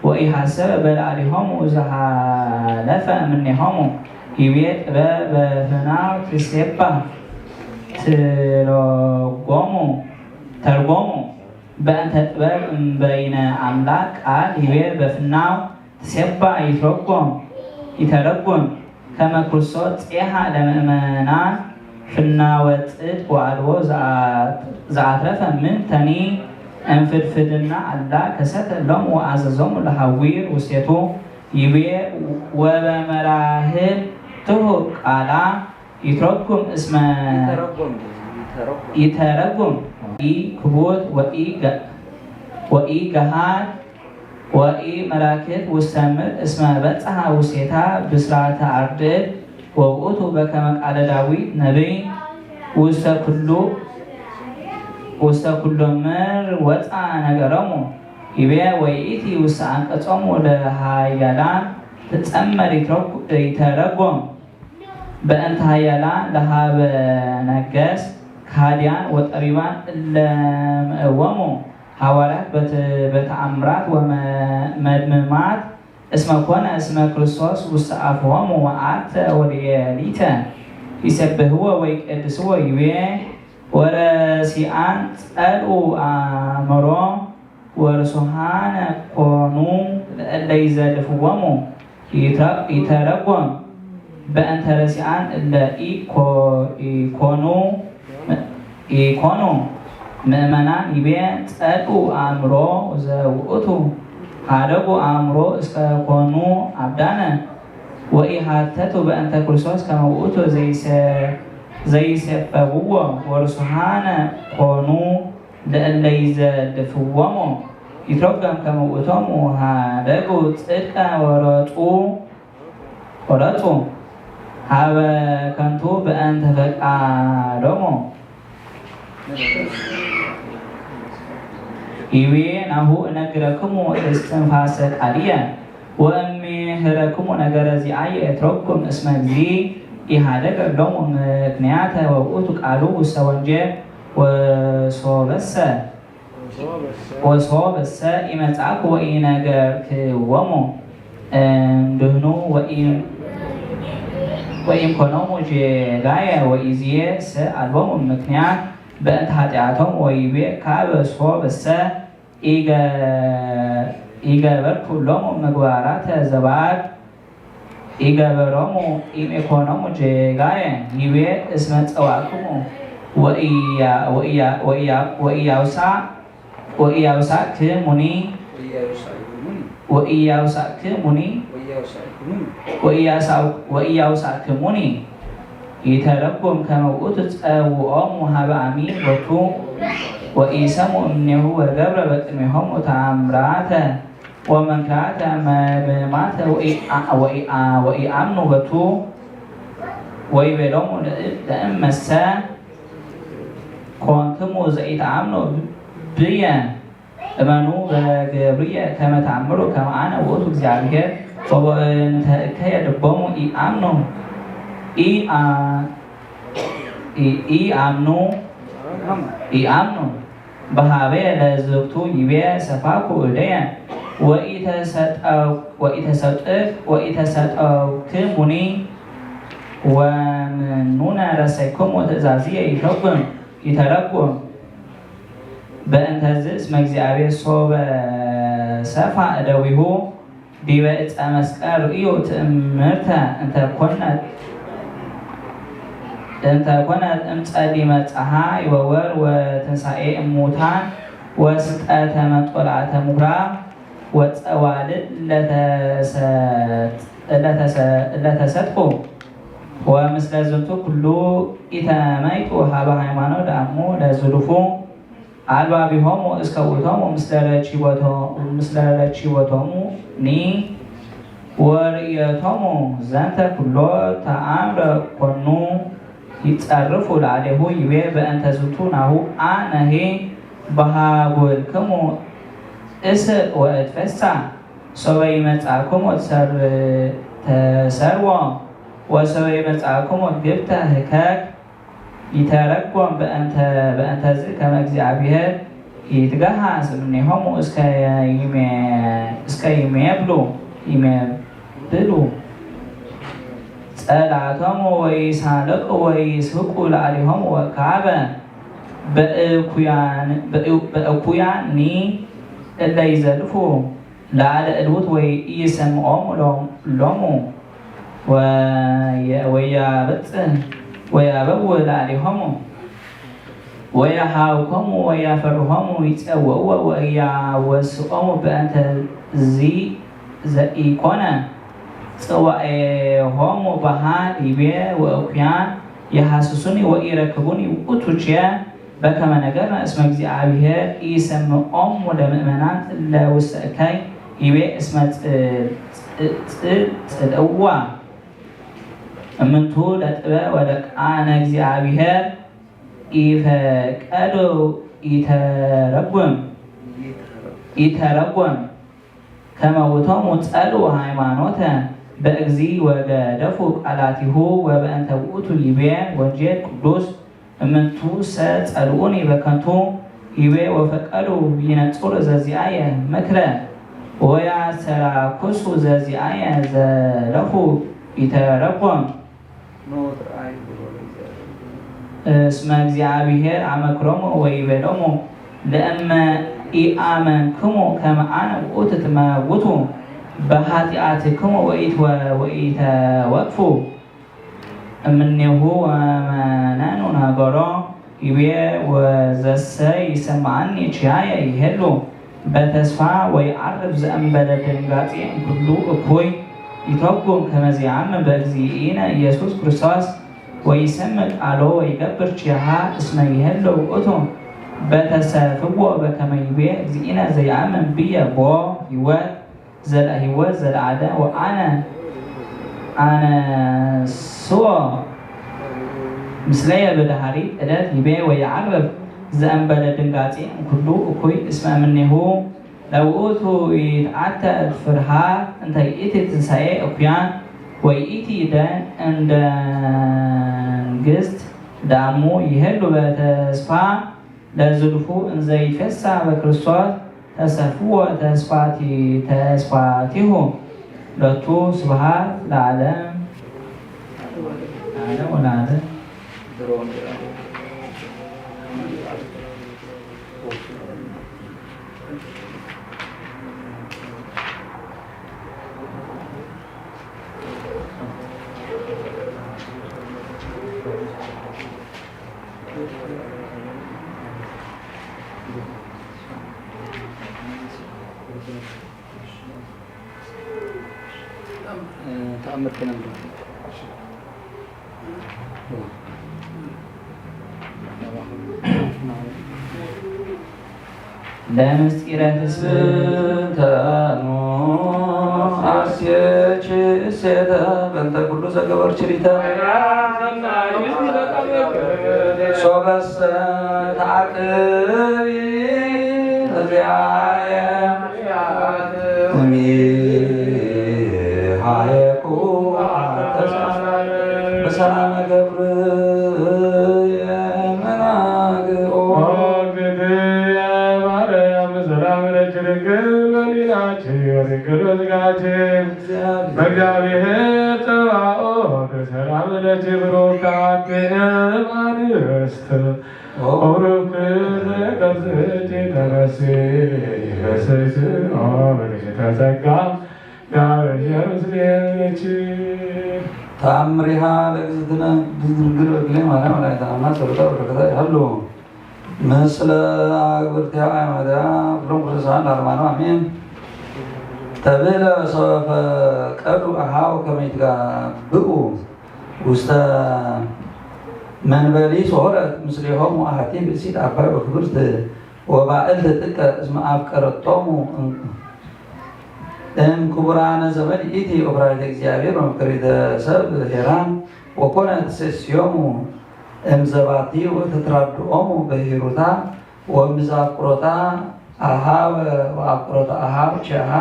ወኢሐሰበ በላዕሊሆሙ ዘሃለፈ እምኔሆሙ ይቤ ጥበብ በፍናው ትሴባ ትረጎሙ ተርጎሙ በእንተ ጥበብ እምበይነ አምላክ ቃል ይቤ በፍናው ትሴባ ይትረጎም ይተረጉም ከመ ኩርሶ ጼሃ ለምእመናን ፍናወ ጽድቅ ወአልቦ ዘአትረፈ ምን ተኒ እንፍድፍድና አላ ከሰተ ሎም ወአዘዞሙ ለሐዊር ውስቴቱ ይቤ ወበመራህብትሁ ቃላ ይትረጉም እስመ ይተረጎም ይተረጎም ይተረጉም ወኢክቡት ወኢገሃድ ወኢመላክት ውስተ ምድር እስመ በጽሐ ውስቴታ ብስራተ አርድእት ወውእቱ በከመ ቃለ ዳዊት ነቢይ ውስተ ኩሉ ውስተ ኩሉ ምድር ወፃ ነገሮሙ ይቤ ወይእቲ ውስተ አንቀጾሙ ለሃያላን ትጸመር ይተረጎም በእንተ ሃያላን ለሃበ ነገስ ከሃድያን ወጠቢባን እለ ምእወሙ ሃዋርያት በተአምራት ወመድምማት እስመ ኮነ እስመ ክርስቶስ ውስተ አፍሆሙ ወአተ ወሌሊተ ይሰብህዎ ወይቀድስዎ ይቤ ወረሲአን ጸልኡ አእምሮ ወርሱሃነ ኮኑ ለእለ ይዘልፍዎሙ ይተረጎም በእንተ ረሲአን እለ ኢኮኑ ኢኮኑ ምእመናን ይቤ ጸልኡ አእምሮ ዘውእቱ ሀደጉ አእምሮ እስከ ኮኑ አብዳነ ወኢሃተቱ በእንተ ክርስቶስ ከመ ውእቱ ዘይሴፈውዎ ወርሱሃነ ኮኑ ለእለ ይዘልፍዎሙ ይትረጎም ከመ ውእቶሙ ሀደጉ ጽድቀ ወረጹ ወረጹ ሀበ ከንቱ በእንተ ፈቃዶሙ ይቤ ናሁ እነግረክሙ እስትንፋሰ ቃልየ ወእሜህረክሙ ነገረ ዚአየ እትረጉም እስመ እግዚ ኢሃደገ እሎሙ ምክንያተ ወውእቱ ቃሉ ውስተ ወንጌል ወሶበሰ ወሶበሰ ኢመጻእኩ ወኢነገርክዎሙ እምድህኑ ወኢምኮኖሙ ጌጋየ ወኢዝየሰ አልቦሙ ምክንያት በእንተ ኃጢአቶም ወይቤ ካበ ሶበሰ ኢገበርኩ ሎሙ ምግባራተ ዘባድ ኢገበሮሙ ኢሜኮኖሙ ጌጋየ ይቤ እስመ ጸዋዕኩሙ ወኢያውሳ ወኢያውሳክሙኒ ወኢያውሳክሙኒ ወኢያውሳክሙኒ ይተረጉም ከመ ውእቱ ጸውዖሙ ሀበ አሚ ቦቱ ወኢሰሙ እምኔሁ ወገብረ በቅድሜሆሙ ተአምራተ ወመንክራተ መድማተ ወኢአምኑ ቦቱ ወይቤሎሙ ለእመሰ ኮንክሙ ዘኢተአምኑ ብየ እመኑ በገብርየ ከመ ተአምሩ ከመ አነ ውእቱ እግዚአብሔር ወበእንተ እከየ ልቦሙ ኢአምኑ ኢአምኑ ኢአምኑ በሀቤ ለዝግቱ ይቤ ሰፋኩ እደየ ወኢተሰጠውክሙኒ ወምኑነ ረሰይክሙ ትእዛዝየ ይተረጉም ይተረጉም በእንተዝ እስመ እግዚአብሔር ሶበ ሰፋ እደዊሁ ዲበ ዕፀ መስቀል ርእዩ ትእምርተ እንተ ኮነት እንተ ኮነት እምጸሊመ ጸሓይ ወወር ወትንሳኤ እሙታን ወስጠተ መንጦላዕተ ምኩራብ ወጸዋልድ እለተሰጥቁ ወምስለ ዝንቱ ኩሉ ኢተመይጡ ሀበ ሃይማኖት ደአሙ ለዝሉፉ አልባቢሆሙ እስከ ውእቶሙ ምስለ ረቺቦቶሙ ኒ ወርእየቶሙ ዘንተ ኩሎ ተአምረ ኮኑ ይጸርፉ ለአሌሁ ይቤ በእንተ ዝንቱ ናሁ አነሄ በሃጉልክሙ እስእ ወእትፌሳ ሶበ ይመጻእክሙ ተሰርዎ ወሶበ ይመጻእክሙ ግብተ ህከክ ይተረጎም በእንተ በእንተዝ ከመ እግዚአብሔር ይትገሃስ እምኔሆሙ እስከ ይሜ እስከ ይሜብሉ ይሜብሉ ጸላእቶሙ ወይሳለቁ ወይስሕቁ ለአሊሆሙ ወካበ በእኩያን በእኩያን ኒ እለ ይዘልፉ ለአለ እልውት ወይ ኢይሰምዖሙ ሎሙ ወያበጽ ወያበው ለአሊሆሙ ወያሃውኮሙ ወያፈርሆሙ ይጸውዕዎ ወያወስቆሙ በእንተ ዚ ዘኢኮነ ጽዋኤሆሙ በሃ ዲቤ ወእኩያን የሃስሱኒ ወኢረክቡኒ ውእቱ ችየ በከመ ነገርነ እስመ እግዚአብሔር ኢሰምዖሙ ለምእመናን እለ ውስተ እከይ ይቤ እስመ ጽ- ጽ- ጽ- ጽልእዋ እምንቱ ለጥበ ወለቃነ እግዚአብሔር ኢፈቀዱ ኢተረጉም ኢተረጎም ከመ ውእቶሙ ጸልኡ ሃይማኖተ በእግዚ ወገደፉ ቃላቲሁ ወበእንተ ውእቱ ይቤ ወንጌል ቅዱስ እምንቱሰ ጸልኡኒ በከንቱ ይቤ ወፈቀዱ ይነጽሩ ዘዚአየ ምክረ ወያስተራኩሱ ዘዚአየ ዘለፉ ኢተረጎም እስመ እግዚአብሔር አመክሮሙ ወይቤሎሙ ለእመ ኢአመንክሙ ከመ አነ ውእቱ ትመውቱ በኃጢአትክሙ ወኢትወ- ወኢተወቅፉ እምኔሁ ወመነኑ ነገሮ ይቤ ወዘሰ ይሰምዓኒ ኪያየ ይሄሉ በተስፋ ወይዓርፍ ዘእንበለ ድንጋጼ እምኩሉ እኩይ ይተጉም ከመ ዚአምን በእግዚእነ ኢየሱስ ክርስቶስ ወይሰምዕ ቃሎ ወይገብር ኪያሃ እስመ ይሄሉ ውእቱ በተሰፍዎ በከመ ይቤ እግዚእነ ዘይአምን ብየ ቦ ህይወት ዘለዓለ ህይወት ዘለዓለ ወአነ አነስዎ ምስለየ በዳህሪ ዕለት ይቤ ወየዐርፍ ዘእንበለ ድንጋጼ እምኩሉ እኩይ እስመ እምኔሁ ለውእቱ ይትዓተት ፍርሃት እንተ ይእቲ ትንሳኤ እኩያን ወይእቲ ደን እንደንግስት ዳሙ ይሄሉ በተስፋ ለዝልፉ እንዘ ይትፌሳ በክርስቶስ ተሰፍዎ ተስፋቲ ተስፋቲሁ ሎቱ ስብሐት ለዓለም ለዓለም ወለዓለም። ተኣምር ከነንብብ። ለምስጢረ ትስብእት እንተ ኑ አስየች እሴተ በእንተ ኩሉ ዘገበርኪ ሊተ ሶበሰ ተዓቅቢ ተዚአየ እምይሃየኩ በሰላመ ገብርኤል መናግኦ። እግዝእትየ ማርያም ሰላም ለኪ ድንግል በሊናኪ ወድንግል በስጋኪ በእግዚአብሔር ጸባኦት ሰላም ለኪ ብሩክ አንቲ እም አንስት ኦብሩክ ተቀዝቲ ተነሲ በስስኦ በልሽተ ጸጋ ጋብሔር ምስሌኪ። ተአምሪሃ ለእግዝእትነ ድንግል በክሌ ማርያም ወላዲተ አምላክ ጸሎታ በረከታ ይሃሉ ምስለ አግብርቲሃ አዕማዲሃ ኩሎም ቅዱሳን ለዓለመ ዓለም አሜን። ተብህለ ሰበ ፈቀዱ አሃው ከመ ይትጋብኡ ውስተ መንበሊ ሶረት ምስሌሆሙ አሐቲ ብእሲት አባይ ወክብርት ወባእልት ጥቀ እስመ አፍቀረቶሙ እም ክቡራነ ዘመድ ኢቲ ኦፍራሪተ እግዚአብሔር ወመፍቀሪተ ሰብ ሄራን ወኮነት ሴስዮሙ እም ዘባቲ ወተትራድኦሙ በሂሩታ ወምዛፍቅሮታ አሃ ወአፍቅሮተ አሃ ኪያሃ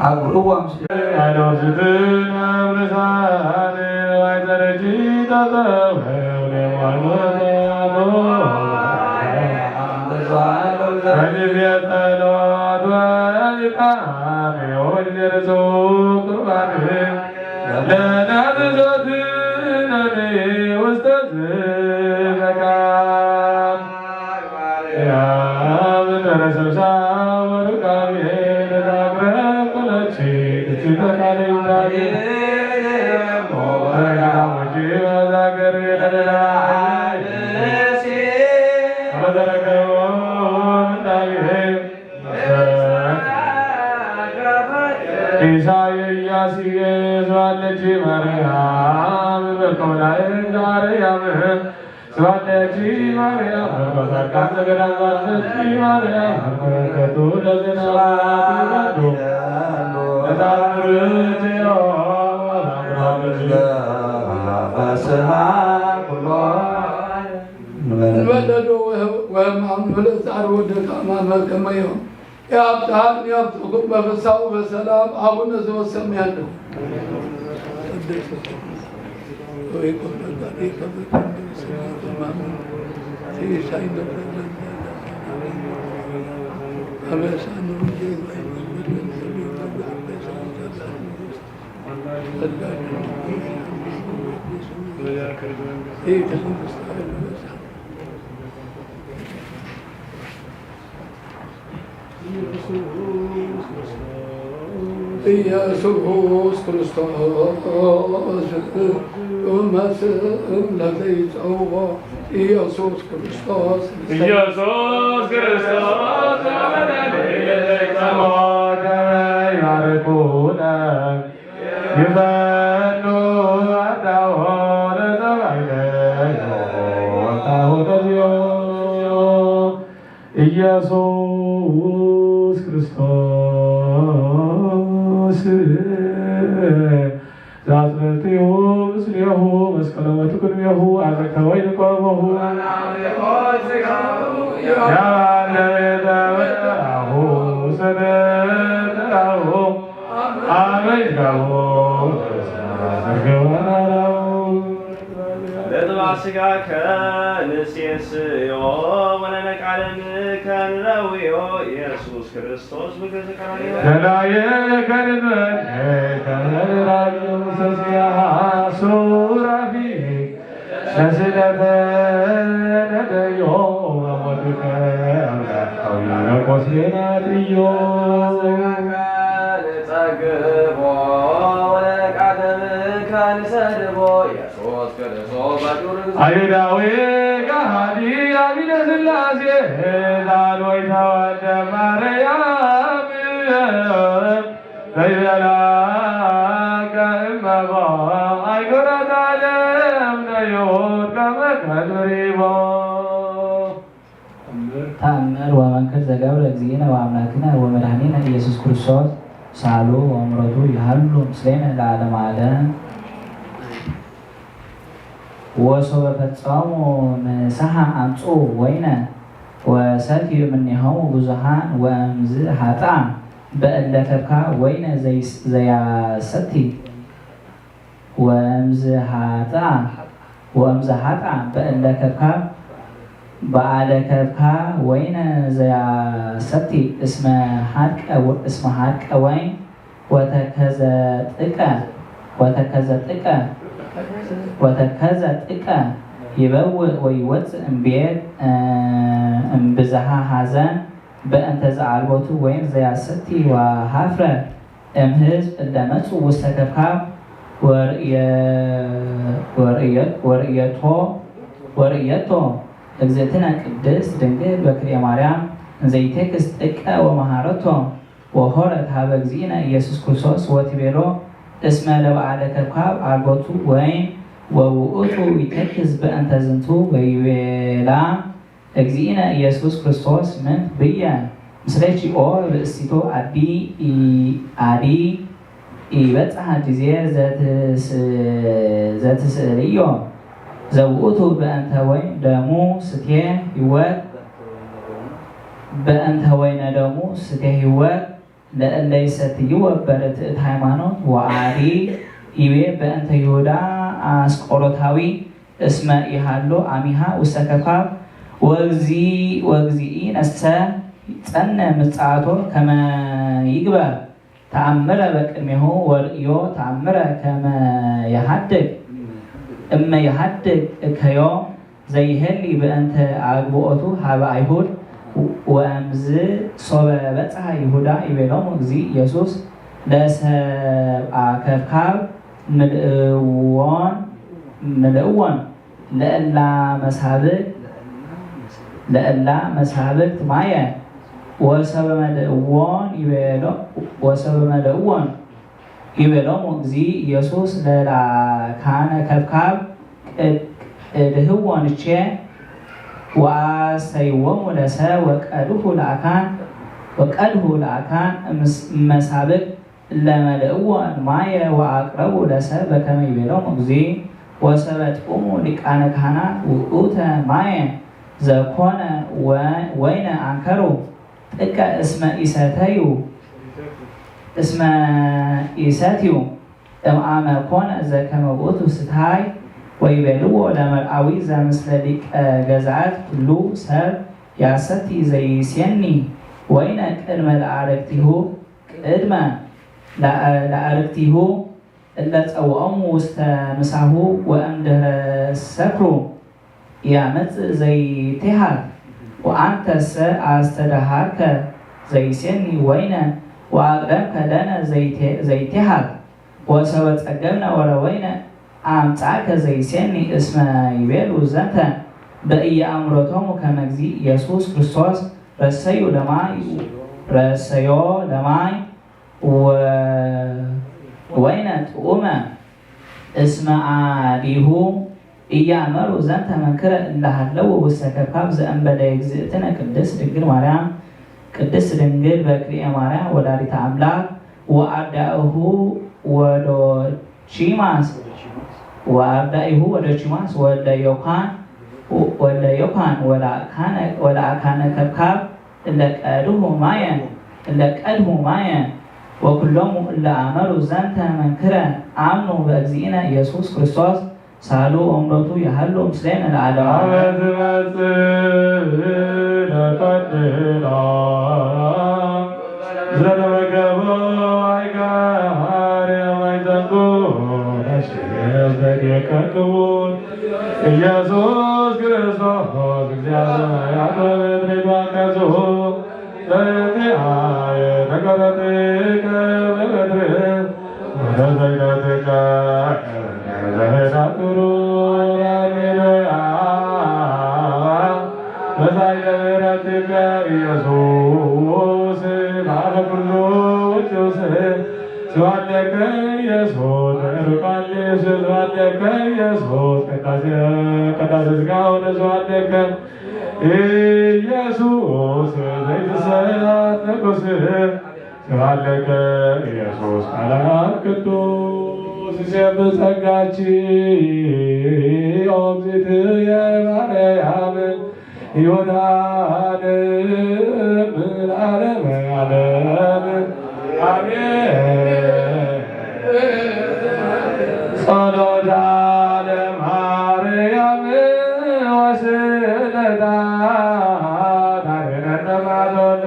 አግብእዋ ምስሌ። ያለው ዝብን አብርሳን ዋይተረጂ ተጠበው ለማኖት ያኖ። ከዚህ የጸሎት ወድካም የወድ የርሱ ቁርባን ለናዝዞት ነኒ ውስተ ዝመካ ማርያም በከመ ላእክ ማርያም ስብሐት ለኪ ማርያም በከመ ጻድቃን ዘገዳም ባርኪ ማርያም በከመ ለዘነ ፍስሐ ኩሎ እንበል። እንበለዶ ወህማም ፍለጻር ወደካ ማመ ከመዮም የአብትሃን የአብትኩም በፍሳው በሰላም አቡነ ዘበሰማያት ነው። ኢየሱስ ክርስቶስ መስል ለዘይጸውዖ ኢየሱስ ክርስቶስ ኢየሱስ ክርስቶስ ለዘይጸውዖ ይባርኩነ ይፈኑ አዳሆ ለዘባይነ ወጣሁ ተዚዮ ኢየሱስ ክርስቶስ ዛጽረትዮ ምስሌሁ መስቀለ ሞቱ ቅድሜሁ አዘከ ወይን ቆርበሁ ያለ ቤተ በደራሁ ሰደራሁ አመይጋሁ ዘገባናራሁ ለጥባ ስጋከ ንሴስዮ ወለነቃለምከ ንረውዮ ኢየሱስ ክርስቶስ በገዘ ቀራንዮ ለላየ ከድመን ከመራዩ ሰስያ ሱራፊ ለስደተ ነደዮ ወሞትከ አምላካዊ ለቆስሌናትዮ ጸግቦ ወለቃደምከ ንሰድቦ ኢየሱስ ክርስቶስ ባጁር አይሁዳዊ ከሃዲ አቢነ ሥላሴ ዳግማይ ተወልደ ማርያም ዘይበላከ እመቦ ኣይገረታለም ነዮር ከመ ከልሪቦ ተአምር ወመንክር ዘገብረ እግዚእነ ወአምላክነ ወመድኃኒነ ኢየሱስ ክርስቶስ ሳሉ ወምረቱ ይሃሉ ምስሌነ ለዓለመ ዓለም። ወሶበ ፈጸሙ ንስሓ አምጽኡ ወይነ ወሰትዩ እምኔሆሙ ብዙኃን ወእምዝ ሀጣ በእለ ከብካ ወይነ ዘይስ-፣ ዘያሰቲ ወእምዝ ሀጣ ወእምዝ ሀጣ በእለ ከብካ በአለ ከብካ ወይነ ዘያሰቲ እስመ ሀድቀ ወ-፣ እስመ ሀድቀ ወይን ወተከዘ ጥቀ ወተከዘ ጥቀ ወተከዘ ጥቀ ይበውእ ወይወፅእ እምቤት እምብዝሃ ሐዘን በእንተ ዘአልቦቱ ወይን ዘያሰቲ ወሀፍረ እምህዝብ እለ መጹ ውስተ ከብካብ ወርእየ-፣ ወርእየ-፣ ወርእየቶ ወርእየቶ እግዝእትነ ቅድስት ድንግል በክልኤ ማርያም እንዘይቴክስ ጥቀ ወመሃረቶ ወሆረት ሀበ እግዚእነ ኢየሱስ ክርስቶስ ወትቤሎ እስመ ለበዓለ ከብካብ አልቦቱ ወይን ወውእቱ ይተክዝ በእንተ ዝንቱ ወይቤላ እግዚእነ ኢየሱስ ክርስቶስ ምን ብየ ምስሌኪ ኦ ብእሲቶ አዲ ኢ-፣ አዲ ኢበጽሐ ጊዜ ዘትስ-፣ ዘትስእልዮ ዘውእቱ በእንተ ወይን ደሙ ስቴ ህይወት በእንተ ወይነ ደሙ ስቴ ህይወት ለእለ ይሰትይዎ በርትዕት ሃይማኖት ወአዲ ይቤ በእንተ ይሁዳ አስቆሮታዊ እስመ ኢሃሎ አሚሃ ውስተ ከብካብ ወእግዚ-፣ ወእግዚእነሰ ጸነ ምጽአቶ ከመ ይግበር ተአምረ በቅድሜሁ ወርእዮ ተአምረ ከመ የሃድግ እመ የሃድግ እከዮ ዘይሄሊ በእንተ አግብኦቱ ሀበ አይሁድ። ወእምዝ ሶበ በጽሐ ይሁዳ ይቤሎሙ እግዚእ ኢየሱስ ለሰብአ ከብካብ ምልእዎን፣ ምልእዎን ለእላ መሳብቅ፣ ለእላ መሳብቅት ማየ ወሰበ መልእዎን ይቤሎ-፣ ወሰበ መልእዎን ይቤሎሙ እግዚእ ኢየሱስ ለላካነ ከብካብ ቅድህዎ ንቼ ወአስተይዎሙ ለሰ ወቀድሁ ለአካን ወቀድሁ ለአካን እምስ- እመሳብቅ እለ መልእዎ ማየ ወአቅረቡ ለሰ በከመ ይቤሎሙ እግዚእ ወሰበ ጥዑሙ ሊቃነ ካህናት ውእተ ማየ ዘኮነ ወይነ አንከሩ ጥቀ እስመ ኢሰተዩ እስመ ኢሰትዩ እምአመ ኮነ ዘከመ ውእቱ ስታይ ወይቤልዎ ለመርአዊ ዘምስለ ሊቀ ገዛእት ኩሉ ሰብ ያሰቲ ዘይሴኒ ወይነ ቅድመ ለአረግቲሁ ቅድመ ለአረግቲሁ እለ ጸውዖሙ ውስተ ምሳሁ ወእምድህረ ሰክሩ ያመጽእ ዘይቴሃት ወአንተሰ አስተዳሃርከ ዘይሴኒ ወይነ ወአቅደምከ ለነ ዘይቴሃት ወሰበ ጸገብነ ወረወይነ አምጻእከ ዘይሴኒ እስመ ይቤሉ ዘንተ በኢየአምሮቶሙ ከመ እግዚእ ኢየሱስ ክርስቶስ ረሰዩ ለማይ ረሰዮ ለማይ ወይነ ጥዑመ እስመ አዲሁ ኢያእመሩ ዘንተ መንክረ እለ ሀለዉ ውስተ ከብካብ ዘእንበለ እግዝእትነ ቅድስት ድንግል ማርያም ቅድስት ድንግል በክልኤ ማርያም ወላዲተ አምላክ ወአርዳኢሁ ወዶቺማስ ወአርዳኢሁ ወዶቺማስ ወለ ዮካን ወለ ዮካን ወለአካነ ከብካብ እለ ቀድሁ ማየ እለ ቀድሁ ማየ ወኩሎሙ እለ አመሩ ዘንተ መንክረ አምኑ በእግዚእነ ኢየሱስ ክርስቶስ ሳሉ ወምረቱ ያህሉ ምስሌነ ለዓለመ ዓለም። አመት መጽእ ለቀድላ ዘተመገበ አይጋር የማይጠንቁ ነሽገር ዘዴከ ክቡር ኢየሱስ ክርስቶስ እግዚአብሔር አብ ምድር ይትባከሱ በእንቲአየ ነገረትከ በምድር ወተሰይደትከ ለሄዳቱሩ ራሚኖያ በሳይደ ምሕረትከ ኢየሱስ ባለ ኩሉ ውጁስ ስብሐት ለከ ኢየሱስ ሩቃሊስ ስብሐት ለከ ኢየሱስ ቅዳሴ ቅዳሴ ስጋ ወደ ስብሐት ለከ ኢየሱስ ዘይትሰአል ንጉስ ስብሐት ለከ ኢየሱስ ቃለ አብ ቅዱስ ይሴብ ጸጋኪ ኦ እግዝእትየ ማርያም ሕይወት ዓለም ለዓለመ ዓለም አሜን። ጸሎታ ለማርያም ወስእለታ ታድኅነነ ማዶና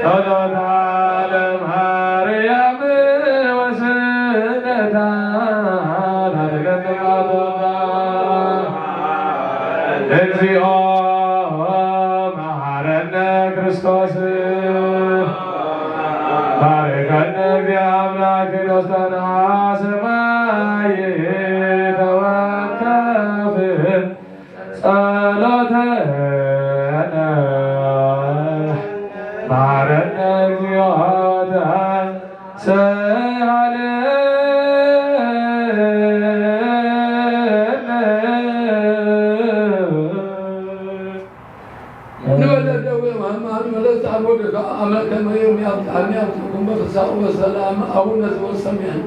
ጸሎታ ለማርያም ወስእለታ ታድገት ማቶታ እግዚኦ መሐረነ ክርስቶስ ባርከነ እግዚአ አምላክ ዶስተና ሰማይ ተወከፍ ጸሎተነ ማረነ እግዚኦ ተሳሃለነ። ንበለ ደዌ ወሕማም ንበለ ጻዕር ወደካ አመ ከመ ዮም ያብጽሐኒ አብጽሕኩም በፍስሓ ወበሰላም አቡነ ዘበሰማያት።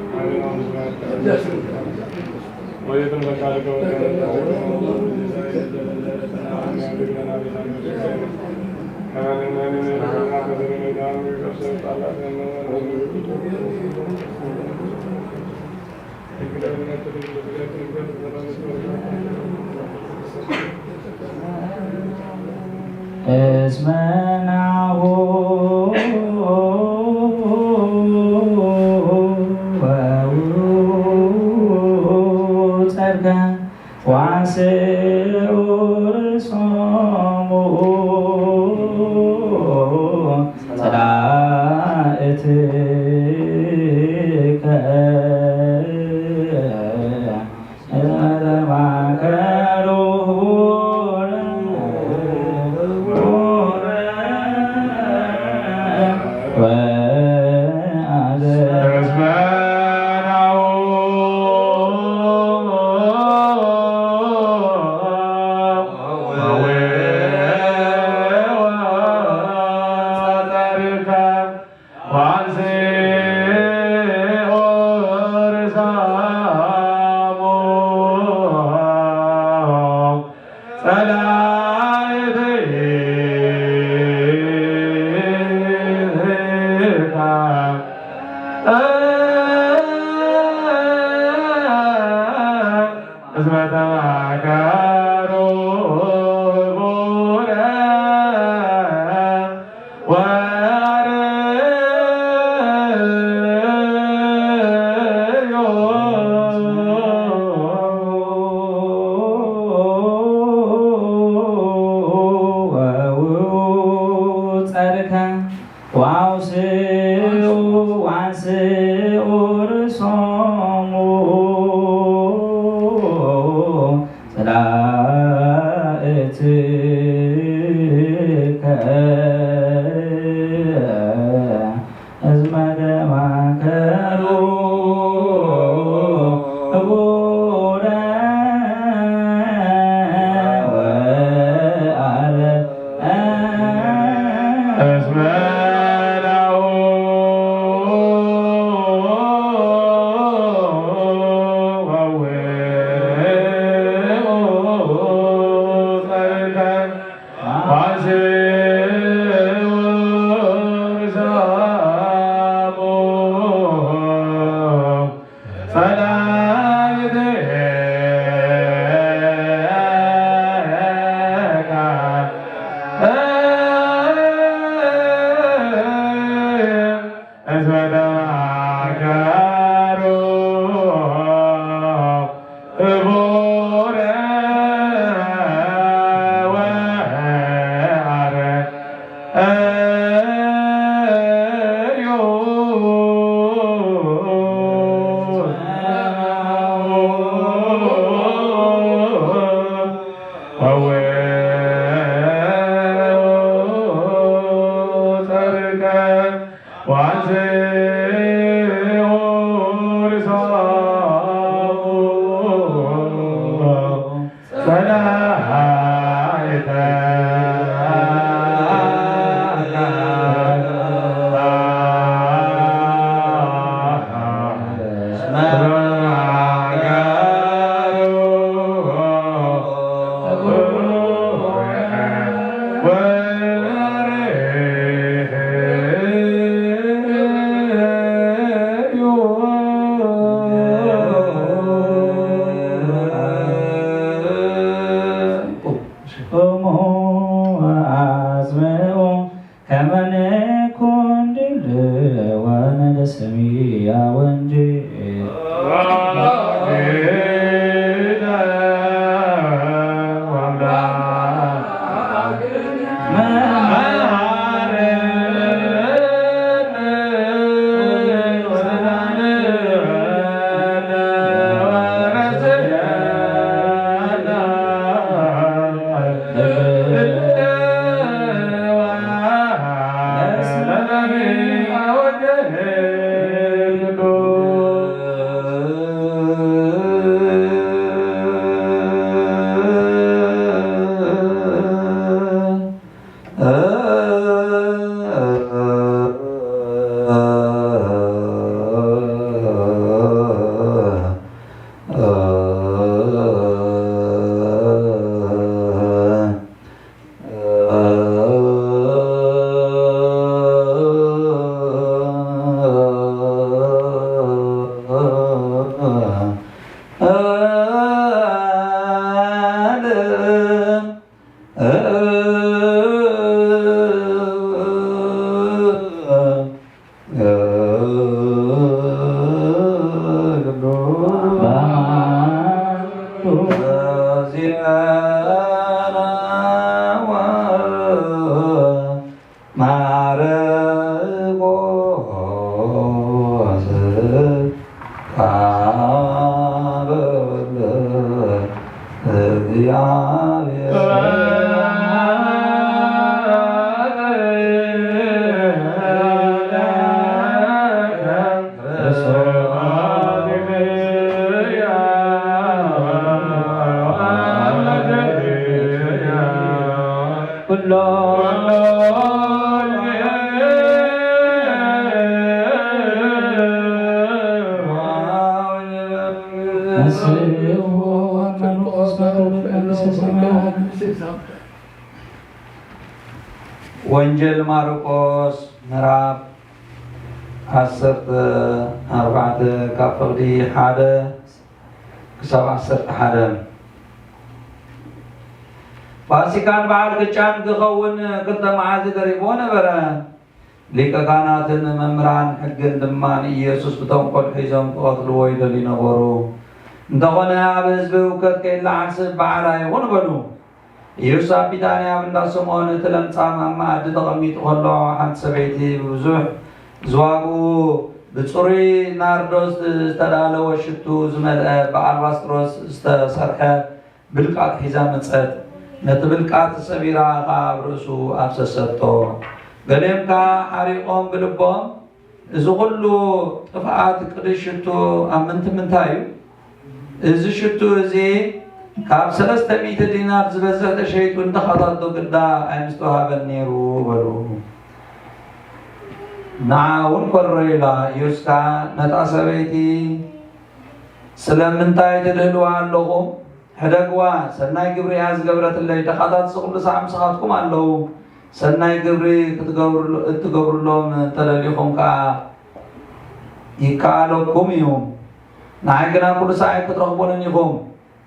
እስመ ናሁ ወውኡ ጸድቀ ወአስሩ ርእሶሙ ጸላእትከ እስመ ተማከሩ። እስመ ተማከሩ ህቡረ ወአርዮ ወውኡ ጸርከ ወአውስኡ ወአንስኡ ርእሶሙ ጸላእትከ እስመ ተማከሩ ህቡረ ወአርዮ እስመ ናሁ ወውኡ ጸርከ ወአንስኡ ርእሶሙ ጸላእትከ እስመ ተማከሩ ህቡረ ወአርዮ ወውኡ ጸርከ ወአንስኡ ርእሶሙ ጸላእትከ ቁሙ ወአጽምዑ ከመ ንኩን ድልወነ ለሰሚዐ ወንጌል። ማርቆስ ቃለ እግዚአብሔር። ኩሎ ወንጌል ማርቆስ ምዕራፍ ዓሰርተ ኣርባዕተ ካብ ፍቕዲ ሓደ ክሳብ ዓሰርተ ሓደ። ፋሲካን በዓል ቅጫን ክኸውን ክልተ መዓልቲ ተሪፍዎ ነበረ። ሊቀ ካህናትን መምህራን ሕግን ድማ ንኢየሱስ ብተንኮል ሒዞም ክቐትልዎ ይደልዩ ነበሩ። እንተኾነ ኣብ ህዝቢ ህውከት ከይለዓል ስብ በዓል ኣይኹን በሉ። ኢየሱስ ኣብ ቢታንያ ኣብ እንዳ ስምዖን እቲ ለምጻም ኣብ መኣዲ ተቐሚጡ ከሎ፣ ሓንቲ ሰበይቲ ብብዙሕ ዝዋግኡ ብጽሩይ ናርዶስ ዝተዳለወ ሽቱ ዝመልአ ብኣልባስጥሮስ ዝተሰርሐ ብልቃጥ ሒዛ መጸት። ነቲ ብልቃጥ ሰቢራ ከኣ ኣብ ርእሱ ኣፍሰሰቶ። ገሊኦም ከኣ ሓሪቖም ብልቦም፣ "እዚ ኹሉ ጥፍኣት ቅዱስ ሽቱ ኣብ ምንቲ ምንታይ እዩ? እዚ ሽቱ እዚ ካብ ሰለስተ ሚእቲ ዲናር ዝበዝሕ ተሸይጡ፣ እንተኻታቶ ግዳ ኣይምስተዋሃበን ነይሩ" በሉ። ንዓ እውን ኮረዩላ። ኢየሱስ ከኣ ነታ ሰበይቲ፣ "ስለምንታይ ትድህልዋ ኣለኹም? ሕደግዋ፣ ሰናይ ግብሪ እያ ዝገብረትለይ። ድኻታት እዚ ኹሉ ሰዓብ ምሳኻትኩም ኣለዉ። ሰናይ ግብሪ ክትገብርሎ-፣ እትገብርሎም እንተደሊኹም ከኣ ይከኣለኩም እዩ። ንዓይ ግና ኩሉ ሰዓይ ክትረኽቡንን ኢኹም።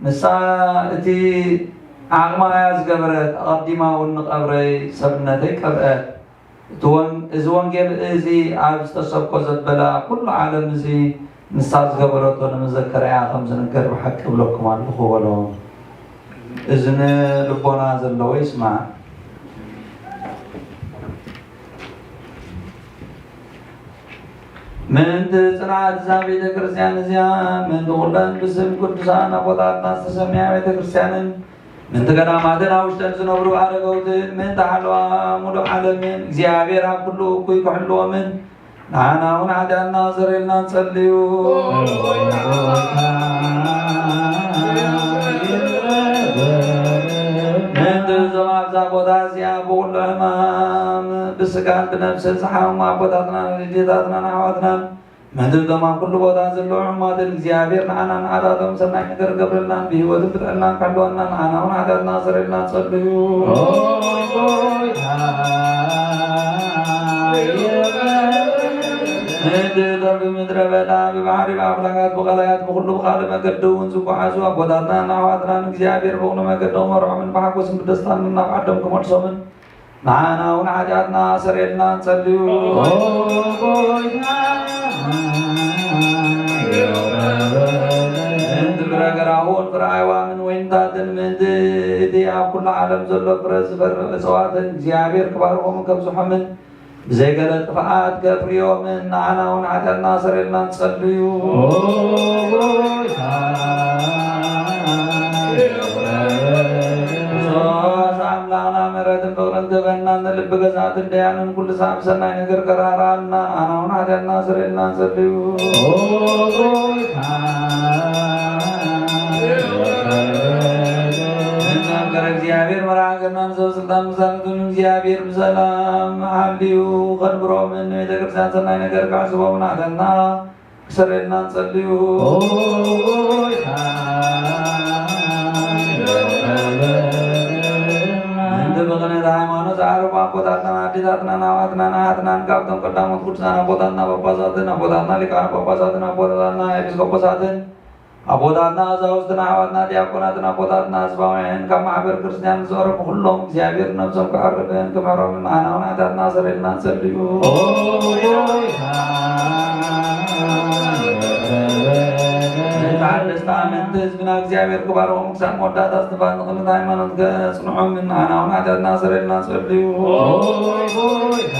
ንሳ እቲ ዓቕማ እያ ዝገበረት፣ ኣቐዲማ እውን ንቐብረይ ሰብነተይ ቀብአት። እቲ ወን-፣ እዚ ወንጌል እዚ ኣብ ዝተሰብኮ ዘበላ ኩሉ ዓለም እዚ ንሳ ዝገበረቶ ንመዘከርያ ከም ዝንገር ብሓቂ እብለኩም ኣለኹ" በሎም። እዝኒ ልቦና ዘለዎ ይስማዕ። ምእንቲ ጽንዓት እዛ ቤተ ክርስቲያን እዚኣ፣ ምእንቲ ኩለን ብስም ቅዱሳን ኣቦታትና ዝተሰምያ ቤተ ክርስቲያንን፣ ምእንቲ ገዳማትን ኣብ ውሽጠን ዝነብሩ ኣረገውትን፣ ምእንቲ ሓለዋ ሙሉእ ዓለምን፣ እግዚኣብሔር ኣብ ኩሉ እኩይ ክሕልዎምን፣ ንዓና እውን ሓጢኣትና ዘርእልና ንጸልዩ። ምእንቲ እዞም ኣብዛ ቦታ እዚኣ ብኹሉ ሕማም ብስጋን ብነፍስን ዝሓመሙ ኣቦታትናን ኣዴታትናን ኣሕዋትናን፣ ምእንቲ እዞም ኣብ ኩሉ ቦታ ዘለዉ ሕሙማትን እግዚኣብሔር ንዓናን ንሓጣቶም ሰናይ ነገር ገብረልናን ብህይወትን ብጥዕናን ክሕልወና ንዓና እውን ሓጢኣትና ዘርእልና ንጸልዩ። ምእንቲ እቶም ብምድረ በዳ ብባሕሪ ብኣፍላጋት ብቐላያት ብኹሉ ብኻልእ መገዲ እውን ዝጓዓዙ ኣቦታትናን ኣሕዋትናን እግዚኣብሔር ብኹሉ መገዲ ክመርዖምን ብሓጎስን ብደስታን ናብ ዓዶም ክመልሶምን ንዓና እውን ሓጢኣትና ኣሰርእየልና ንጸልዩ። ኦ ጎይታ፣ ምእንቲ ፍረ ገራሁን ፍረ ኣዕዋምን ወይንታትን ምእንቲ እቲ ኣብ ኩሉ ዓለም ዘሎ ፍረ ዝፈሪ እጽዋትን እግዚኣብሔር ክባርኾምን ከብዝሖምን ብዘይ ገለ ጥፍኣት ከፍርዮምን ንዓና እውን ሓጢኣትና ኣሰርእየልና ንጸልዩ። ኦ ጎይታ፣ ክርስቶስ ኣምላኽና ምሕረትን ፍቕርን ግበና፣ ንልቢ ገዛእትን ደያንን ኩሉ ሰዓብ ሰናይ ነገር ከራራልና፣ ንዓና እውን ሓጢኣትና ኣሰርእየልና ንጸልዩ። ኦ ጎይታ፣ ንእግዚኣብሔር መርሓ ገርናን ሰብ ስልጣን ምሳነቱን እግዚኣብሔር ብሰላም ሓልዩ ከንብሮምን ንቤተ ክርስቲያን ሰናይ ነገር ክሕስቦምን ሓጢኣትና ክሰረልና ንጸልዩ። ኦ ጎይታ፣ ምእንቲ ብቕንዕቲ ሃይማኖት ዝዓረፉ ኣቦታትናን ኣዴታትናን ኣሕዋትናን ኣሓትናን ካብቶም ቀዳሞት ቅዱሳን ኣቦታትና ጳጳሳትን ኣቦታትና ሊቃነ ጳጳሳትን ኣቦታትና ኤጲስቆጶሳትን ኣቦታትና ቀሳውስትን ኣሕዋትና ዲያቆናትን ኣቦታትና ህዝባውያን ካብ ማሕበር ክርስትያን ዝጸረፉ ኩሎም እግዚኣብሔር ነብሶም ክዕርፍን ክምሕሮምን ንዓና እውን ሓጢኣትና ኣሰረልና ንጸልዩ። ኦ ጎይታ፣ ንተሓደስቲ ኣመንቲ ህዝብና እግዚኣብሔር ክባርኾም ክሳብ መወዳእታ እስትንፋስ ንቕንዕቲ ሃይማኖት ከጽንዖምን ንዓና እውን ሓጢኣትና ኣሰረልና ንጸልዩ። ኦ ጎይታ፣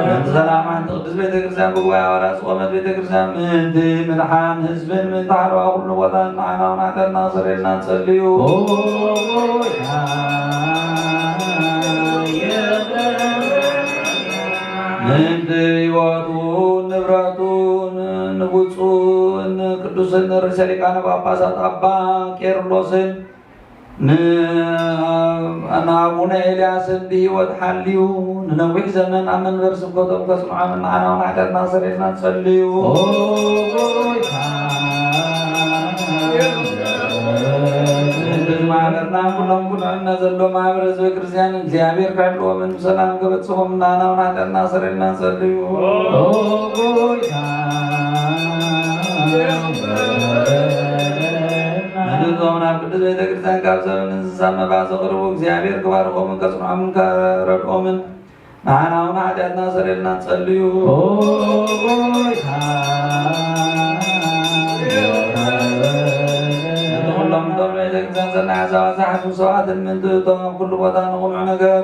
ምእንቲ ሰላም ሓንቲ ቅድስት ቤተ ክርስቲያን ብጉባኤ ሃዋርያት ዝቖመት ቤተ ክርስቲያን ምእንቲ ምድሓን ህዝብን ምእንቲ ሓለዋ ኩሉ ቦታን ንዓና እውን ሓጢኣትና ኣሰረልና ንጸልዩ። ኦ ጎይታ፣ ምእንቲ ህይወቱን ንብረቱን ንብፁዕን ቅዱስን ርእሰ ሊቃነ ጳጳሳት ኣባ ቄርሎስን ን-፣ ንኣቡነ ኤልያስን ብህይወት ሓልዩ ንነዊሕ ዘመን ኣብ መንበሪ ስብከቶም ከጽንዖምን ንዓና እውን ሓጢኣትና ኣሰረልና ንጸልዩ። ኦ ጎይታ፣ ምእንቲ ማሕበርና ኩሎም ቅኑዕነት ዘለዎም ማሕበረ ህዝበ ክርስቲያን እግዚኣብሔር ክሕልዎምን ብሰላም ከበጽሖምን ንዓና እውን ሓጢኣትና ኣሰረልና ንጸልዩ። ኦ ጎይታ፣ ንድዞም ናብ ቅዱስ ቤተ ክርስቲያን ካብ ሰብን እንስሳ መባ ዘቕርቡ እግዚኣብሔር ክባርኾምን ከጽንዖምን ከረድኦምን ንዓና እውን ሓጢኣትና ሰረልና ጸልዩ። ኦ ጎይታ፣ ነቲ ኩሎም እቶም ቤተ ክርስቲያን ሰናይ ሓሳባት ዝሓስቡ ሰባትን ምእንቲ እቶም ኣብ ኩሉ ቦታ ንቕኑዕ ነገር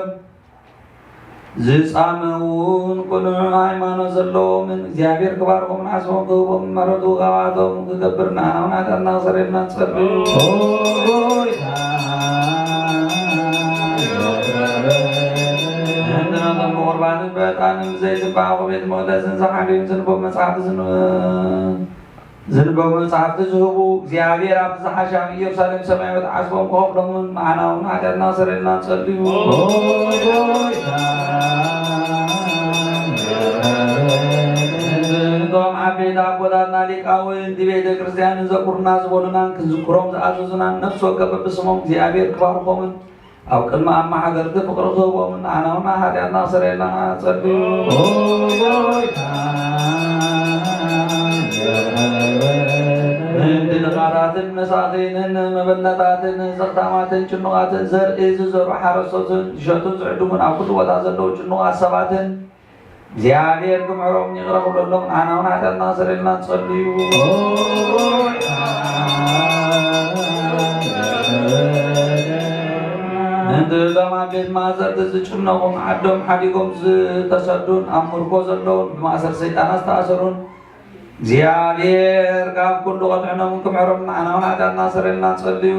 ዝጻመውን ቅኑዕ ሃይማኖት ዘለዎምን እግዚኣብሔር ክባርኾምን ዓስቦም ክህቦም ምሕረቱ ካብኣቶም ክገብር ንዓና እውን ሓጢኣትና ክሰረልና ንጸልዩ። ኦ ጎይታ፣ እንድነቶም ብቑርባንን ብዕጣንን ብዘይትን ብኣቑቤት መቕደስን ዝሓልዩን ዝንበብ መጽሓፍቲ ዝን-፣ ዝንበቡ መጻሕፍቲ ዝህቡ እግዚኣብሔር ኣብቲ ዝሓሸ ኣብ ኢየሩሳሌም ሰማያዊት ዓስቦም ክኸፍሎምን ንዓና እውን ሓጢኣትና ክሰረልና ንጸልዩ። ኦ ጎይታ፣ እቶም ዓበይቲ ኣቦታትና ሊቃውንቲ ቤተ ክርስቲያን ንዘኩርና ዝበሉናን ክንዝክሮም ዝኣዘዙናን ነፍሲ ወከፍ በብስሞም እግዚኣብሔር ክባርኾምን ኣብ ቅድሚ ኣመሓደርቲ ፍቕሪ ክህቦምን ንዓና እውን ሓጢኣትና ክሰረልና ጸልዩ። ኦ ጎይታ፣ ምእንቲ ድኻታትን መሳኺንን መበለታትን ዘኽታማትን ጭኑቓትን ዘርኢ ዝዘርኡ ሓረስቶትን ዝሸጡን ዝዕድጉን ኣብ ኩሉ ቦታ ዘለዉ ጭኑቓት ሰባትን እግዚኣብሔር ክምሕሮም ይቕረ ክብለሎም ንዓና እውን ሓጢኣትና ክሰረልና ንጸልዩ። ምእንቲ እቶም ኣብ ቤት ማእሰርቲ ዝጭነቑን ዓዶም ሓዲጎም ዝተሰዱን ኣብ ምርኮ ዘለውን ብማእሰር ሰይጣናት ዝተኣሰሩን እግዚኣብሔር ካብ ኩሉ ከድሕኖምን ክምሕሮም ንዓና እውን ሓጢኣትና ክሰረልና ንጸልዩ።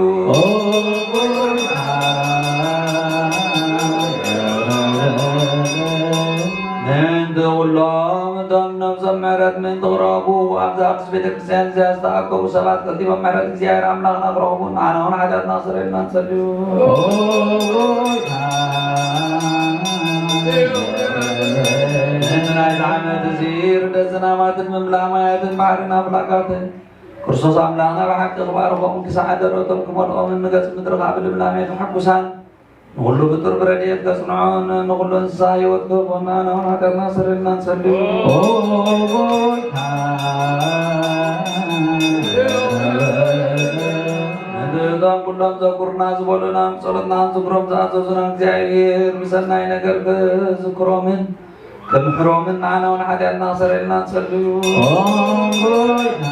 ምእንቲ ኩሎም እቶም ነብሶም ምሕረት ምእንቲ ክረኽቡ ኣብዛ ቅድስት ቤተ ክርስቲያን እዚኣ ዝተኣከቡ ሰባት ቀልጢፎም ምሕረት እግዚኣብሔር ኣምላኽና ክረኽቡ ንዓና እውን ሓጢኣትና ክሰረልና ንጸልዩ። ምእንቲ ናይዚ ዓመት እዚ ርደት ዝናማትን ምምላእ ማያትን ባሕርን ኣፍላጋትን ክርስቶስ ኣምላኽና ብሓቂ ክባርኾምን ክሳዕ ደረቶም ክመልኦምን ንገጽ ምድሪ ካብ ልምላሜ ተሐጉሳን ንኹሉ ፍጡር ብረድኤት ከጽንዖን ንኹሉ እንስሳ ህይወት ክህቦን ንዓና እውን ሓጢኣትና ክሰረልና ንጸልዩ። ኦ ጎይታ፣ ነቶም ኩሎም ዘኩርና ዝበሉና ብጸሎትና ንዝክሮም ዝኣዘዙና እግዚኣብሔር ብሰናይ ነገር ክዝክሮምን ክምሕሮምን ንዓና እውን ሓጢኣትና ክሰረልና ንጸልዩ። ኦ ጎይታ፣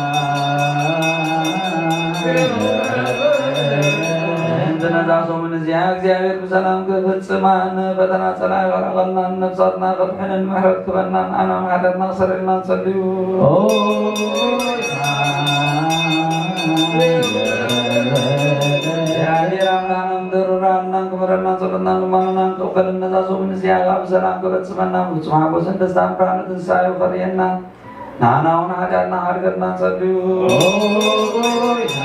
ምእንቲ ነዛ ሰሙን እዚኣ እግዚኣብሔር ብሰላም ክፍጽማን ፈተና ጸላኢ ከርሕቐልናን ነፍሳትና ከድሕንን ምሕረት ክበና ንዓና እውን ሓጢኣትና ክሰረልና ንጸልዩ። ኦ ጎይታ፣ እግዚኣብሔር ኣምላኽና ምድርራናን ክምረና ጸሎትናን ልማኖናን ክቕበልን ነዛ ሰሙን እዚኣ ብሰላም ክፈጽመና ብፍጹም ሓጎስን ደስታን ብርሃነ ትንሳኤኡ ከርእየና ንዓና እውን ሓጢኣትና ሓድገልና ንጸልዩ። ኦ ጎይታ፣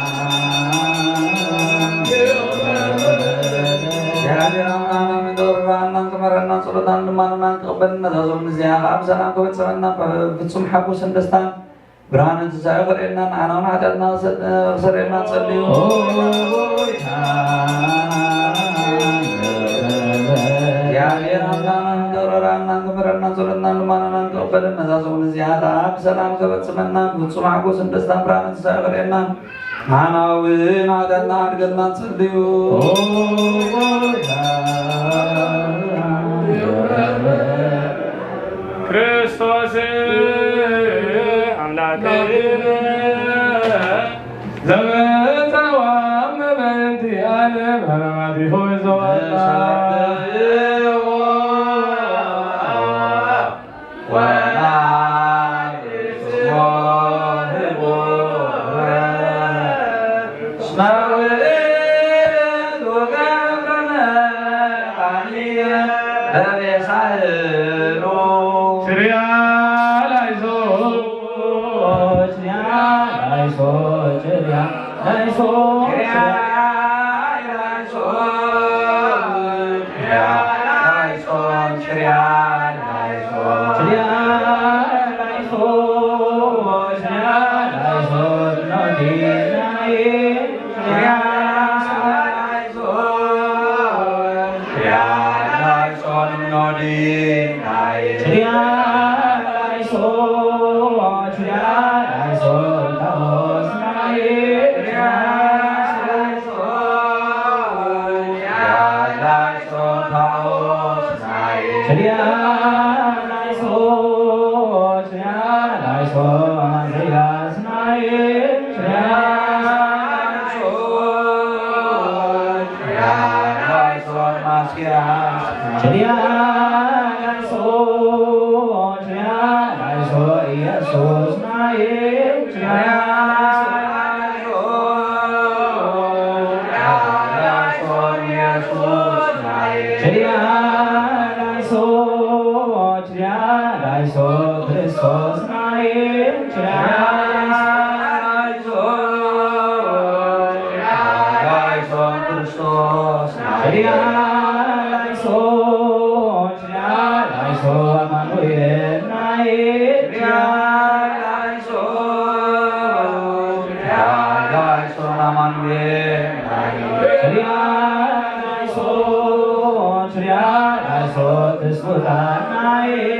እግዚኣብሔር ኣምላኽና ምድርራናን ክምረና ጸሎትናን ልማኖናን ክቕበልን ነዛ ሰሙን እዚኣ ብሰላም ክፈጽመና ብፍጹም ሓጎስን ደስታን ብርሃነ ትንሳኤ ክርእየና ንዓና እውን ሓጢኣትና ክሰ-፣ ክሰረልና ንጸልዩ። ኦ ጎይታ፣ እግዚኣብሔር ኣምላኽና ምድርራናን ክምረናን ጸሎትናን ልማኖናን ክቕበልን ነዛ ሰሙን እዚኣ ብሰላም ከበጽመና ብፍጹም ሓጎስን ደስታን ብርሃነ ትንሳኤ ክርእየና ንዓና እውን ሓጢኣትና ሓድገልና ንጸልዩ። ኦ ጎይታ፣ ክርስቶስ ኣምላኽን ዘመጸዋ እመ በእንቲኣነ መማቲሁ ዘወጣ ላይሶ ክርስቶስ ናይ ላይሶ ላይሶ ክርስቶስ ናይ ላይሶ ላይሶ ኣማኑኤል ናይ ላይሶ ላይሶ ኣማኑኤል ናይ ላይሶ ላይሶ ትስውታ ናይ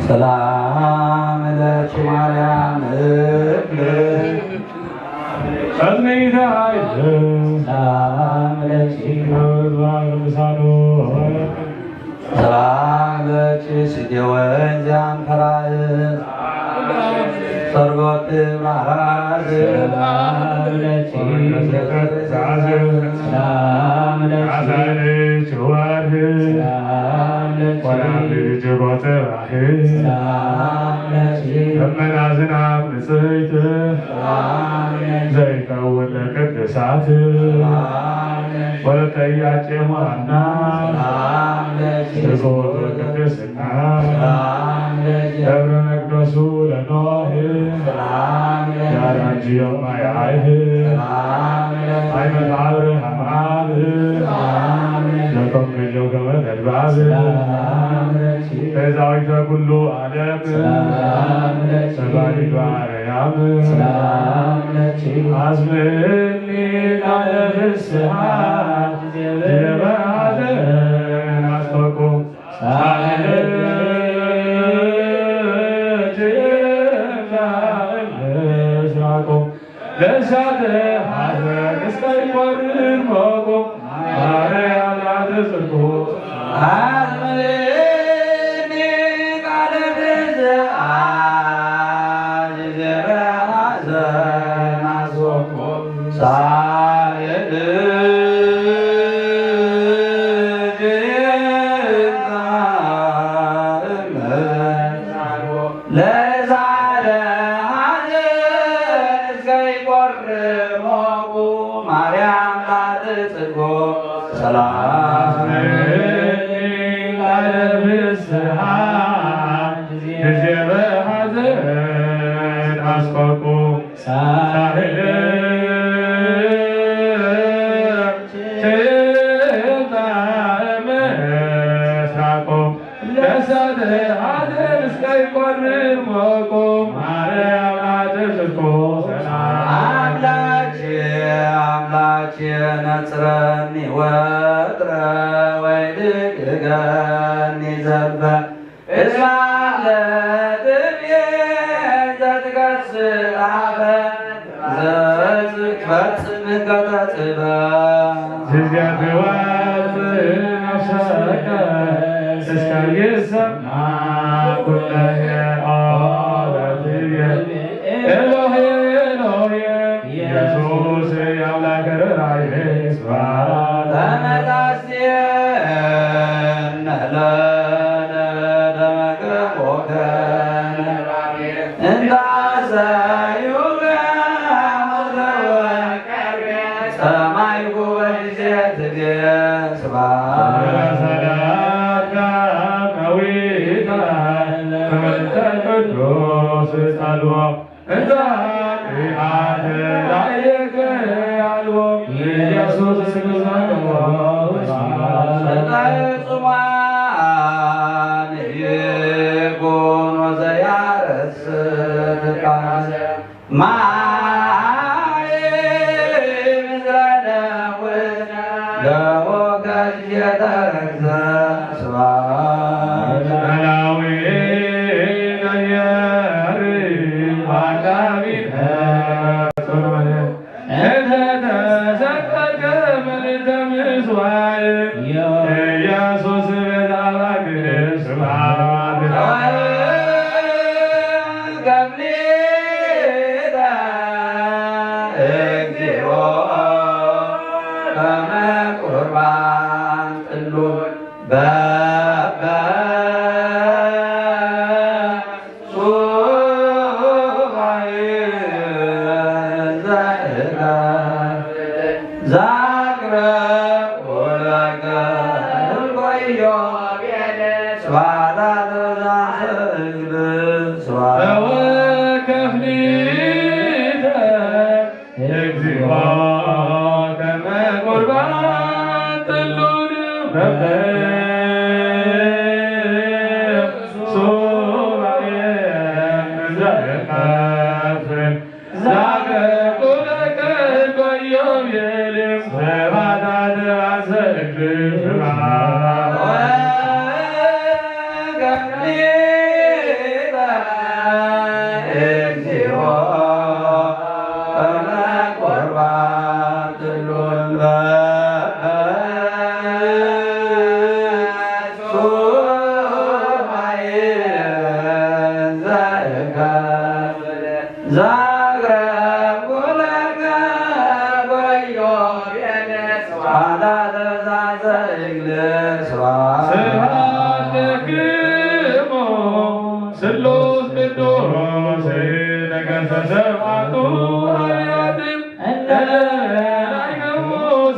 ሰላም ለኪ ማርያም እብል። ቀድመይታ ኣይደል። ሰላም ለኪ። ቅዱሳኑ። ሰላም ለኪ ስቴወን ዚያን ፈራእስ። ሰርጎት ብርሃን። ሰላም ለኪ። ሰላም ለኪ። ሰላም ለኪ። ሰላም ለኪ። እመና ዝናብ ንጽህይት ዘይከውን ለቅድሳት ወለተ ኢያቄም ወሐና ስርጎት ቅድስና ደብረ መቅደሱ ለኖህ ያራጅዮ ማይ አይህ አይመት አብርሃም አብ ለቆም ገጀው ከመ ተድባብ ቤዛዊተ ኩሉ ዓለም ሰላም ለኪ። ሰባይቱ ማርያም ሰላም ለኪ። አስምኒ ቃለ ፍስሓ ጊዜ በሐዘን አስፈቁ ሳህል ምስራቁ ለእሳተ ሐዘን እስከ ይቆርር ሞቁ ማርያም ናተ ጽድቁ። አዝምኒ ቃለ ብዝአ ጊዜ በሐዘን አስወቁ ሳየድ ለዛለ ሐዘን እስከ ይቆርብ ሞቁ ማርያም ላትጽጎ ሰላም ቃለ ፍስሓ ጊዜ በሐዘን አስቆቁ ሳህል ችልታ ምስራቆ ለሳተ ሐዘን እስከ ይቆርብ ሞቆ ማርያም አትስቆ ሰላም። አምላኬ አምላኬ ነጽረኒ ወጥረ ወይድግገኒ ዘልፈ እስማ ለጥብየ ዘትከስእ አፈ ዘትፈጽም ገጠ ጥበብ። ዚዚያት ወጽእ ነፍሰከ እስከ ይሰማ ኩለየ ኦ በትየ ኤሎሄ ኤሎሄ ኢየሱስ የአምላክ ርራዬ ስብሐት። ተመላስየነ ለነ ደመ ገቦከ እንተ አስተርአዩከ ሞተ ወከርቤ ሰማይኩ በጊዜ ትቤ ስብሐት። ሰላም ዳዊት ክብርተ ቅዱስ ጸልዎ እንተ ኃጢአት ላዕሌከ አልቦ ኢየሱስ ክርስቶስ ጽሙዓን ይኩኑ ዘያረስ ትካዘ ማይ ምስለ ነውር ገቦ ከዚህ የተረግዘ ስብሐት። መላዊ ነየር አዳሚነ ጽሩነ እንተ ተሰቀልከ ምልዕተ ምጽዋዕ ኢየሱስ በዛባክ ስብሐት። ገብሊተ እግዚኦ ቁርባን ጥሉል በበ ሱባኤ ዘእከ ዛግረ ወለከ እልቆዮ ስብሐት ለዘስግድ ስብሐት ተወከፍኒተ እግዚኦ ከመ ቁርባን ጥሉል በበ ሱባኤ ዘእከፍን ዛገኩ ለከ በኢዮቤልዩ ስብሐት ለዘስግድ ስብሐት ወከፍኒተ እግዚኦ ከመ ቁርባን ጥሉል በበ ሱባኤ ዘእከፍን ዛግረ ኩለከ በኢዮቤልዩ ስብሐት ለዘስግድ ስብሐት ስብሐት ለክሙ ስሉስ ቅዱስ ነገሰ ሰብዓቱ ሐዋርያት እለ ላይከሙ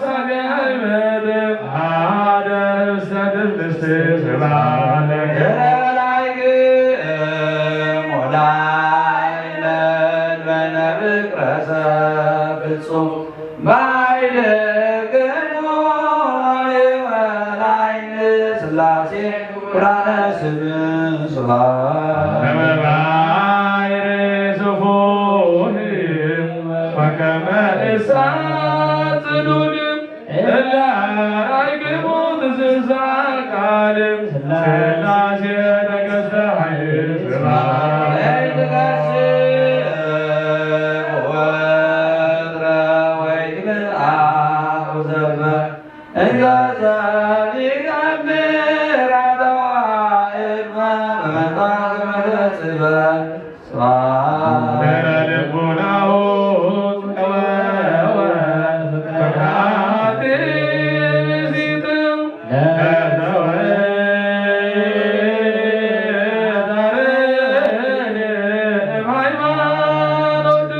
ሳቴ ሃይመት አደ ውስተ ትዕግስት ስብሐት ለክሙ ላይለ በነብቅረሰ ፍጹም ባይልክሙ ወላይን ስላሴ ኩራነ ስም ስብሐት ከመ ባሕር ስፉሕ ወከመ እሳት ጽዱል እለ አርአይክሙ ትስብእተ ቃል ስላሴ ነገሥተ ኃይል ስብሐት ትገስጽ ወትረ ወይትምልኣ ዘበ እንዘ ዘቢቀምር አተዋእድማ በመንታ ከመ ተጽበ ስብሐት ለልቡናሁ ጸወወ ፍቅርሃቲ ብእሲት ለዘወ ዛርድ እምሃይማኖት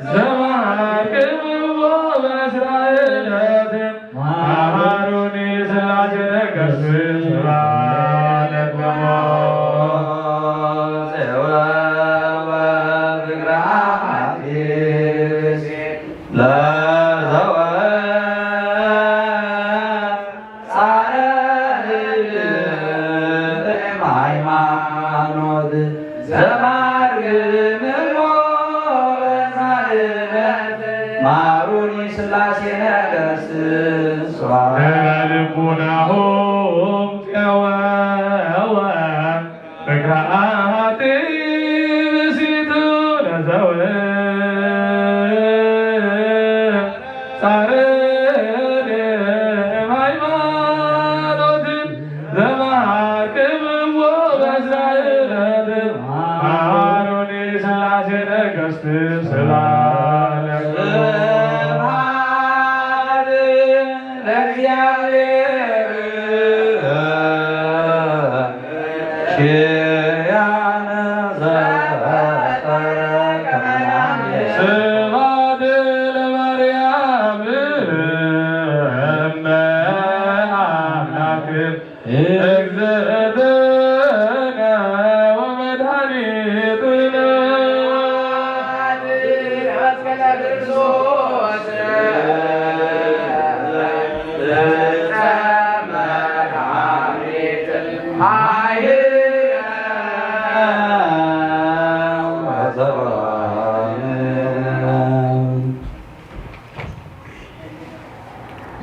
ዘመሃርክምዎ በእስራኤላት መሃሩኒ ስላሴ ነገሥት ስብሐት ለክሙ ጽወወ ፍቅርሃቲ ብእሲት ለዘወ ጻረድ እምሃይማኖት ዘማርክምዎ በእስራኤላት መሃሩኒ ስላሴ ነገሥት ስብሐት ለልቡናሁ ጸወወ ፍቅርሃቲ ብእሲት ለዘወ ጻረድ እምሃይማኖት ዘመሃርክምዎ በእስራኤላት መሃሩኒ ስላሴ ነገሥት ስብሐት ለእግዚአብሔር ኪያነ ዘፈጠረ ከመ አሜን። ስብሐት ለማርያም እመ አምላክ እግዝእትነ ወመድኃኒትነ።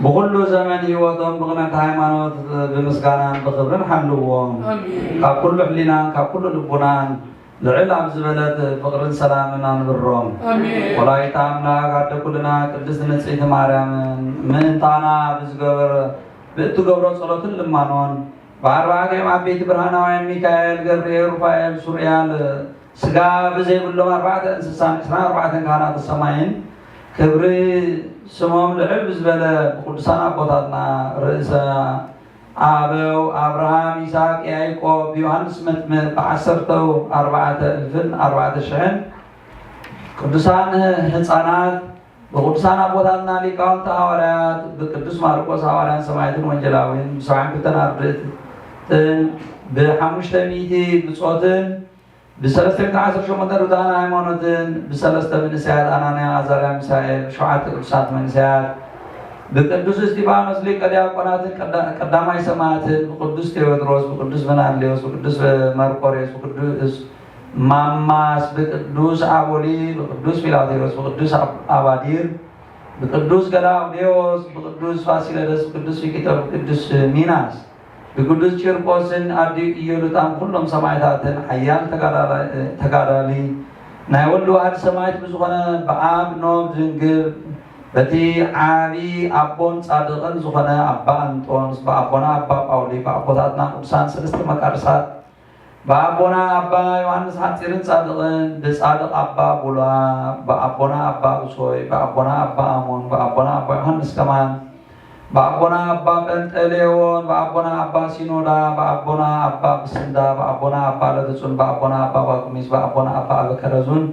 ብኹሉ ዘመን ህይወቶም ብቕንዕቲ ሃይማኖት ብምስጋናን ብኽብርን ሓልዎም። ኣሜን። ካብ ኩሉ ሕሊናን ካብ ኩሉ ልቡናን ልዕል ኣብ ዝበለት ፍቕርን ሰላምን ኣንብሮም። ኣሜን። ወላዲተ ኣምላክ ኣደ ኩልና ቅድስት ንጽሕቲ ማርያምን ምእንታና ብዝገበር-፣ ብእትገብሮ ጸሎትን ልማኖን ብኣርባዕቲኦም ዓበይቲ ብርሃናውያን ሚካኤል፣ ገብርኤል፣ ሩፋኤል፣ ሱርያል፣ ስጋ ብዘይብሎም ኣርባዕተ እንስሳን ዕስራን ኣርባዕተን ካህናተ ሰማይን ክብሪ ስሞም ልዕል ብዝበለ ብቅዱሳን ኣቦታትና ርእሰ ኣበው ኣብርሃም፣ ይስሐቅ፣ ያዕቆብ፣ ዮሃንስ መጥምቅ ብዓሰርተው ኣርባዕተ እልፍን ኣርባዕተ ሽሕን ቅዱሳን ህፃናት ብቅዱሳን ኣቦታትና ሊቃውንቲ ሃዋርያት ብቅዱስ ማርቆስ ሃዋርያን ሰማዕትን ወንጌላዊን ብሰብዓን ክልተን ኣርድእትን ብሓሙሽተ ሚእቲ ብጾትን ብሰለስተ ሚእቲ ዓሰርተ ሸሞንተ ርቱዓን ሃይማኖትን ብሰለስተ መንእሰያት ኣናንያ፣ ኣዛርያ፣ ሚሳኤል፣ ብሸውዓተ ቅዱሳት መንእሰያት ብቅዱስ እስጢፋኖስ ሊቀ ዲያቆናትን ቀዳ-፣ ቀዳማይ ሰማዕትን ብቅዱስ ቴዎድሮስ፣ ብቅዱስ በናልዮስ፣ ብቅዱስ መርቆሬዎስ፣ ብቅዱስ ማማስ፣ ብቅዱስ ኣቦሊ፣ ብቅዱስ ፊላቴዎስ፣ ብቅዱስ ኣብ-፣ ኣባዲር፣ ብቅዱስ ገላውዴዎስ፣ ብቅዱስ ፋሲለደስ፣ ብቅዱስ ፊቂጦር፣ ብቅዱስ ሚናስ፣ ብቅዱስ ቂርቆስን ኣዲኡ ኢዮሉጣን ኩሎም ሰማዕታትን ሓያል ተጋዳላ-፣ ተጋዳሊ ናይ ወልድ ዋሕድ ሰማዕት ብዝኾነ ብኣብ ኖብ ዝንግብ በቲ ዓቢ ኣቦን ጻድቕን ዝኾነ ኣባ እንጦንስ፣ ብኣቦና ኣባ ጳውሊ፣ ብኣቦታትና ቅዱሳን ሰለስተ መቃርሳት፣ ብኣቦና ኣባ ዮሃንስ ሓጺርን ጻድቕን፣ ብጻድቕ ኣባ ቡላ፣ ብኣቦና ኣባ ብሶይ፣ ብኣቦና ኣባ ኣሞን፣ ብኣቦና ኣባ ዮሃንስ ከማን፣ ብኣቦና ኣባ ጴንጠሌዎን፣ ብኣቦና ኣባ ሲኖዳ፣ ብኣቦና ኣባ ብስንዳ፣ ብኣቦና ኣባ ለትጹን፣ ብኣቦና ኣባ ባቁሚስ፣ ብኣቦና ኣባ ኣበከረዙን፣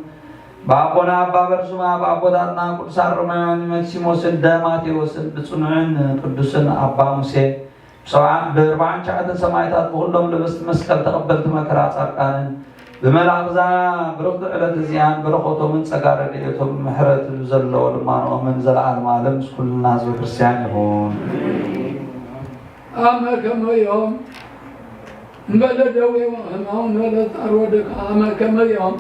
ብኣቦና ኣባ በርሱማ፣ ብኣቦታትና ቅዱሳን ሮማውያን መክሲሞስን ደማቴዎስን፣ ብጽኑዕን ቅዱስን ኣባ ሙሴ፣ ብሰብዓ-፣ ብኣርባዓን ትሽዓተን ሰማዕታት፣ ብኹሎም ለበስቲ መስቀል፣ ተቐበልቲ መከራ ጻድቃንን፣ ብመልኣኽ እዛ ብርኽቲ ዕለት እዚኣን በረኸቶምን ጸጋ ረድኤቶም ምሕረት ዘለዎ ልማኖኦምን ዘለዓለም ዓለም ምስ ኩልና ህዝበ ክርስቲያን ይኹን። ኣመ ከመዮም እምበለ ደዌ ወሕማም እምበለ ጻር ወድካ ኣመ ከመዮም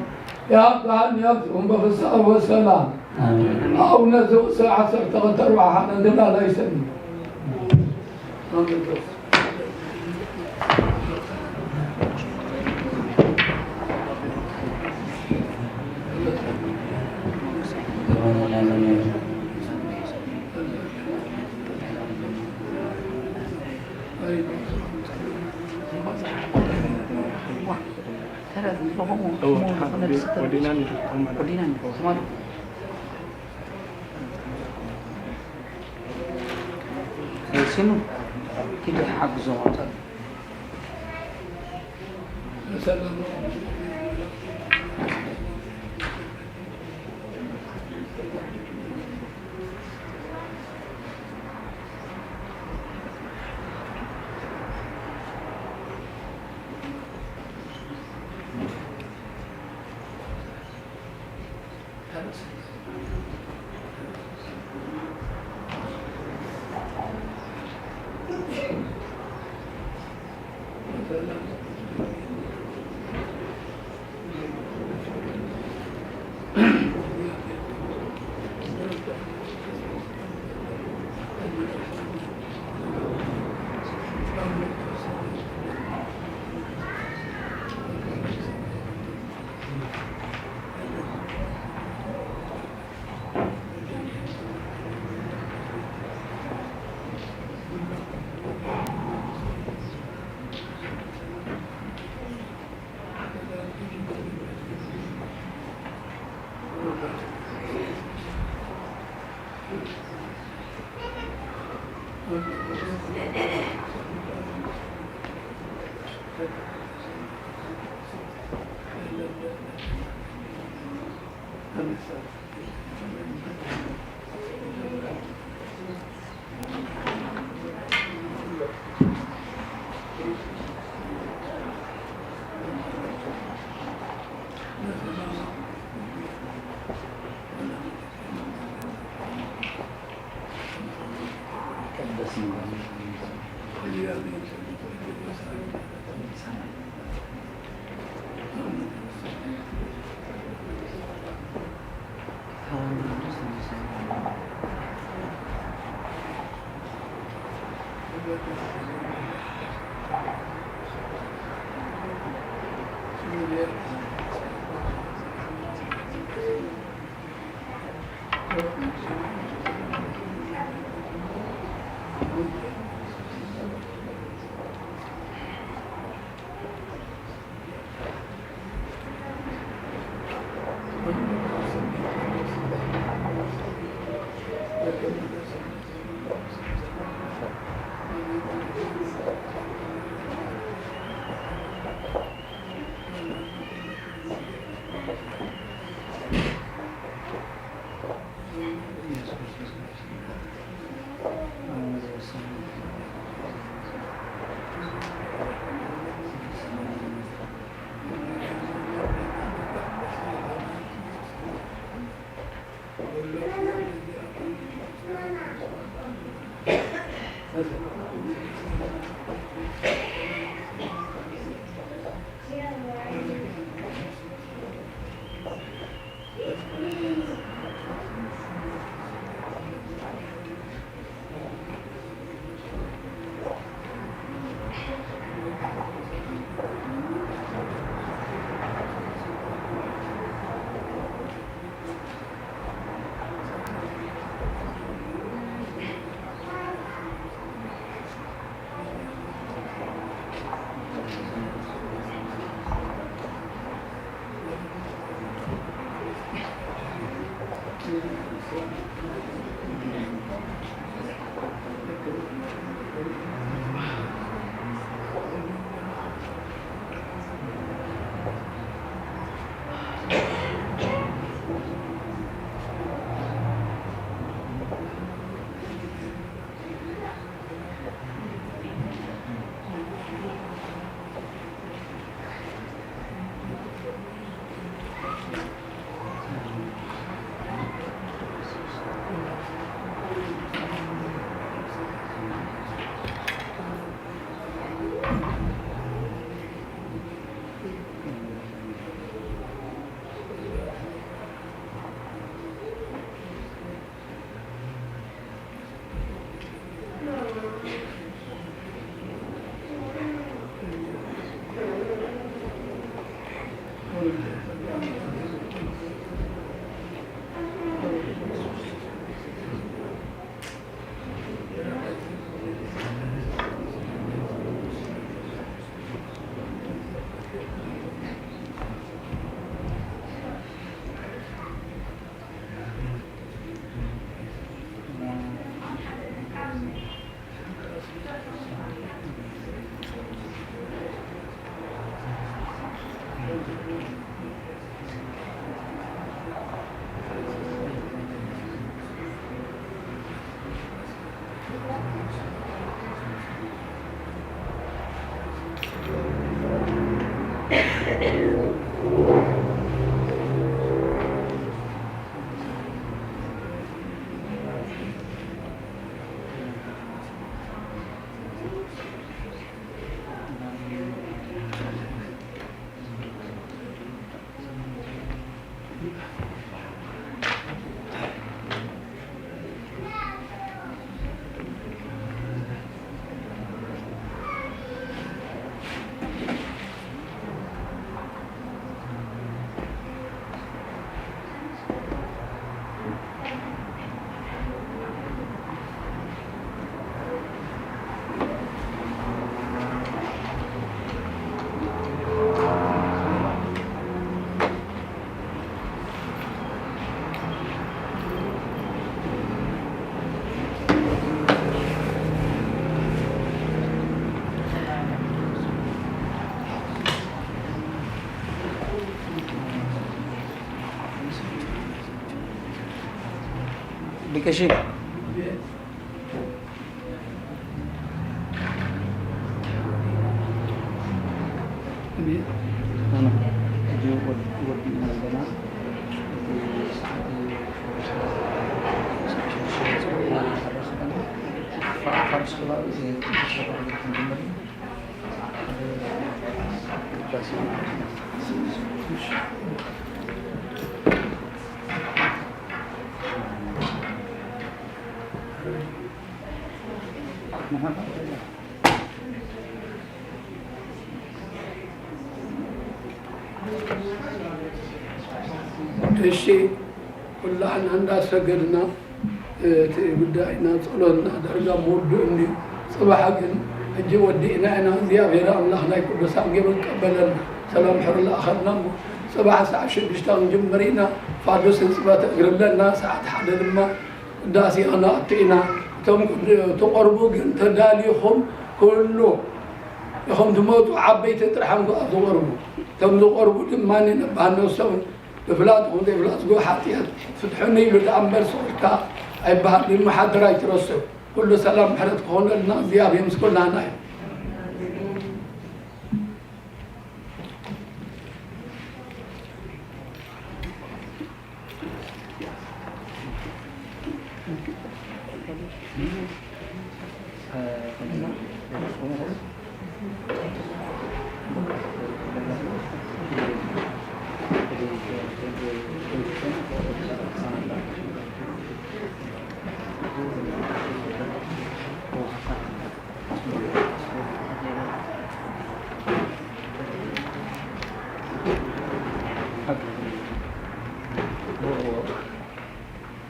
የአብጽሐኒ ያብጽሑም በፍስሐ ወሰላም። ኣሜን። አቡነ ዘውስዕ ዓሰርተ ክልተ ኣርብዓ ሓደ እንድላላይ ሰኒ። ሲኑ ኪዱ ሓግዞ። ብቀሺ እሺ፣ ኩላህና እንዳሰገድና እቲ ጉዳይና ጸሎትና ዳርጋ ምውድኡ እንድዩ። ጽባሕ ግን ሕጂ ወዲእና ኢና። እግዚኣብሔር ኣምላኽ ናይ ቅዱሳን ገይሩ ይቀበለና። ሰላም ድሕሪ ለኣኸልና እሞ ጽባሕ ሰዓት ሽዱሽተ ክንጅምር ኢና። ፋዱስ ህንጽበት እግሪ ኣለና። ሰዓት ሓደ ድማ ቅዳሴ ክንኣቱ ኢና። እቶም ትቐርቡ ግን ተዳሊኹም ኩሉ ኢኹም ትመጹ። ዓበይቲ ጥራሕ እንኳ ዝቐርቡ፣ እቶም ዝቐርቡ ድማ ነባህነሶም ብፍላጥ ይኹን ዘይፍላጥ ዝጎ ሓጢኣት ፍትሑኒ ኢሉ ደኣ እምበር ስቑልካ ኣይበሃል። ይመሓደር ኣይትረስዑ። ኩሉ ሰላም ምሕረት ክኾነልና እግዚኣብሔር ምስ ኩላና እዩ።